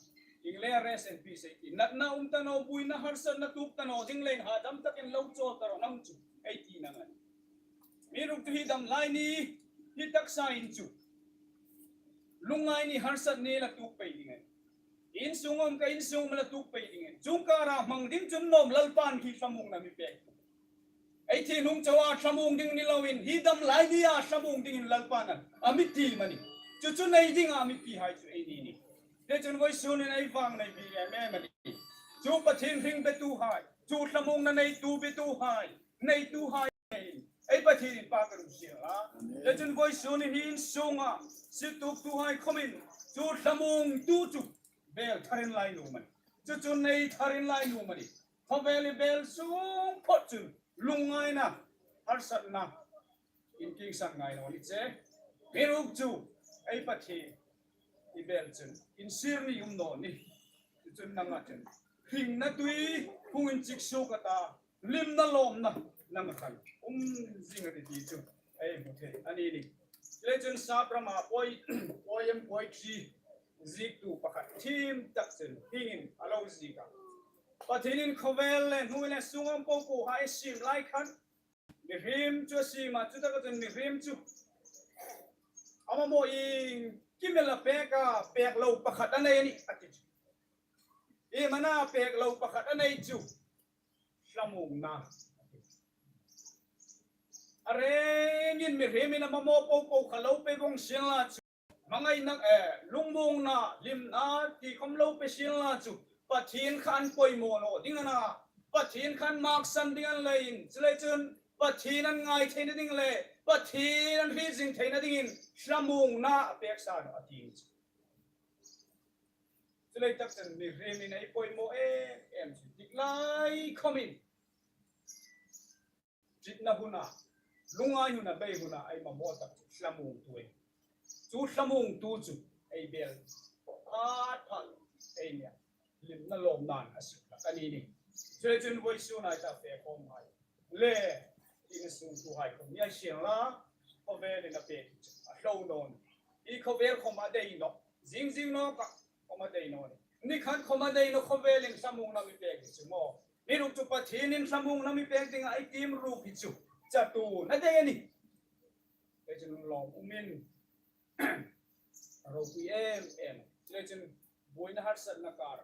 Ieng leia rest in peace ei ti? Natna um ta naw, buoina harsatna tuok ta naw ding leiin ha dam takin lo chawl ta rawh, nang chu ei ti nang a nih. Amiruokchu hi dam lai ni hi taksa in chu lungngai ni, harsat ni la tuok pei ding a nih. Insung um ka insung um la tuok pei ding a nih. Chuong kara hmang ding chun nawm, Lalpan hi thlamuongna mi pek. Ei thi hnung chauha thlamuong ding ni loin hi dam lai nia thlamuong dingin Lalpan a mi tiem a nih. Chu chu nei dinga a mi tiehai chu ei ni nih. Chuleiin chun vawisun in ei vang nei bik em em a nih. Chu Pathien hring betuhai, chu thlamuongna neitu betuhai, neituhai, ei Pathien inpâkin um sien la. Chuleiin chun vawisun in hi insunga sit tuoktuhai khomin chu thlamuongtu chu bel tharin la inum a nih. Chu chu nei tharin la inum a nih. Khawvel i bel sung phot chun lungngaina, harsatna, inkingsang ngai naw ni che. Amiruokchu ei Pathien i bel chun insir ni um naw nih. Chu chun nanga chun hringna tui hung inchik suok a ta, hlimna lawmna nanga khan um zing a tih ti chu ei hmu thei a ni nih. Chuleiin chun sap rama poi, poem poetry ziektu pakhat thiem tak chun hieng hin a lo ziek a. Pathienin khawvel le hnuoi le sung am popo hai siem lai khan, mihriem chu a siem a, chutaka chun mihriem chu a mamaw iengkim el a pêk a, pêk lo pakhat a nei a nih, a ti chu. Iem a na pêk lo pakhat a nei chu? Hlamuongna. A rengin mihriemin a mamaw popo kha lo pe vong sien la chu, hmangaina, eh, lungmuongna, hlimna ti khawm lo pe sien la chu, Pathien kha an poimaw naw ding a na, Pathien kha an maksan ding a ni leiin, chuleiin chun Pathien an ngai theina ding le Pathien an hriet zing theina dingin hlamuongna a pêk sa naw a ti chu. Chuleiin tak chun mihriemin ei poimaw em em chu, dik lai khawmin ṭitna huna, lungngai huna, bei huna ei mamaw tak chu hlamuongtu ei. Chu hlamuongtu chu ei bel phat phat ei nia, hlimna lawmnain a suk hlak a ni nih. Chuleiin chun vawisun ei ta fe khawm hai le, ina sungtuhai khawm ni ei sien la, khawvelin a pêk chu a hlo naw nih. Hi khawvel khawm a dei naw, zing zing naw kha khawm a dei naw nih. Ni khat khawm a dei naw khawvelin hlamuongna mi pêk chu maw. Ni ruk chu Pathienin hlamuongna mi pêk dinga ei tiem ruk hi chu chatuon a dei a nih. Ei chu lawm umin a ropui em em. Chuleiin chun buoina harsatna kar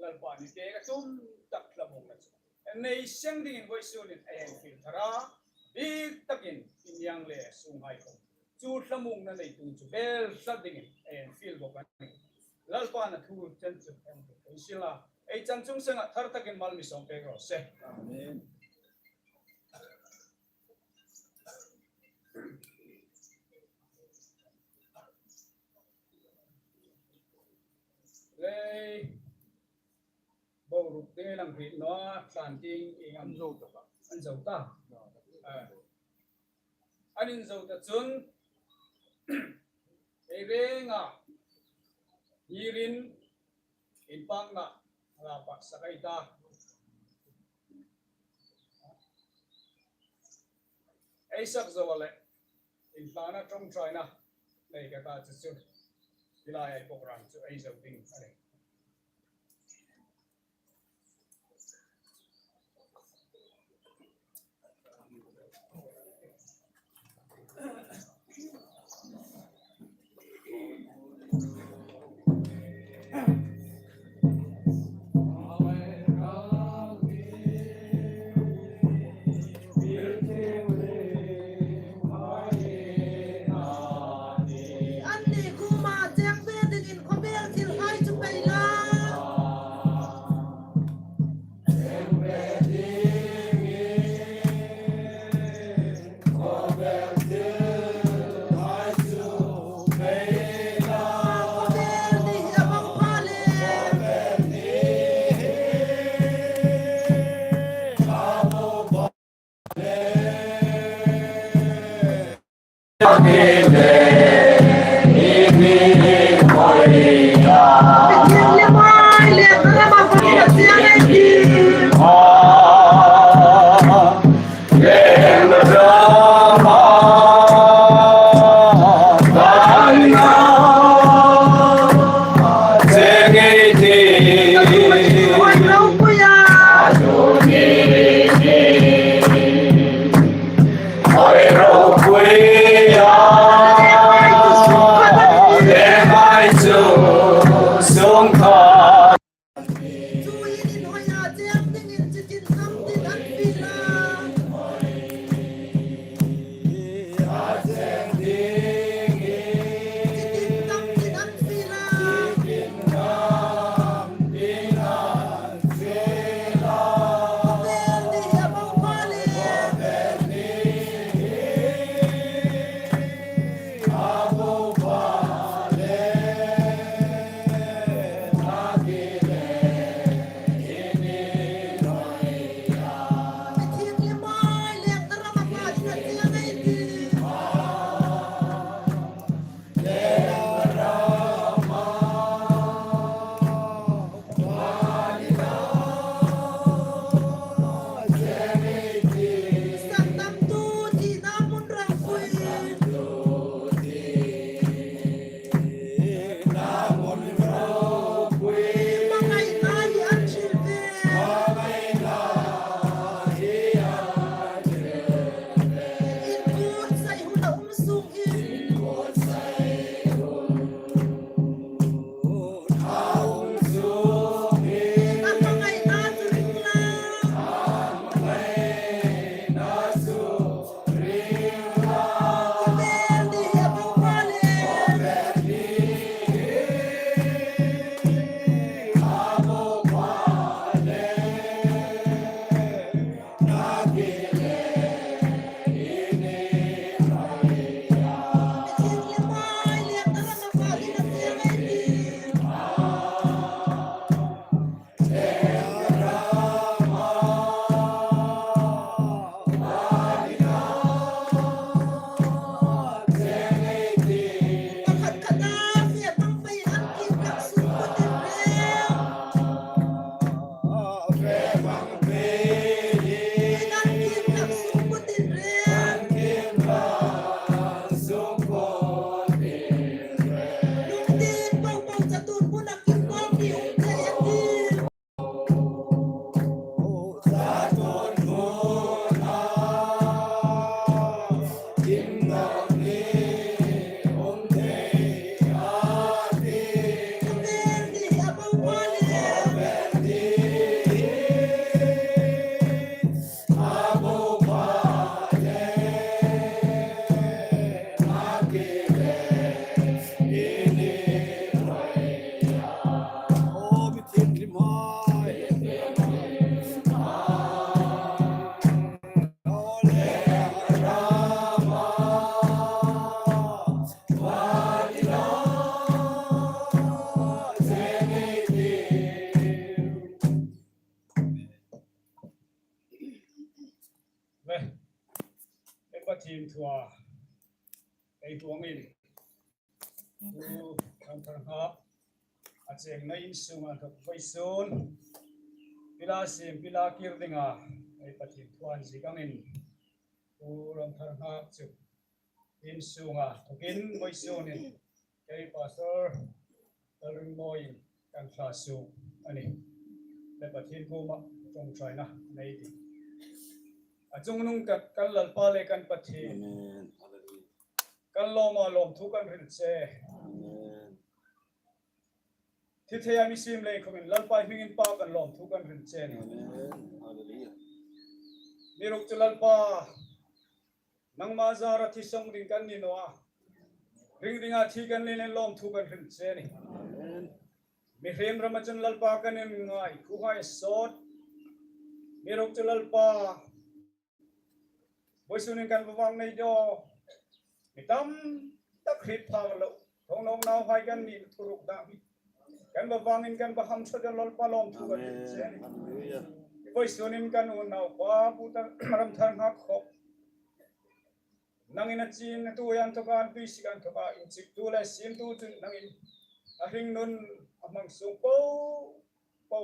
Lalpan ei pêk a tum tak hlamuongna chu ei nei seng dingin vawisunin ei hang fiel thar a, bik takin inhniang le sunghai khawm chu hlamuongna neitu chu bel tlat dingin ei hang fiel bawk a nih. Lalpan a thu chen chu ei hang fiel thar sien la, ei chan chung senga thar takin mal mi sawm pek raw se. Amen. Lei, boruok te lang hriet naw a, tlan ding ieng am zo ta. An zo ta. A. An inzo ta chun, ei renga hnirin inpakna la paksak ei ta. Ei sak zo a le, inhlana ṭawngṭaina nei ka ta chu chu, hi lai ei program chu ei zo ding a nih. Anni kuoma cheng ve dingin khawvel thilhai chu pei la. Inthuah ei tuongin, Pu Ramtharnghak a chengna in sunga inthawk vawisun pila siem pila kir dinga ei Pathien thu an ziek angin, Pu Ramtharnghak chu in sunga inthokin vawisun in kei Pastor Lalringmawiin kan thla suok a nih. Le Pathien kuoma ṭawngṭaina nei ti. A chungnung tak kan Lalpa le kan Pathien. Amen. Hallelujah. Kan lawma lawmthu kan hril che. Amen. Thi thei a mi siem lei khomin Lalpa hmingin Pa kan lawmthu kan hril che a nih. Amen. Hallelujah. Amiruokchu Lalpa, nangma zara thi sawng ding kan ni naw a, ring dinga thi kan ni leiin lawmthu kan hril che a nih. Amen. Mihriem rama chun Lalpa kan inngai, khuongai sawt. Amiruokchu Lalpa, vawisun in kan va vang nei daw, mi tam tak hriet pha lo, thongnawk nauhai kan ni thuruk dam hi kan va vangin kan va hamṭha ding Lalpa lawmthu kan hril che a nih. Amen. Hallelujah. Vawisun in kan unaupa Pu Ramtharnghak khawm nangin a chin a tu a inthawka, an tuisik a inthawka inchiktu le siemtu chun nangin a hringnun a hmang sung po po,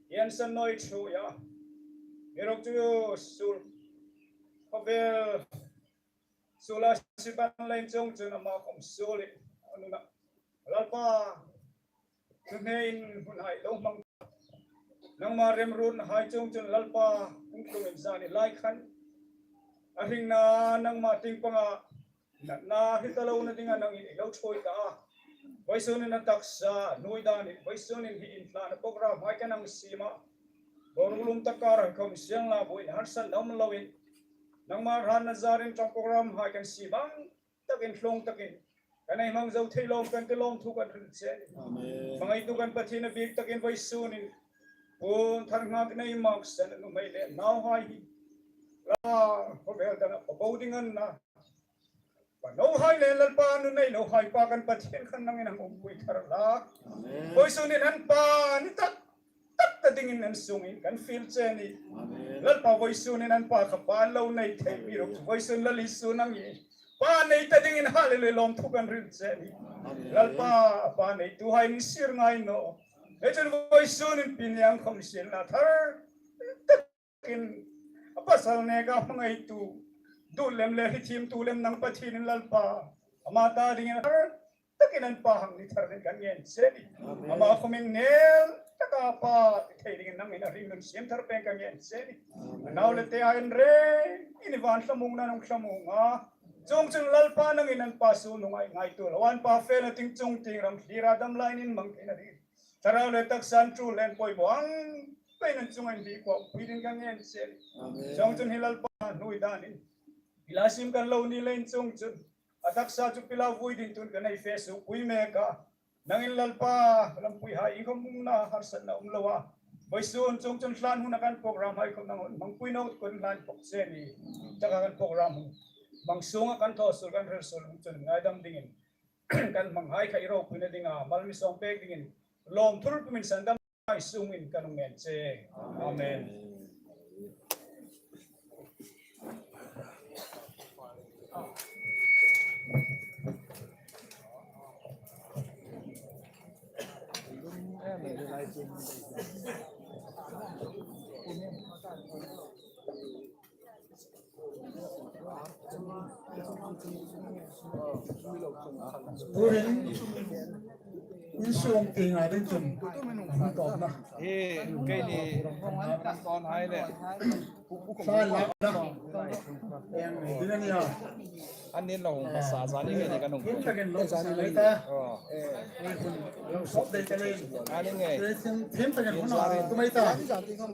i an san naw i ṭhuoi a. Amiruokchu suol khawvel suola sip an lei chungchun ama khawm suolin a nuna. Lalpa, chu hnein hun hai lo hmang. Nangma remruotna hai chungchun Lalpa, hung tlungin zani lai khan a hringna nangma tieng panga natna hi ta lo na dinga nangin i lo ṭhuoi ta a. Vawisun in a taksa nuoi danin, vawisun in hi inthlana program hai kan hang siem a, boruok lum taka ran khawm sienla buoina harsatna um loin, nangma hratna zarin ṭawng program hai kan siem ang takin tlung takin kan hei hmang zo thei lawm kan ti lawmthu kan hril che a nih. Amen. Hmangaitu kan Pathien, a bik takin vawisun in Pu Tharnghak nei maksan a nuhmei le nauhai hi la khawvel danga pa bo ding an na. Pa nauhai le Lalpa, nu nei nauhai pa kan Pathien khan nangin hang umpui thar la. Amen. Vawisun in an pa ni tak tak ta dingin an sungin kan fiel che a nih. Amen. Lalpa, vawisun in an pa kha pa lo nei thei mi ruok, vawisun Lal Isu nangin pa nei ta dingin hallelujah lawmthu kan hril che a nih. Amen. Lalpa, pa neituhai ni sir ngai naw. Le chun vawisun in Pi Niang khawm sienla thar takin a pasal neka hmangaitu, duh lem le hrithiemtu lem nang Pathien in Lalpa, ama ta dingin thar takin an pa hang ni thar dingin kan ngen che a nih. Amen. Ama khawmin nel taka pa ti thei dingin nangin a hringnun siem thar pei kan ngen che a nih. Amen. A nau le tehai an rengin i van thlamuongna hung thlamuong a, chungchun Lalpa nangin an pa suol nu ngai ngaitu lo, an pa felna tieng chung tieng ram thlira dam laiin hmang theina dingin thlarau le taksa an ṭul le an poimaw ang peiin an chunga inbiekpui dingin kan ngen che a nih. Amen. Chungchun hi Lalpa nuoi danin pila siem kan lo ni leiin chungchun a taksa chu pila vui dingin tun kan hei fe suokpui mek a. Nangin Lalpa, lampuihai iengkhawm hmuna harsatna um loa, vawisun chungchun tlan huna kan program hai khawm nangin hmangpui naw kan hlan bawk che a nih. Taka kan program hmang sunga kan thaw suol kan hril suol hung chun ngaidam dingin kan hmanghai kha i ropuina dinga mal mi sawm pek dingin lawmthu pumin sandam hai sungin kan hung ngen che. Amen. Tuhin in sung tienga ding chun hung tawpna. Hi, keini kan tawn hai le. Sa lakna. Eng ni ding a nia. An nin lo hung pasa zani keini kan hung. Hung takin lo sa lai ta. Oh. Lo sop dei ta le. Ani nge. Thim, thim takin hung na tu mai ta.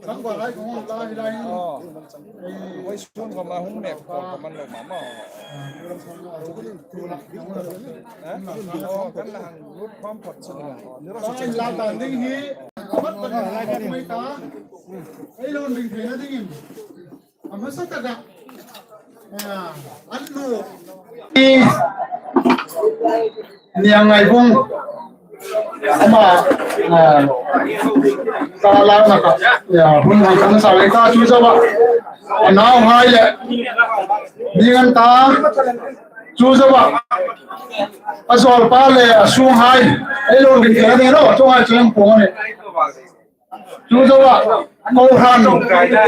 Kan ba lai kong la hi lai. Oh. Ei. Oi, sun ko ma hung mek ko ko man lo ma ma. Ah, ni lo sa lo. Ha? Oh, kan la hang lut khawm phawt chun. Kan la ta ding hi. Amat takin hung tu mai ta. Ei lo ring thei na dingin. A hmasa taka, eh, an nu. Niang Ngaibung. Ama, eh, ka la na ka, ya, hun hun kan sa le ka chu zawa. Nauhai le. Ni ngan ta chu zawa. A zawlpa le a sunghai. Ei lo ri ke ne lo, chu ngai chu ang pawng ne. Chu zawa. Kohran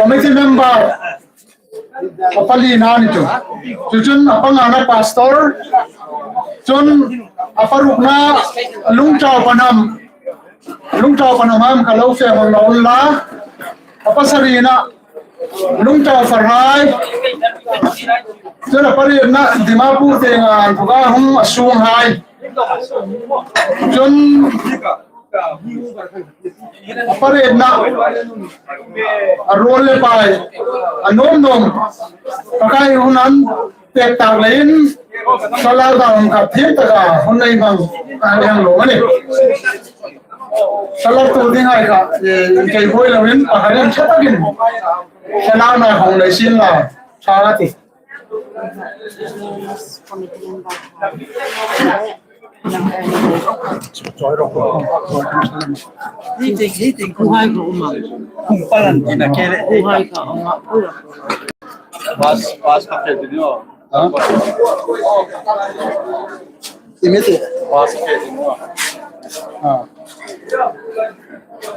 committee member. A palina ni chu. Chu chun a pangana pastor. Chun a parukna Lungtau Panam. Lungtau Panam am ka lo fe hon lo la. A pasarina Lungtau Farhai. Chun a parietna Dimapur te nga an puka hung a sunghai. Chun a parietna a ruol le pai a nuom nuom. Ka kai hun an pek tak leiin ka lau dang ka thiem taka hun nei mang a hang lo a nih. Ka lau tu ding hai ka, eh, kei hoi lo in pakhat in ṭha takin ka lau na hong nei sin la ṭha a ti. Pass, pass ka fe ding o. Ha? Imiti. Pass ka fe ding o. Ah.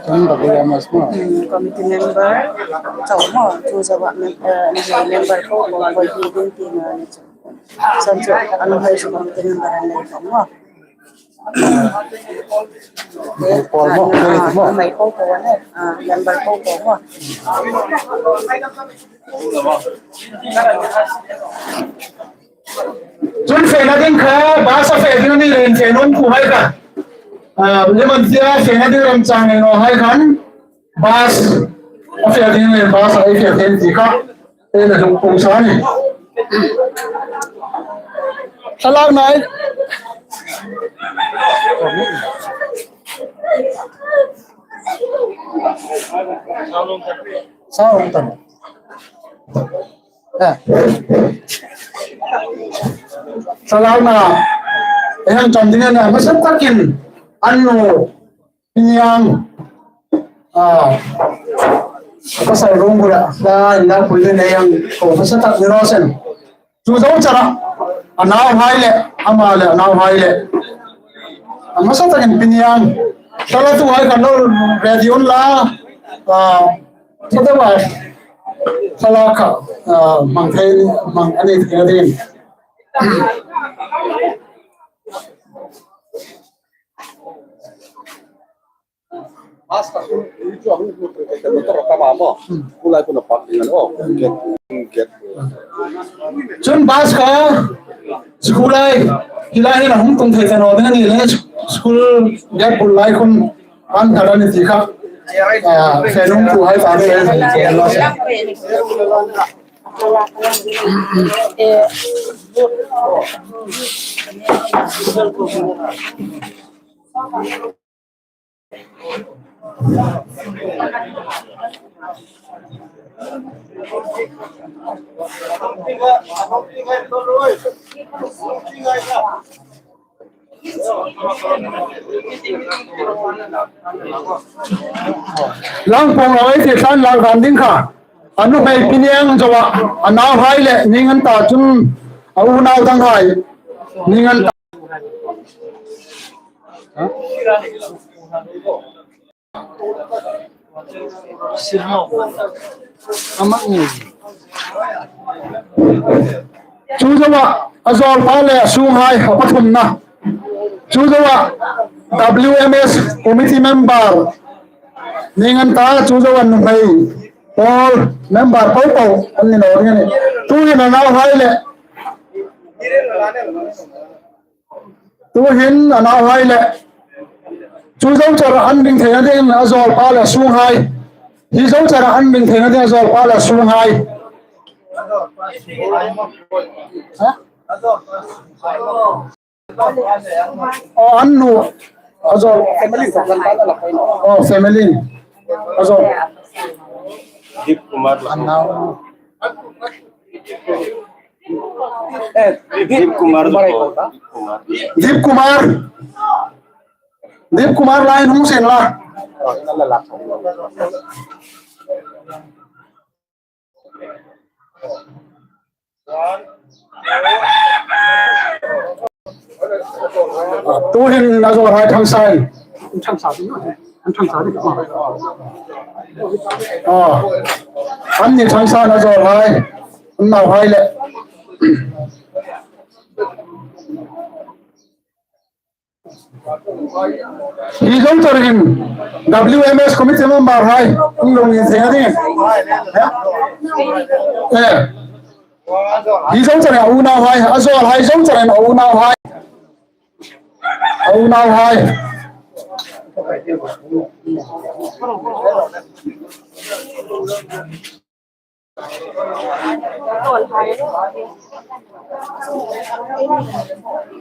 Kan da ya mas ma. Hmm, committee member. Chau mo, chu zawa mem-, eh, member ko, ko, ko, hi din ti na ni chu. San chu, an hai chu committee member an nei ko mo. Paul mo, ah, paul mo. Mai ko ko ne. Ah, member ko ko mo. Chun fena ding kha, bus a fe ding ni len fe nun ku hai kha. Ah, le man tia fena ding ram chang ni no hai khan. Bus a fe ding le bus a fe ding ti kha. Ei na dong kong sa ni. Salang nai. Salang tan. Eh. Salang na. Ei hang cham ding na, hmasa takin an nu Pi Niang, ah, pasal rung bula, la, la, pui le nei ang, ko pasal tak ni ro sen. Chu zo chara, a nauhai le, ama le, a nauhai le. A hmasa takin Pi Niang, tala tu hai kan lo radio la, ah, tala wa, tala ka, ah, mang thei, mang ani thei din. Chun bus kha school lai, hi lai hin a hung tung thei ta naw ding a ni le, school gate bul lai khun an thar a ni ti kha. Ah, fe nun ku hai ta le. Lang pawng lo ei ti san lang dan ding kha. A nuhmei Pi Niang zoa, a nauhai le, ning an ta chun, a unau danghai, ning an ta. Chu zoa, a zawlpa le a sunghai, a pathumna. Chu zoa, W M S committee member. Ning an ta, chu zoa nuhmei. Pawl, member po po, an ni naw ring a nih. Tuhin a nauhai le. Tuhin a nauhai le. Chu zo chara an ring theina ding a zawlpa le a sunghai. Hi zo chara an ring theina ding a zawlpa le a sunghai. Ha? Oh, an nu. A zo. Oh, family. A zo. Dip Kumar. An nau. Eh, Dip Kumar. Dip Kumar. Dip Kumar. Deep Kumar lai hung sien la. Tuhin a zawlhai Thangsa in. Ah, anni Thangsa in a zawlhai. Nauhai le. Hi zo char hin W M S committee member hai. Hung lo ni thei a ding. Eh. Hi zo char hin a unauhai, a zawlhai zo char hin a unauhai. A unauhai.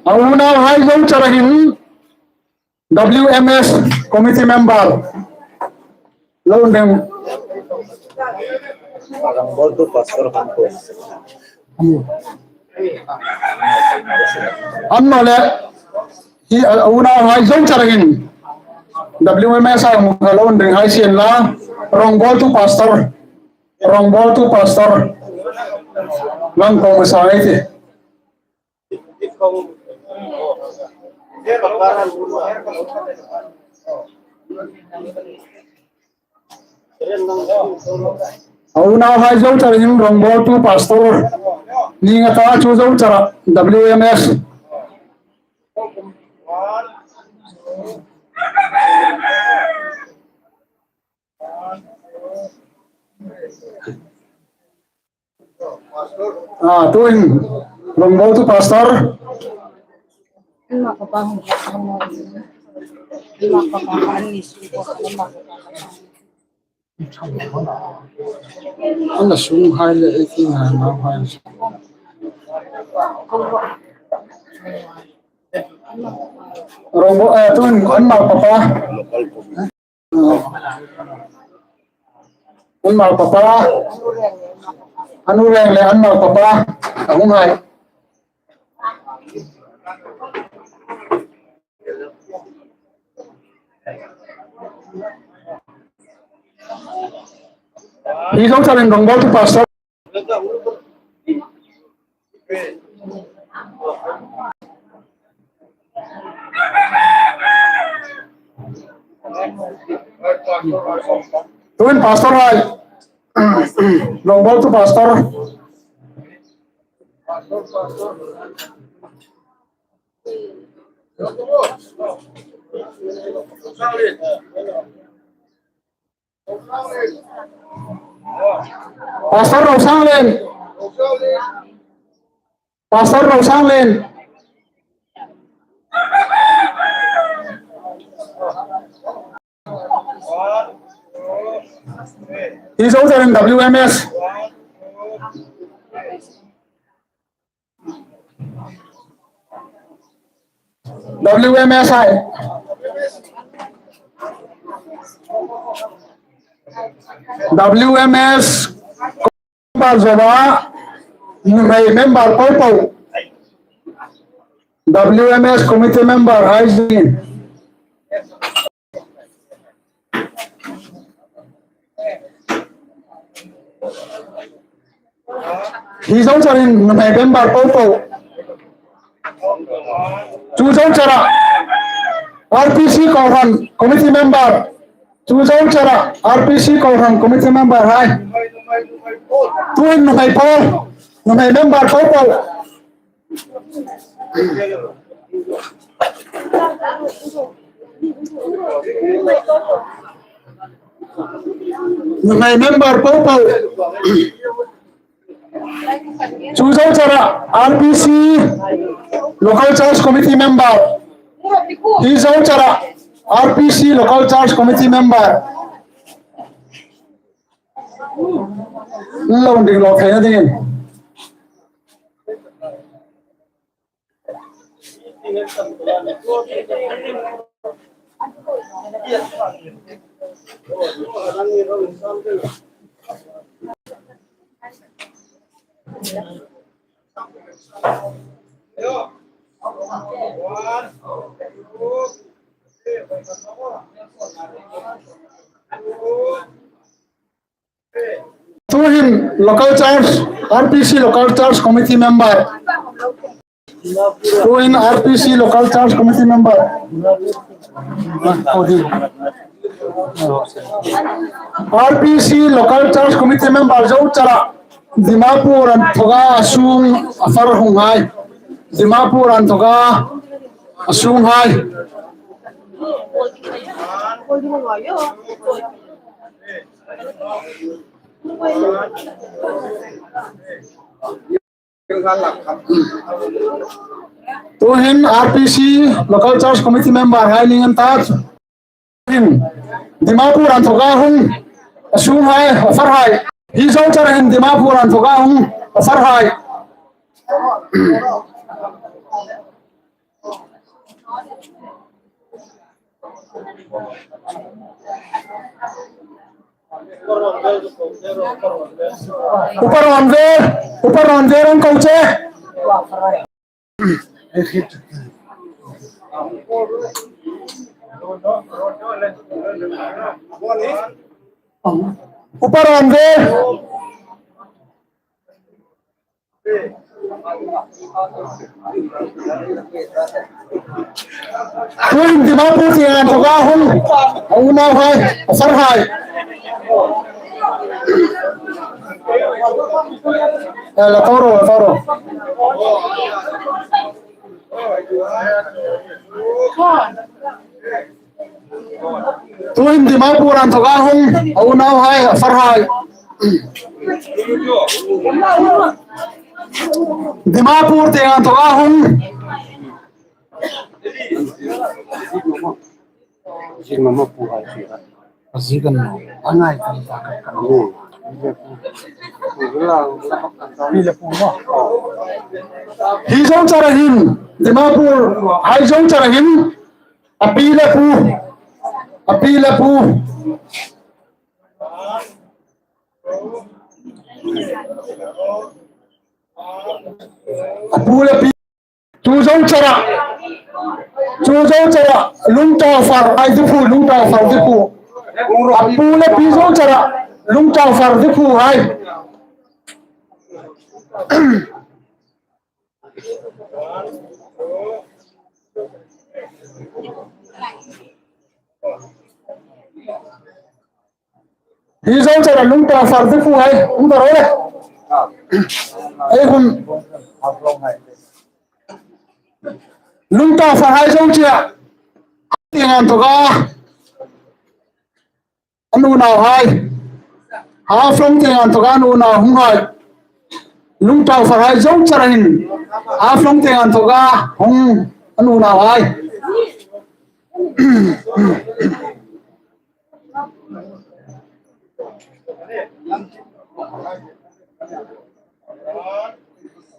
A unauhai zo char hin W M S committee member. Lo ding. Rongbawltu pastor kan ko. Annawleh, hi, uh, unauhai zo char hin W M S a hung lo ding hai sien la, rongbawltu pastor, rongbawltu pastor. Lang ko ma sa ei ti. A unauhai zo char hin rongbawltu pastor. Ni nga ta chu zo char a W M S. Ah, tuhin rongbawltu pastor. An a sunghai le ei ti ngai nauhai. Rongbawltu, eh, tuhin an mau papa. An mau papa. An u reng le an mau papa. A hung hai. Hi zo char hin rongbawltu pastor. Tuhin pastor hai. Rongbawltu pastor. Pastor Rosanglen. Pastor Rosanglen. Hi zo char hin W M S. W M S hai. W M S member zoa, nuhmei member po po. W M S committee member hai zin. Hi zo char hin nuhmei member po po. Chu zo char a R P C kohran committee member. Chu zo char a R P C kohran committee member hai. Tuhin nuhmei po. Nuhmei member po po. Nuhmei member po po. Chu zo char a R P C Local Church Committee member. Hi zo char a R P C Local Church Committee member. Lo ding lo thei a dingin. Tuhin local church, R P C local church committee member. Tuhin R P C local church committee member. R P C local church committee member zo chara Dimapur an thoka a sung a far hung hai. Dimapur an thoka a sung hai. Tuhin R P C local church committee member hai ning an ta. Hin Dimapur an thoka hung a sung hai, a far hai. Hi zo chara hin Dimapur an thoka hung a far hai. Upa rawn vel, upa rawn vel an ko che. Upa rawn vel. Tuhin Dimapur tieng an thoka hung, a unau hai, a far hai. Eh, la toro, la toro. Tuhin Dimapur an thoka hung, a unau hai, a far hai. Dimapur tieng an thoka hung. Hi zo chara hin, Dimapur hai zo chara hin, a pi le pu, a pi le pu. A pu le pi. Chu zo chara. Chu zo chara. Lungtau far hai di pu, lungtau far di pu. A pu le pi zo chara. Lungtau far di pu hai. Hi zo chara lungtau far di pu hai, um ta ro le. Ei hun. Lungtau far hai zo chara. Tieng an thoka. An unau hai. Haflong tieng an thoka an unau hung hai. Lungtau far hai zo chara hin. Haflong tieng an thoka hung an unau hai.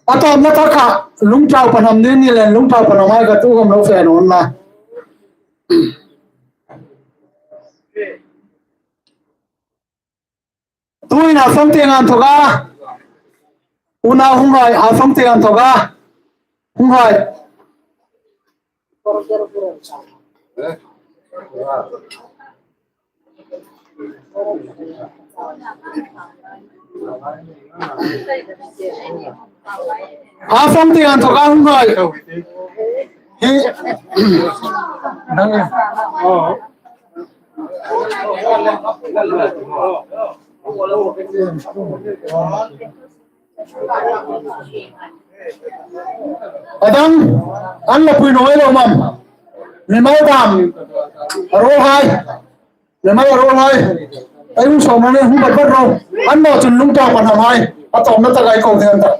A tawpna taka lungtau pahnam ni ni le lungtau pahnam hai ka tu khom lo fe nawn la. Tuhin Haflong tieng an thoka. Unau hung hai, Haflong tieng an thoka. Hung hai. Haflong tieng an thoka hung hai. Hi. A dang, an la pui naw ei lo mam. Mimal dam. A ruol hai. Mimal a ruol hai. Ei hung sawm naw ni, hung bat bat ro. An naw chun lungtau pahnam hai. A tawpna taka ei ko ding an ta.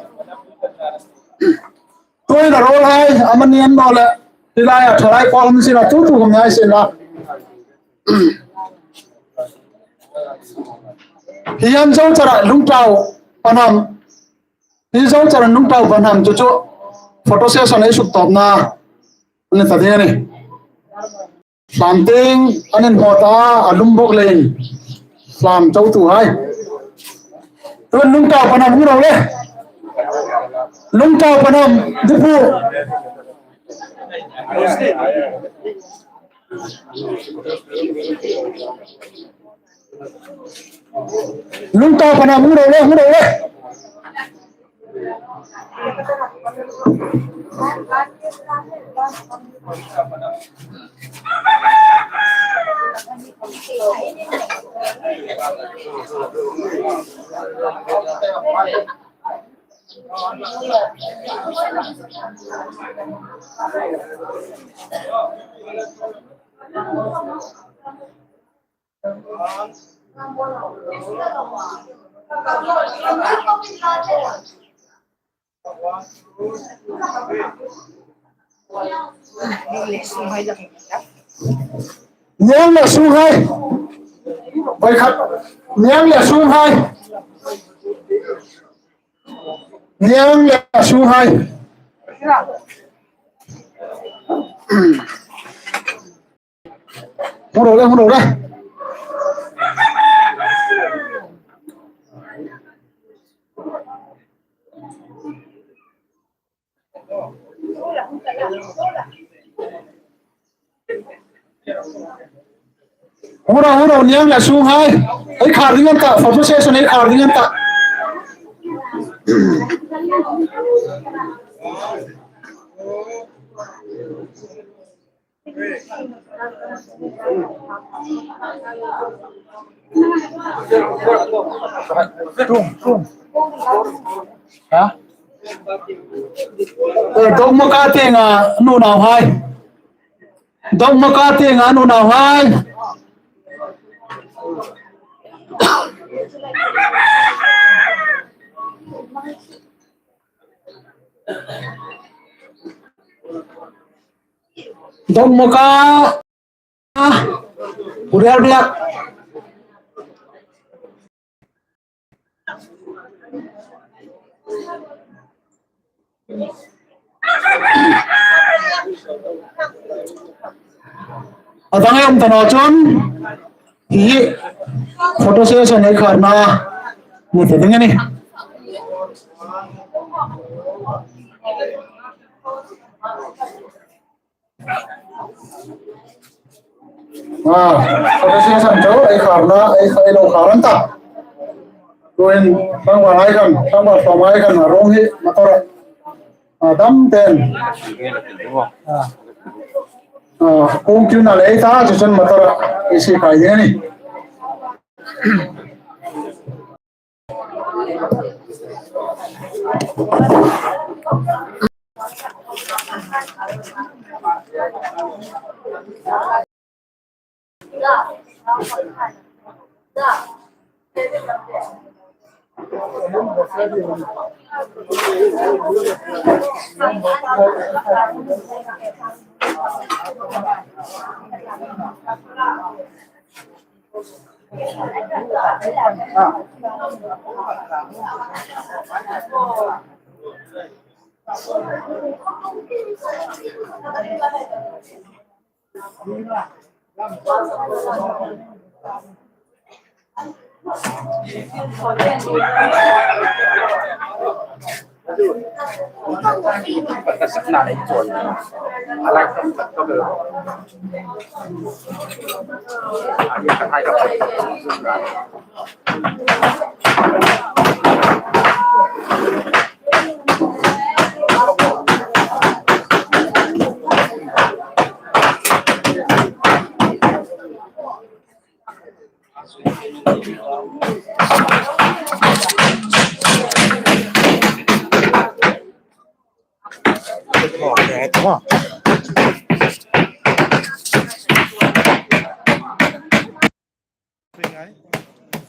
Tuhin a ruol hai, amani an naw le. Hi laia thalai kual hung sin a tu tu hung ngai sin la. Hi an zo chara lungtau pahnam. Hi zo chara lungtau pahnam chu chu. Photo session ei suk tawpna. Ni ta ding a nih. Hlam tieng an inhmaw ta a lum bawk leiin. Hlam chautu hai. Tuhin lungtau pahnam hung ro le. Lungtau pahnam di pu. Lungtawp a na, hung ro le, hung ro le. Niang le sunghai. Voi khat. Niang le sunghai. Niang le sunghai. Hung ro le, hung ro le. Hung ro, hung ro, niang le sunghai. Ei khar ding an ta, photo session ei khar ding an ta. Tum, tum. Ha? Eh, dawngmaka tienga nunauhai. Dawngmaka tienga nunauhai. Dawngmaka. Pu Rialbiak. A dang ei um ta naw chun hi photo session ei kharna ni ta ding a nih. Ah, photo session chau ei kharna, ei kha-, ei lo khar an ta. Tuhin tlangval hai khan, tlangval tlawmhai khan a rung hi motor a dam ten. Ah. Ah, kung kiu na lei ta, chu chun motor ei sie kai ding a nih.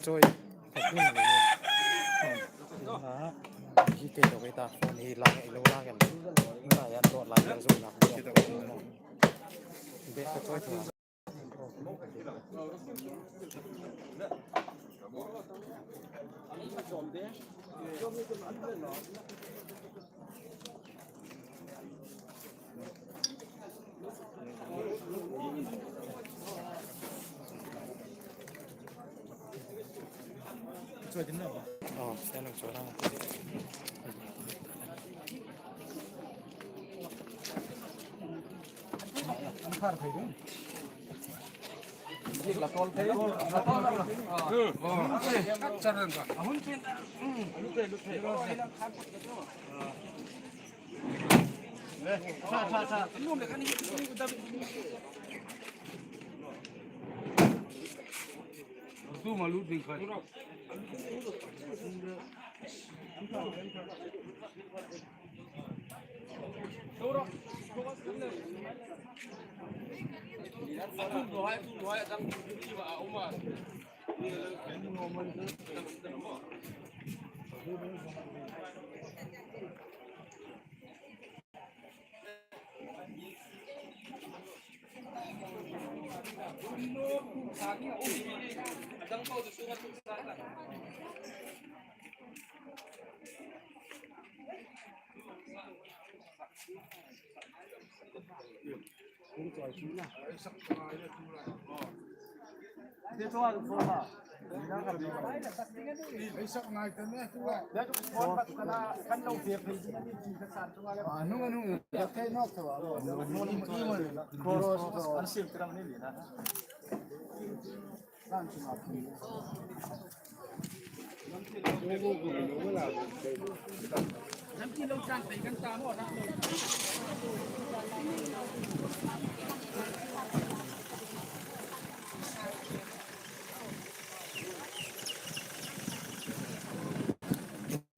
Choi. Hi kei lo kei ta, phone hi la, lo la kan. Na yan lo la yan zo na. Bek ka choi ta.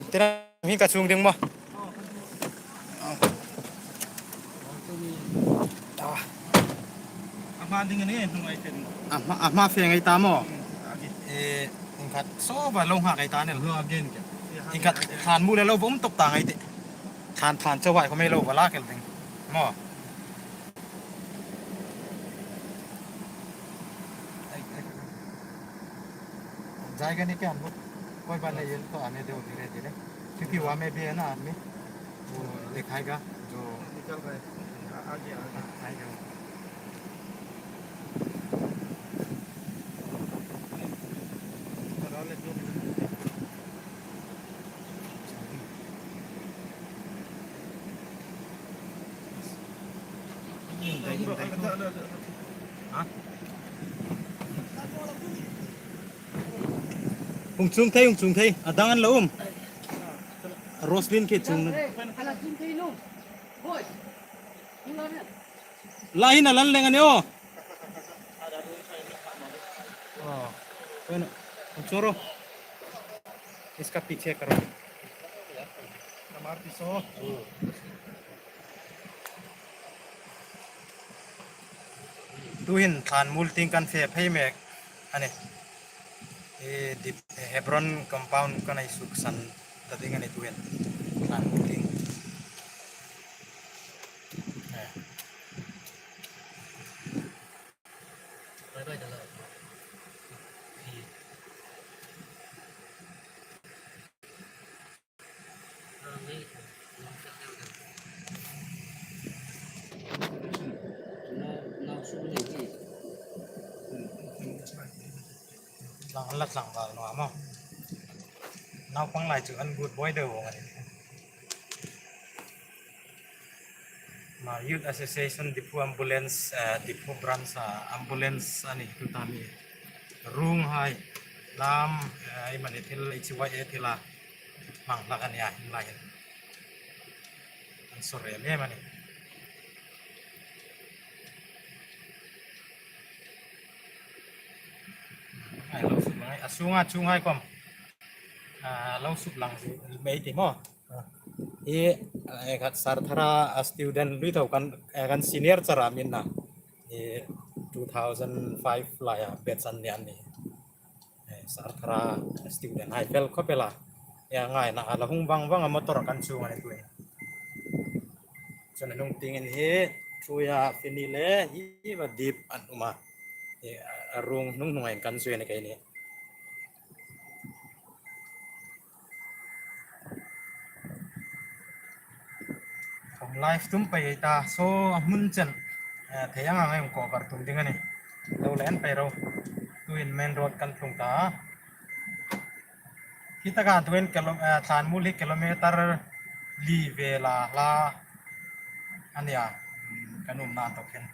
Tira mi ka chung ding maw? Ah. A hma ding a ni, hnung ai fe ding. A hma, a hma fe ngai ta maw? Hmm, a ni. Eh, inkhat saw ba lo hma kai ta ni lo a gen ke. Inkhat than mu le lo bom top ta ngai te. Than, than chawai ko mai lo ba la kel ding. Maw. Jai ka ni kya anbo. Koi ba na yel to ame de o dire dire. Kyunki wa me bhi hai na aadmi. Wo dikhayega jo nikal raha hai. Aage, aage. Aage. Hung chung thei, hung chung thei. A dang an lo um. Roslyn ke chung. La hin a lan leng a ni o. Oh. Bueno, un chorro. Iska piche karo. Kamar piso. Tuhin thanmuol tieng kan fe phei mek a nih. E, Dip, e, Hebron compound kan hei suksan ta ding a nih tuhin. Thanmuol tieng. E. Tlang la tlang val naw maw. Naupang lai chu an good boy deu vong a nih. Ma Youth Association Diphu Ambulance, eh, Diphu Branch a ambulance a ni tu ta mi. Ruong hai lam, eh, ei mani thil, ei chiwai e thil a. Hmang hlak a nih a, hin lai hin. An sawr em em a nih. Ai, lo suk lang, a sunga chung hai khom. A, lo suk lang si, mei ti maw. Hi, eh, khat Sarthara a student lui tho kan, eh, kan senior chara min na. Hi two thousand five laia batch an ni an ni. Eh, Sarthara student hai fel khop el a. Ei ngaina a la hung vang vang a motor kan chung a ni tuhin. Chun a hnung tieng hin hi, Thuoia, Fini le hi va Dip an um a. Eh, a ruong hnung hnunga kan zui a ni kei ni. Kan live tum pei ta, so a hmun chen, eh, thei ang ang ei cover tum ding a nih. Lo len pei ro. Tuhin main road kan tlung ta. Hi taka tuhin kilo-, eh, tlanmuol hi kilometer li vela hla a nih a. Kan umna tawk hin.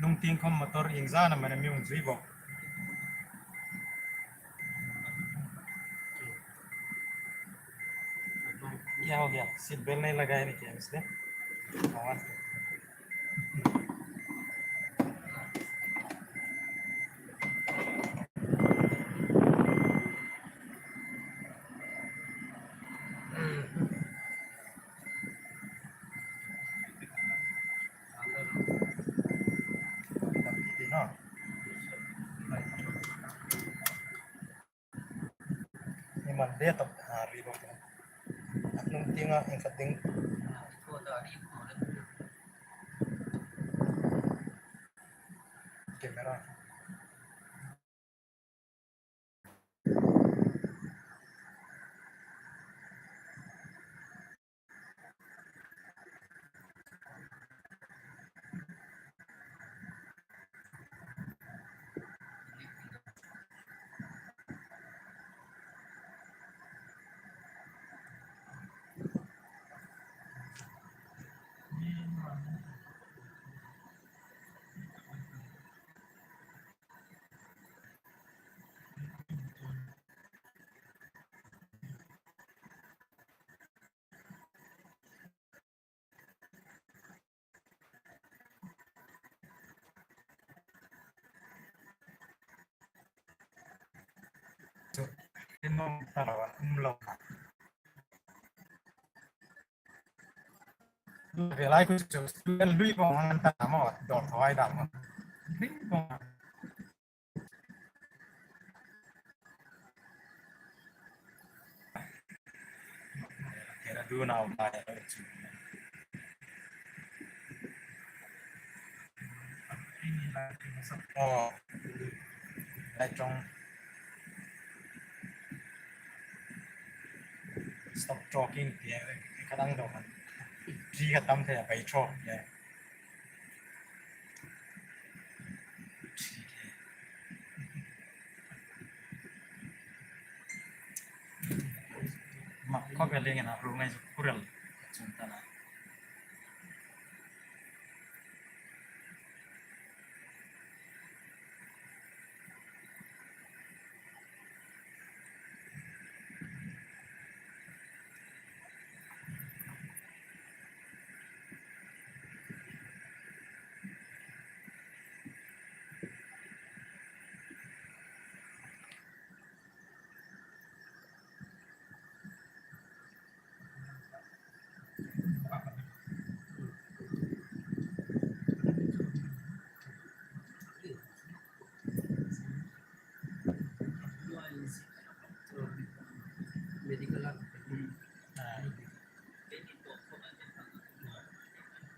Hnung tieng khom motor iengzat am a ni a mi hung zui bawk. क्या हो गया? Seat belt नहीं लगाया नहीं क्या इसने? आवाज। Ni man de tawp ha ri bawk. A hnung tienga inkhat ding. Camera. Chu, tin nawm ta lo a, um lo. Ve lai ku chu, student lui bawng an ta maw, dawr thawai dam maw. Lui bawng. Kera du nau mai chu. Oh. Lai chong. Stop talking, tia ka dang dawk a. Ri ka tam thei a, bai thaw, tia. Mak khawp el ding a, ru ngai chu kurel chung ta na.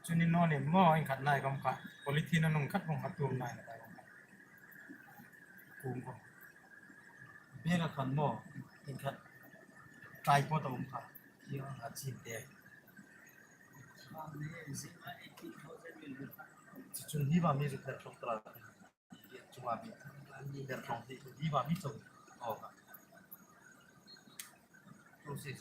Chu ni naw ni maw, inkhat lai khom kha. Polythene a nung khat hung khat tum lai na lai khom kha. Kum khom. Bera khan maw, inkhat. Tripod a um kha. Hi ang a chin te. Chu chun hi ba mi zu khat chok tra. Chunga mi, der thawng hi, hi ba mi chau. Aw ka. Process.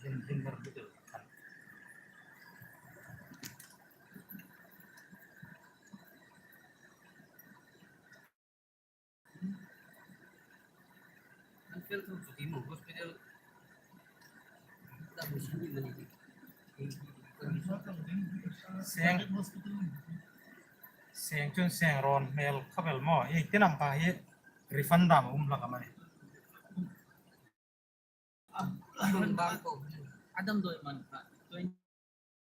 Hin, hin der mi chau. An fel thawk chu ti maw, hospital. Seng, seng chun seng rawn hmel khawp el maw. Ei, tin am kha hi refund dam a um hlak am a ni? A, a, a, a damdawi man kha, twenty,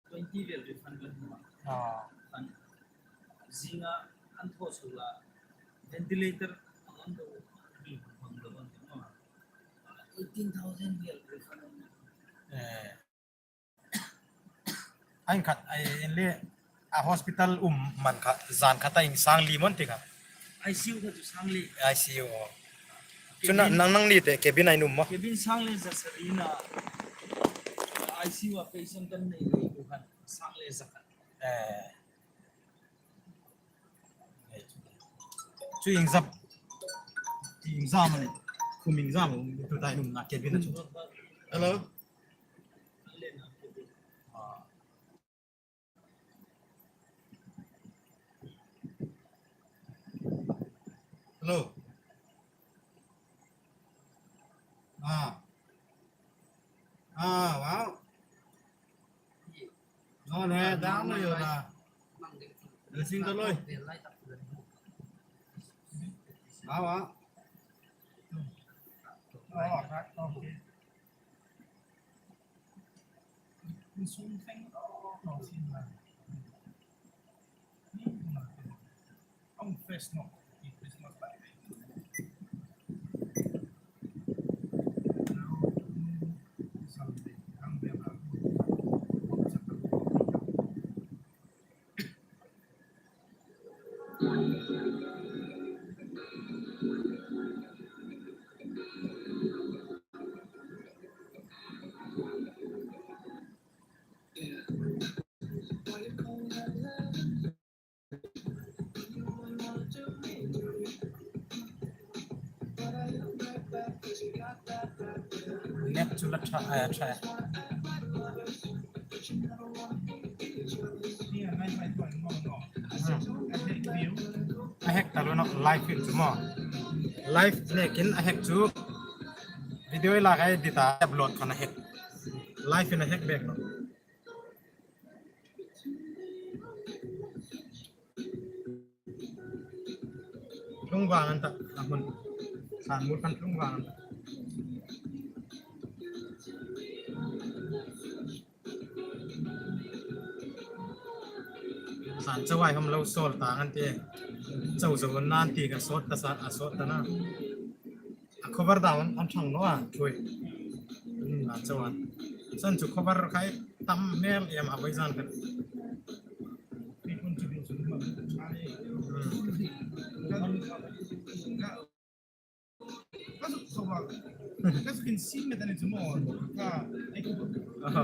twenty vel refund kan hmu a. Ah. Kan zinga an thaw suol a, ventilator a kan do, hmang lo an ti maw. Eighteen thousand vel refund. Eh. Inkhat, ei, en le, a hospital um man kha, zan khat a in sang li maw an ti kha. I C U kha chu sang li. I C U, aw. Chu na, cabin, nang, nangni te cabin a in um maw? Cabin sang le za sari na, I C U a patient kan nei le tu khan sang le za khat. Eh. Chu iengzam, iengzam a ni, khum iengzam a um tu ta in umna cabin a chu. Hello? Ah. Hello. Ah. Ah, wow. No, no, down no, you're not. You're single, oi. Wow, wow. Oh, okay. Net chu la ṭha, a ṭha. A hek ta lo naw, live in chu maw. Live nekin a hek chu. Video la ka edit a upload khan a hek. Live in a hek bek naw. Tlung vang an ta, a hmun. San mur khan tlung vang an ta. San chawai hom lo sawl ta an ti. Chau zo nan ti ka sawt ta sa, a sawt ta na. A cover down an thang lo a, thui. Hmm, a chawan. San chu cover khai tam mel em a voi zan kan. Hmm. Aha.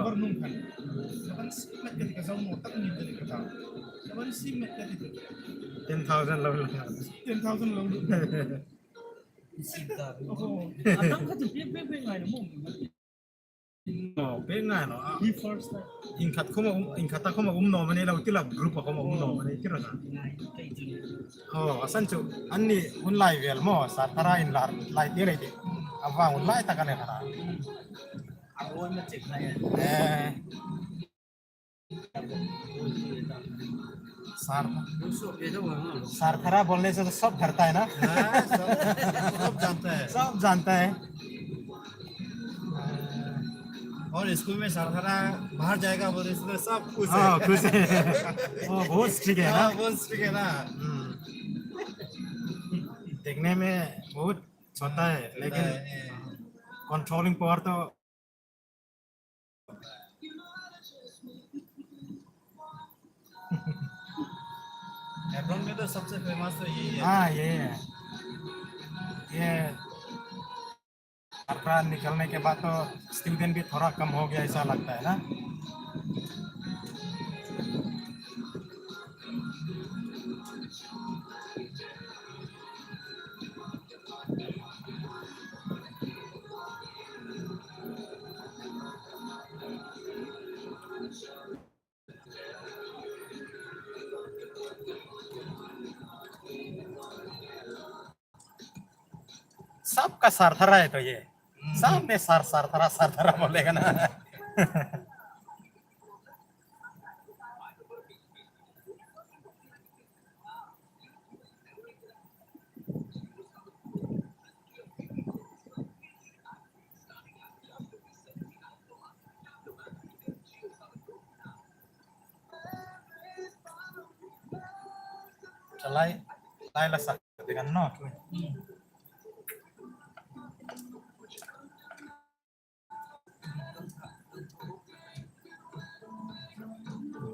Ten thousand lo lo. Ten thousand lo lo. Sita. Oho. Atang kha chu pe, pe, pe ngai lo mo. Oh, pe ngai lo. Ah. He first time. Inkhat khoma um, inkhat khoma um naw mani lo tila group khoma um naw mani tira ka. Ngai, kai chu. Oh, a san chu. Anni hun lai vel mo, Sar Thara inlar lai ti le ti. A vang hun lai ta ka le ka. A won na chek lai. Eh. Sir, sir खराब बोलने से तो सब डरता है ना? हाँ, सब, सब जानता है। सब जानता है। और स्कूल में सर खरा बाहर जाएगा बोलते, इसमें सब खुश है। हाँ, खुश है। वो बहुत स्ट्रिक्ट है ना? हाँ, बहुत स्ट्रिक्ट है ना? हम्म। देखने में बहुत छोटा है, छोटा लेकिन है। कंट्रोलिंग पावर तो हेब्रोन में तो सबसे फेमस तो यही है। हाँ, ये है। ये अरफात निकलने के बाद तो स्टूडेंट भी थोड़ा कम हो गया, ऐसा लगता है ना? सबका सार्थरा है तो ये। हम्म। सब में सार, सार्थरा, सार्थरा बोलेगा ना। Chalai, lai la sak dengan no.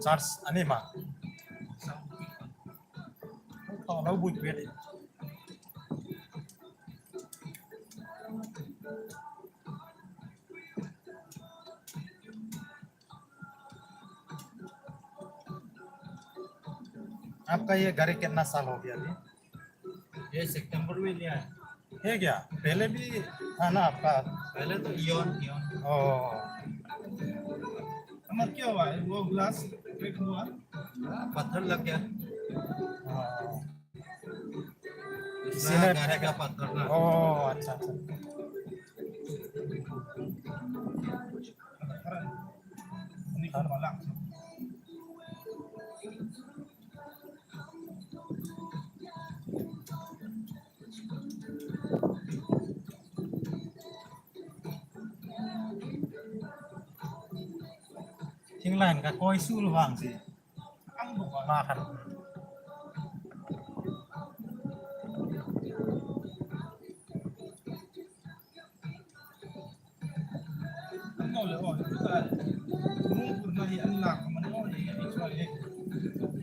Charge ani ma. Tawng lo bui pet. आपका ये गाड़ी कितना साल हो गया अभी? ये सितंबर में लिया है। है क्या? पहले भी था ना आपका? पहले तो इयोन, इयोन। ओह। अमर, क्या हुआ है? वो ग्लास ब्रेक हुआ? हाँ, पत्थर लग गया। हाँ। Sine? गाड़ी का पार्क करना। Oh, अच्छा, अच्छा। Thing line ka koi sul vang si. Ang bu ma khan.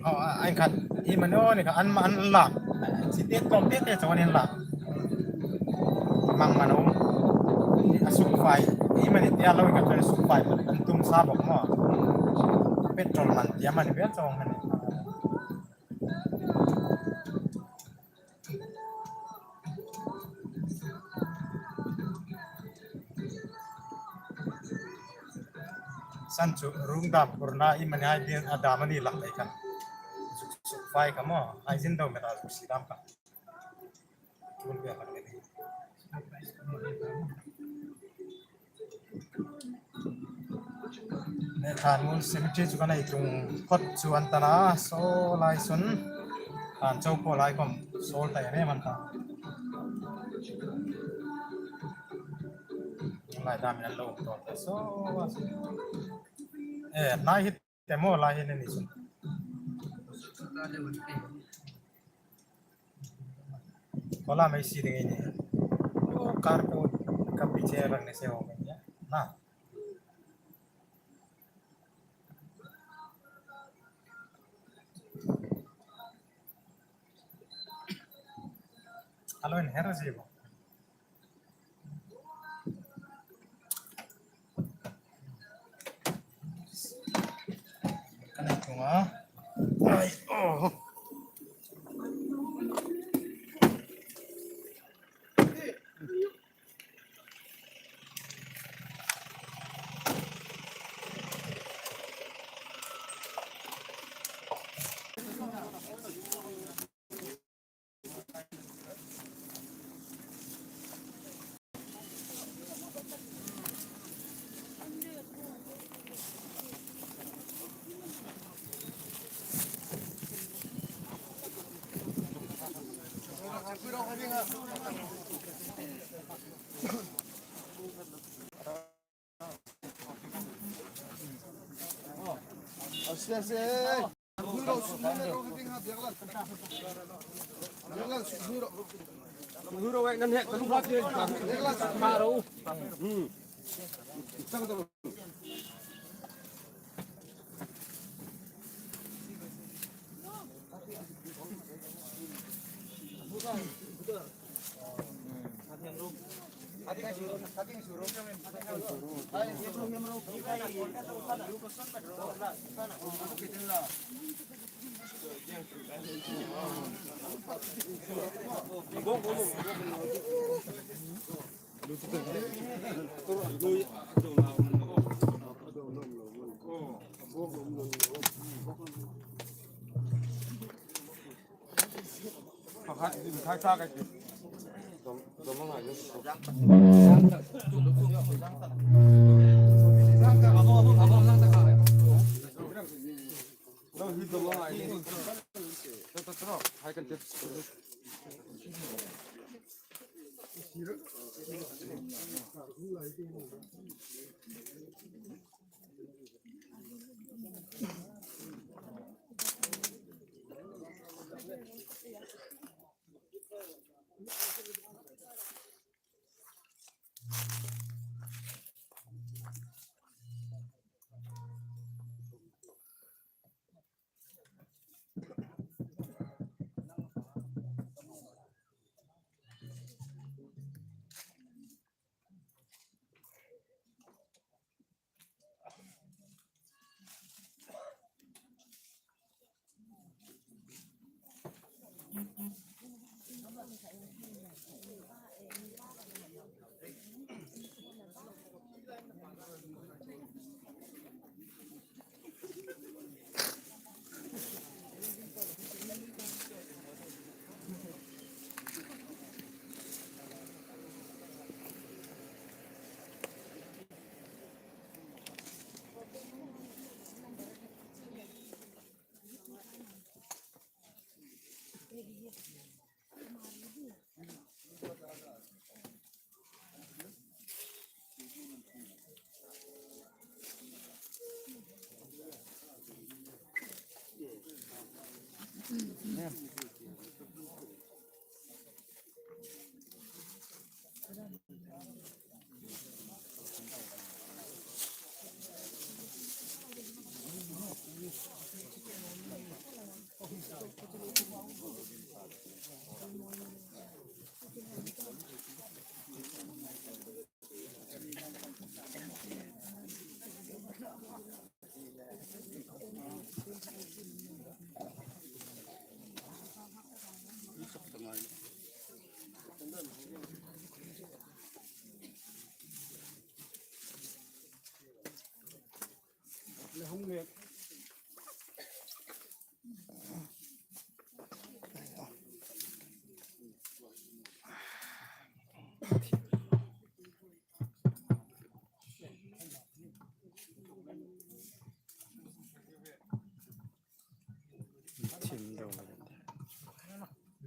Oh, a, a khan, hi mani o ni kha, an, an lak. Si te tlawm te te chaw an lak. Mang mani o. A suk fai. Hi mani tia lo ka chaw suk fai. An tum sa bawk maw. Petrol man tia mani ve chaw mani. San chu rung dam kurna i mani ai din a dam ani lak lei kan. Suk, suk fai ka maw, ai zin dau meta suk si dam ka. Tun be lak lei. Ne, Thanmual cemetery chu kan ei tlung phawt chu an ta na, saw lai sun. Than chau pawl lai khom sawl ta em em an ta. Lai dam in an lo awm tawk ta saw. Eh, nai hi te maw lai hi ni sun. Hola mai si ding ini. Oh, kar ko kapi che rang ne se ho mai ya. Na. Alo in hera si bo. Kan tlung a. Ai, oh.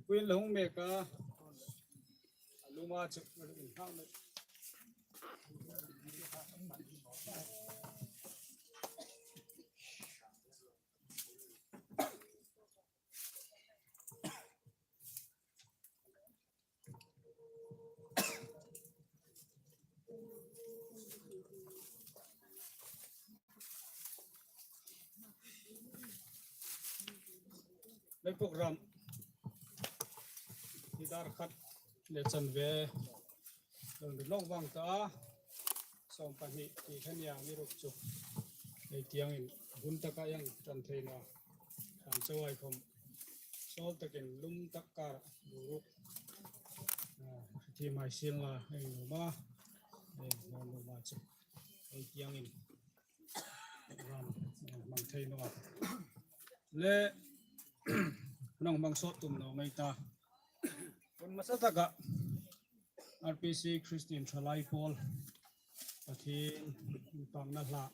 Puin lo hung mek a, a luma chu a lung in hang mek. Mei program hi dar khat le chanve lo ni lawk vang ta a, sawm pahni ti kha nia, mi ruk chu ei tiangin hun taka ei ṭan thei naw a, kan chauhai khawm sawl takin lum tak kar bu ruk, a, thi mai sil la ei nuom a, ei nuom a chu ei tiangin ram, eh, hmang thei naw a. Le, nang hmang sawt tum naw ngei ta. Hun hmasa taka R P C Christian Thalai Pawl Pathien inpakna hla,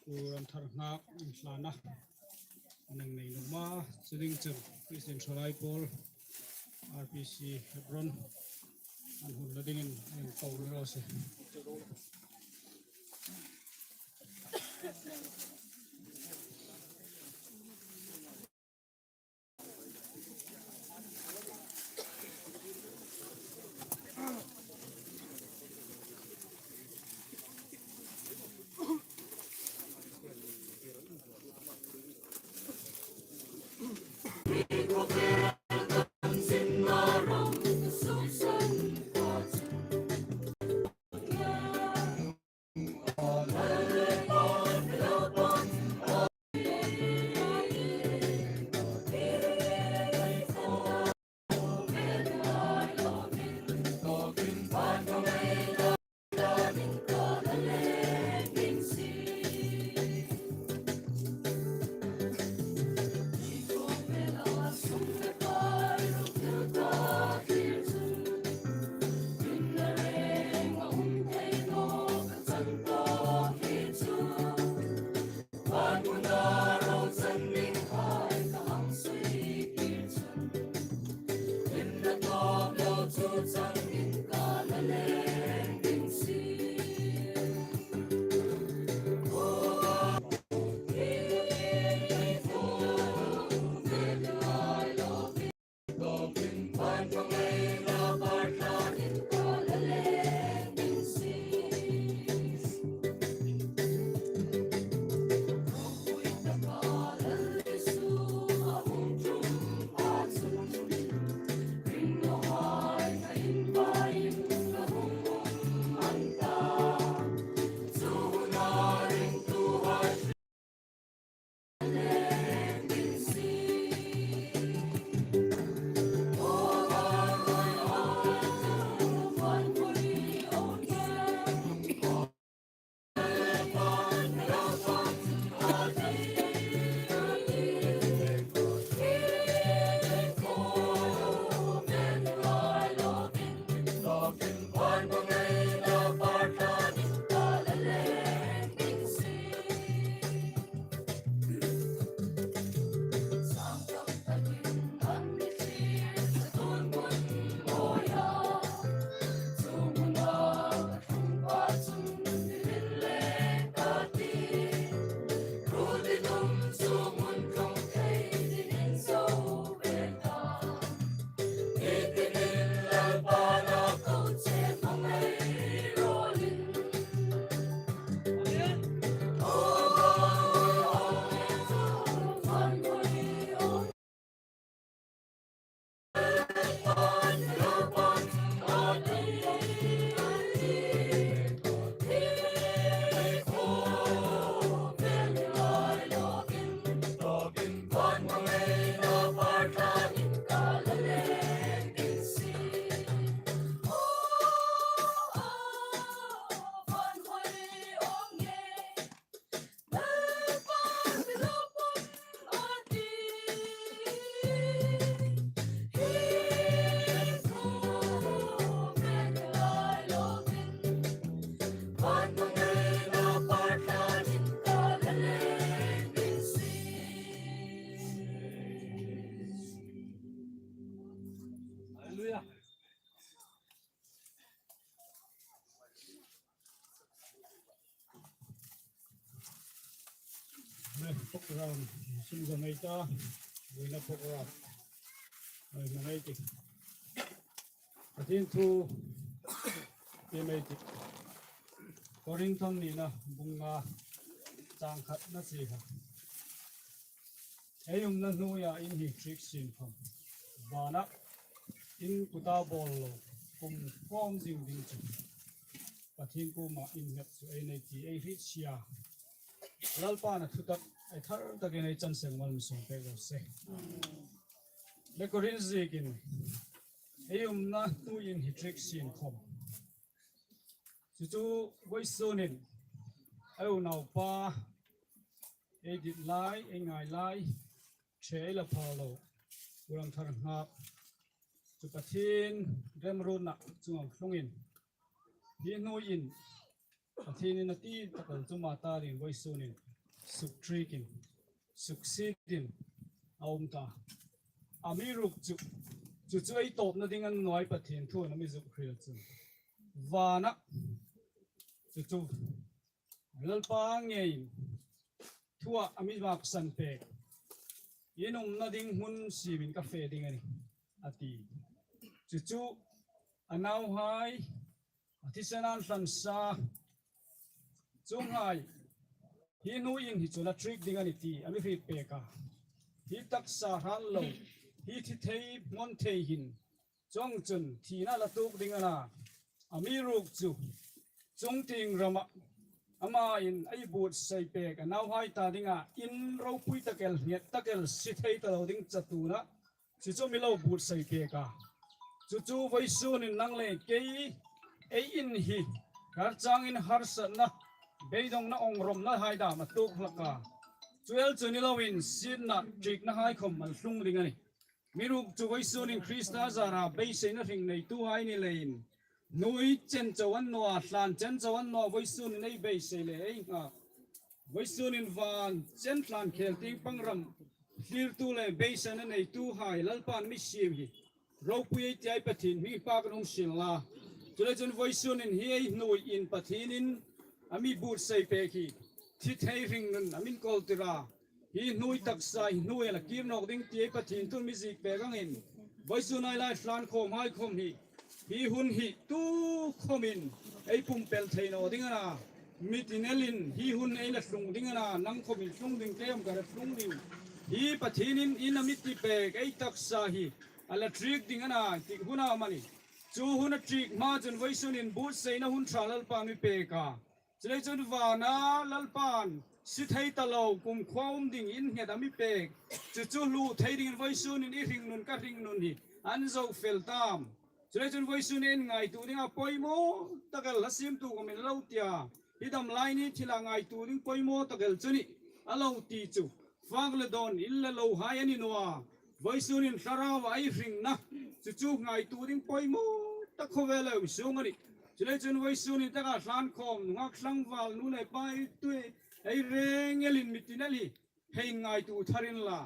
Pu Ramthar Ngak inhlana, nang nei nuom a, chu ding chun Christian Thalai Pawl R P C Hebron an hun la dingin an ko ro se. Sum zong ei ta, buoina program. Ei, hmang ei tih. Pathian thu, ti mei tih. Korinth nina bung nga, chang khatna chu kha. Ei umna hnuoia in hi hriek sien khom. Vana in kuta bawl lo, kum khawm zing ding chu Pathian kuoma innghat chu ei nei ti ei hriet si a. Lalpan a thutak ei thar takin ei chan seng mal mi sawm pek raw se. Le Korinth ziekin ei umna hnuoia in hi hriek sien khom. Chu chu vawisun in ei unaupa ei dit lai, ei ngai lai, ṭhe ei la pha lo, Pu Ramthar Ngak chu Pathian remruotna chungah tlungin, hi hnuoia in Pathienin a ti tak el chu ama ta dingin vawisun in sukṭhiekin, suksietin a um ta. Amiruokchu, chu chu ei tawpna ding a ni naw a, Pathien thuin a mi zuk hril chu. Vana chu chu Lalpa ngeiin thua a mi maksan pek, in umna ding hmun siemin ka fe ding a nih, a ti. Chu chu a nauhai, a thisen an hlan sa, chuonghai, hi hnuoia in hi chu la ṭhiek ding a nih ti a mi hriet pek a. Hi taksa hrat lo, hi thi thei hmawn thei hin, chuongchun thina la tuok ding a na. Amiruokchu chungtieng rama amain ei buotsai pek a nauhai ta dinga in ropui tak el, nghet tak el, sie thei ta lo ding chatuona chu chu mi lo buotsai pek a. Chu chu vawisun in nang le kei ei in hi, kar changin harsatna, beidongna, awng rawmna hai dam a tuok hlak a. Chu el chu ni loin sietna, ṭhiekna hai khom mal tlung ding a nih. Amiruokchu vawisun in Krista zara beiseina hring neituhai ni leiin, hnuoi chen chau an naw a, hlan chen chau an naw a, vawisun in ei beisei le ei nghak. Vawisun in van chen tlan khel tieng pang ram thlirtu le beiseina neituhai Lalpan mi siem hi ropui ei ti a, Pathien hming pâkin um sien la. Chuleiin chun vawisun in hi ei hnuoia in Pathienin a mi buotsai pek hi thi thei hringnun a min kawltir a. Hi hnuoi taksa hi hnuoi a la kir nawk ding ti ei Pathien thuin mi ziek pek angin, vawisun ei la hlan khom hai khom hi, hi hun hi tu khomin ei pumpel thei naw ding a na. Mi tin elin hi hun ei la tlung ding a na, nang khomin tlung ding, kei khom ka la tlung ding. Hi Pathienin in a mi ti pek ei taksa hi a la ṭhiek ding a na, ti hun a um a nih. Chu hun a ṭhiek hma chun vawisun in buotsaina hun ṭha Lalpan mi pek a. Chuleiin chun vana Lalpan sie thei ta lo, kumkhuoa um ding innghet a mi pek. Chu chu hluo thei dingin vawisun in i hringnun ka hringnun hi an zo fel tam. Chuleiin chun vawisun in ngaituo dinga poimaw tak el, hla siemtu khom a lo ti a. Hi dam lai ni thila ngaituo ding poimaw tak el chu a nih a lo ti chu, fak le dawn, in le lo hai a ni naw a. Vawisun in Thlarau a ei hringna chu chu ngaituo ding poimaw tak khawvel a um sung a nih. Chuleiin chun vawisun in taka hlan khom nunghak tlangval nu le pa ei tuoi, ei reng elin mi tin el hi hei ngaituo thar inla.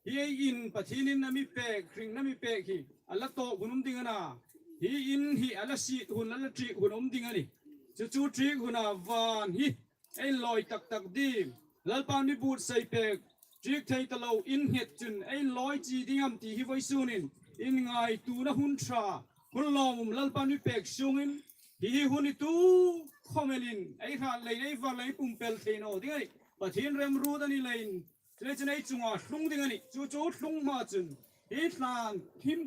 Hi ei in Pathienin a mi pek, hringna mi pek hi a la tawp hun um ding a na. Hi in hi a la sie hun, a la ṭhiek hun um ding a nih. Chu chu ṭhiek huna van hi ei lawi tak tak ding, Lalpan mi buotsai pek, ṭhiek thei ta lo innghet chun ei lawi chi ding am ti hi vawisun in in ngaituona hun ṭha, hun lawmum Lalpan mi pek sungin, hi hi hun hi tu khom elin ei hrat leiin ei var leiin pumpel thei naw ding a nih. Pathien remruot a ni leiin, chuleiin chun ei chunga tlung ding a nih. Chu chu tlung hma chun hi tlan him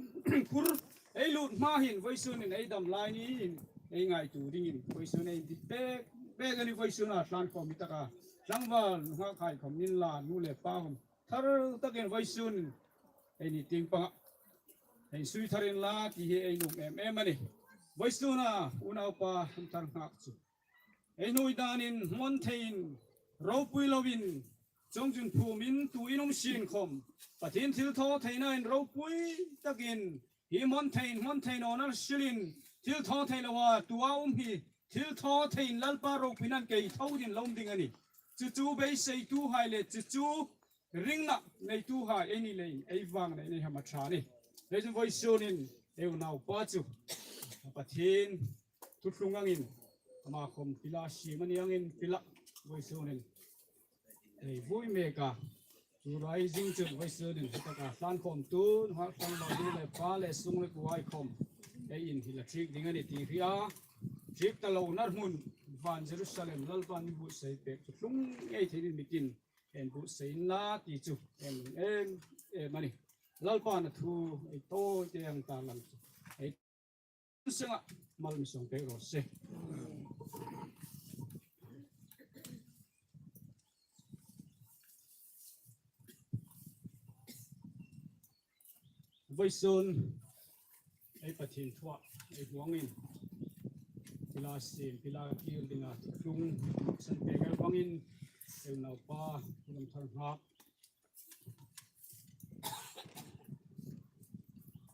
phur ei lut hma hin vawisun in ei dam lai ni hin ei ngaituo dingin vawisun ei dit pek pek a nih. Vawisun a tlan khom hi taka tlangval nunghak hai khom ni inla, nu le pa khom thar takin vawisun in ei ni tieng panga ei sui thar inla ti hi ei lum em em a nih. Vawisun a unaupa Ramthar Ngak chu ei hnuoi danin hmawn theiin, ropui loin, chuongchun phumin tuin um sien khom, Pathien thilthawtheinain ropui takin hi hmawn theiin, hmawn thei nawna silin, thilthawthei loa tua um hi thilthawtheiin Lalpa ropuinain kei tho dingin lo um ding a nih. Chu chu beiseituhai le chu chu ringna neituhai ei ni leiin ei vang nei nei hama ṭha a nih. Leiin vawisun in ei unaupa chu Pathien thu tlung angin, ama khom pila siem a ni angin pila vawisun in ei vui mek a. Tuhin zing chun vawisun hin hi taka hlan khawm tun, hmar tlangval nu le pa le sung le kuohai khawm ei inhil a ṭhik ding a nih ti hria. Ṭhik ta lo nar hmun van Jerusalem Lalpan mi buotsai pek chu tlung ngei thei dingin mitin ei buotsai inla ti chu em em em a nih. Lalpan a thu ei tawi te ang ta lang chu ei sengah mal mi sawm pek raw se. Vawisun ei Pathien thua ei hmuangin pila siem, pila kir dinga tlung san pek el bangin ei naupa Pu Lamtharnghak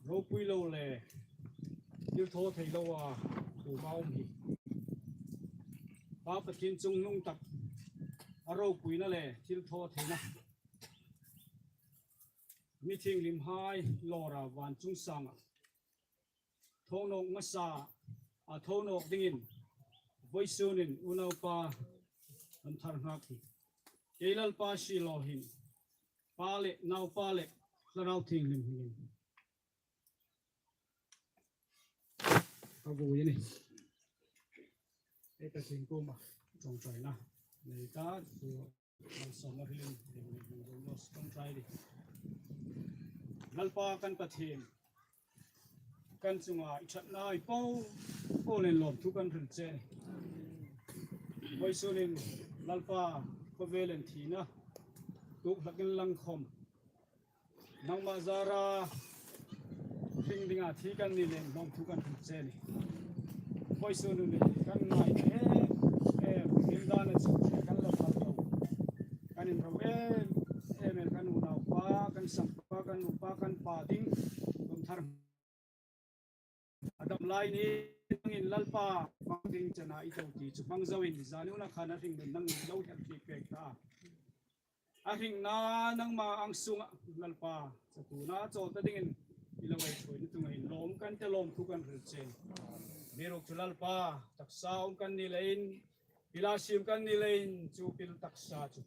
ropui lo le thil thaw thei lo a kuoma um hi Pa Pathien chungnung tak a ropuina le thil thaw theina mi thienghlimhai lawra van chung sanga thaw nawk hmasa a thaw nawk dingin vawisun hin unaupa Lamtharnghak hi kei Lalpa si lo hin Pa le Naupa le Thlarau Thienghlim hmingin ka vui a nih. Ei Pathien kuoma ṭawngṭaina nei ta chu malsawmna hrilin ṭawngṭai ding. Lalpa kan Pathien, kan chunga i ṭhatna i po po nen lawmthu kan hril che. Vawisun hin Lalpa khawvel an thina tuk hlakin lang khawm nangma zara hring dinga thi kan ni leiin lawmthu kan hril che a nih. Vawisun hun hi kan ngai em em, him dana chu kan lo hal lo. Kan inro em em el kan unaupa, kan sangpa, kan nupa, kan pa ding kum thar a dam lai ni dingin Lalpa hmang ding chena i to ti chu hmang zoin zani huna khan a hringnun nangin lo hel ti pek ta. A hringna nangma ang sunga Lalpa, chatuona chawl ta dingin i lo ei thuoina chunga inlawm kan ti, lawmthu kan hril che. Amiruokchu Lalpa, taksa um kan ni leiin, pila siem kan ni leiin, chu pil taksa chu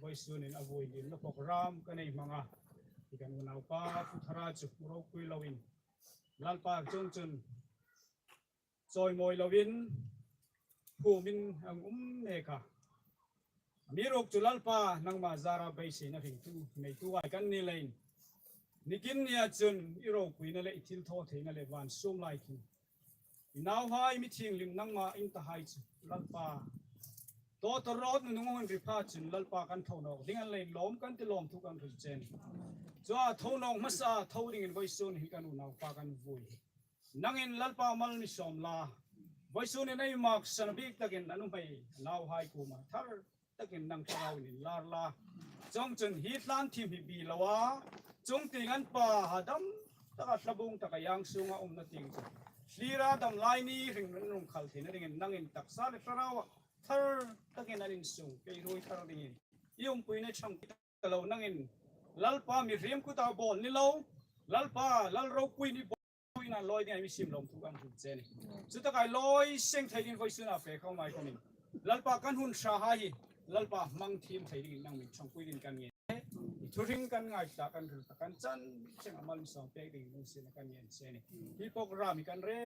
vawisun hin a vui limna program kan ei hmang a. Hi kan unaupa Pu Thara chu ropui loin Lalpa chungchun chawimawi loin phumin a um mek a. Amiruokchu Lalpa nangma zara beiseina hringtu, neitu ai kan ni leiin, nikin nia chun i ropuina le i thil thaw theina le van sum lai khi i nauhai mi thienghlim nangma in tahai chu Lalpa, tawtawrhai nunung hun ri pha chun Lalpa kan thaw nawk ding a ni leiin lawm kan ti, lawmthu kan hril che. Chua thaw nawk hmasa thaw dingin vawisun hi kan unaupa kan vui. Nangin Lalpa mal mi sawm la. Vawisun hin ei maksan bik takin a nuhmei nauhai kuoma thar takin nang Thlarauvin inlar la. Chuongchun hi tlan thim hi bi lo a, chungtieng an pa hadam taka thlabung taka i ang sunga umna tieng chu thlira dam lai ni hringnun an hung khal theina dingin nangin taksa le thlarauva thar takin an insung kei ruoi thar dingin i umpuina chang ta lo nangin Lalpa mihriem kuta bawl ni lo, Lalpa, Lal ropui ni bawl ina lawi dinga mi siem lawmthu kan hril che a nih. Chutaka lawi seng thei dingin vawisuna fe khawm ai khawmin Lalpa kan hun hrahai hi Lalpa hmang thiem thei dingin nangin ṭhangpui dingin kan ngen. I thuhring kan ngaithlak, kan hril ta, kan chan cheng a mal mi sawm pek dingin lungsietna kan ngen che a nih. Hi program hi kan re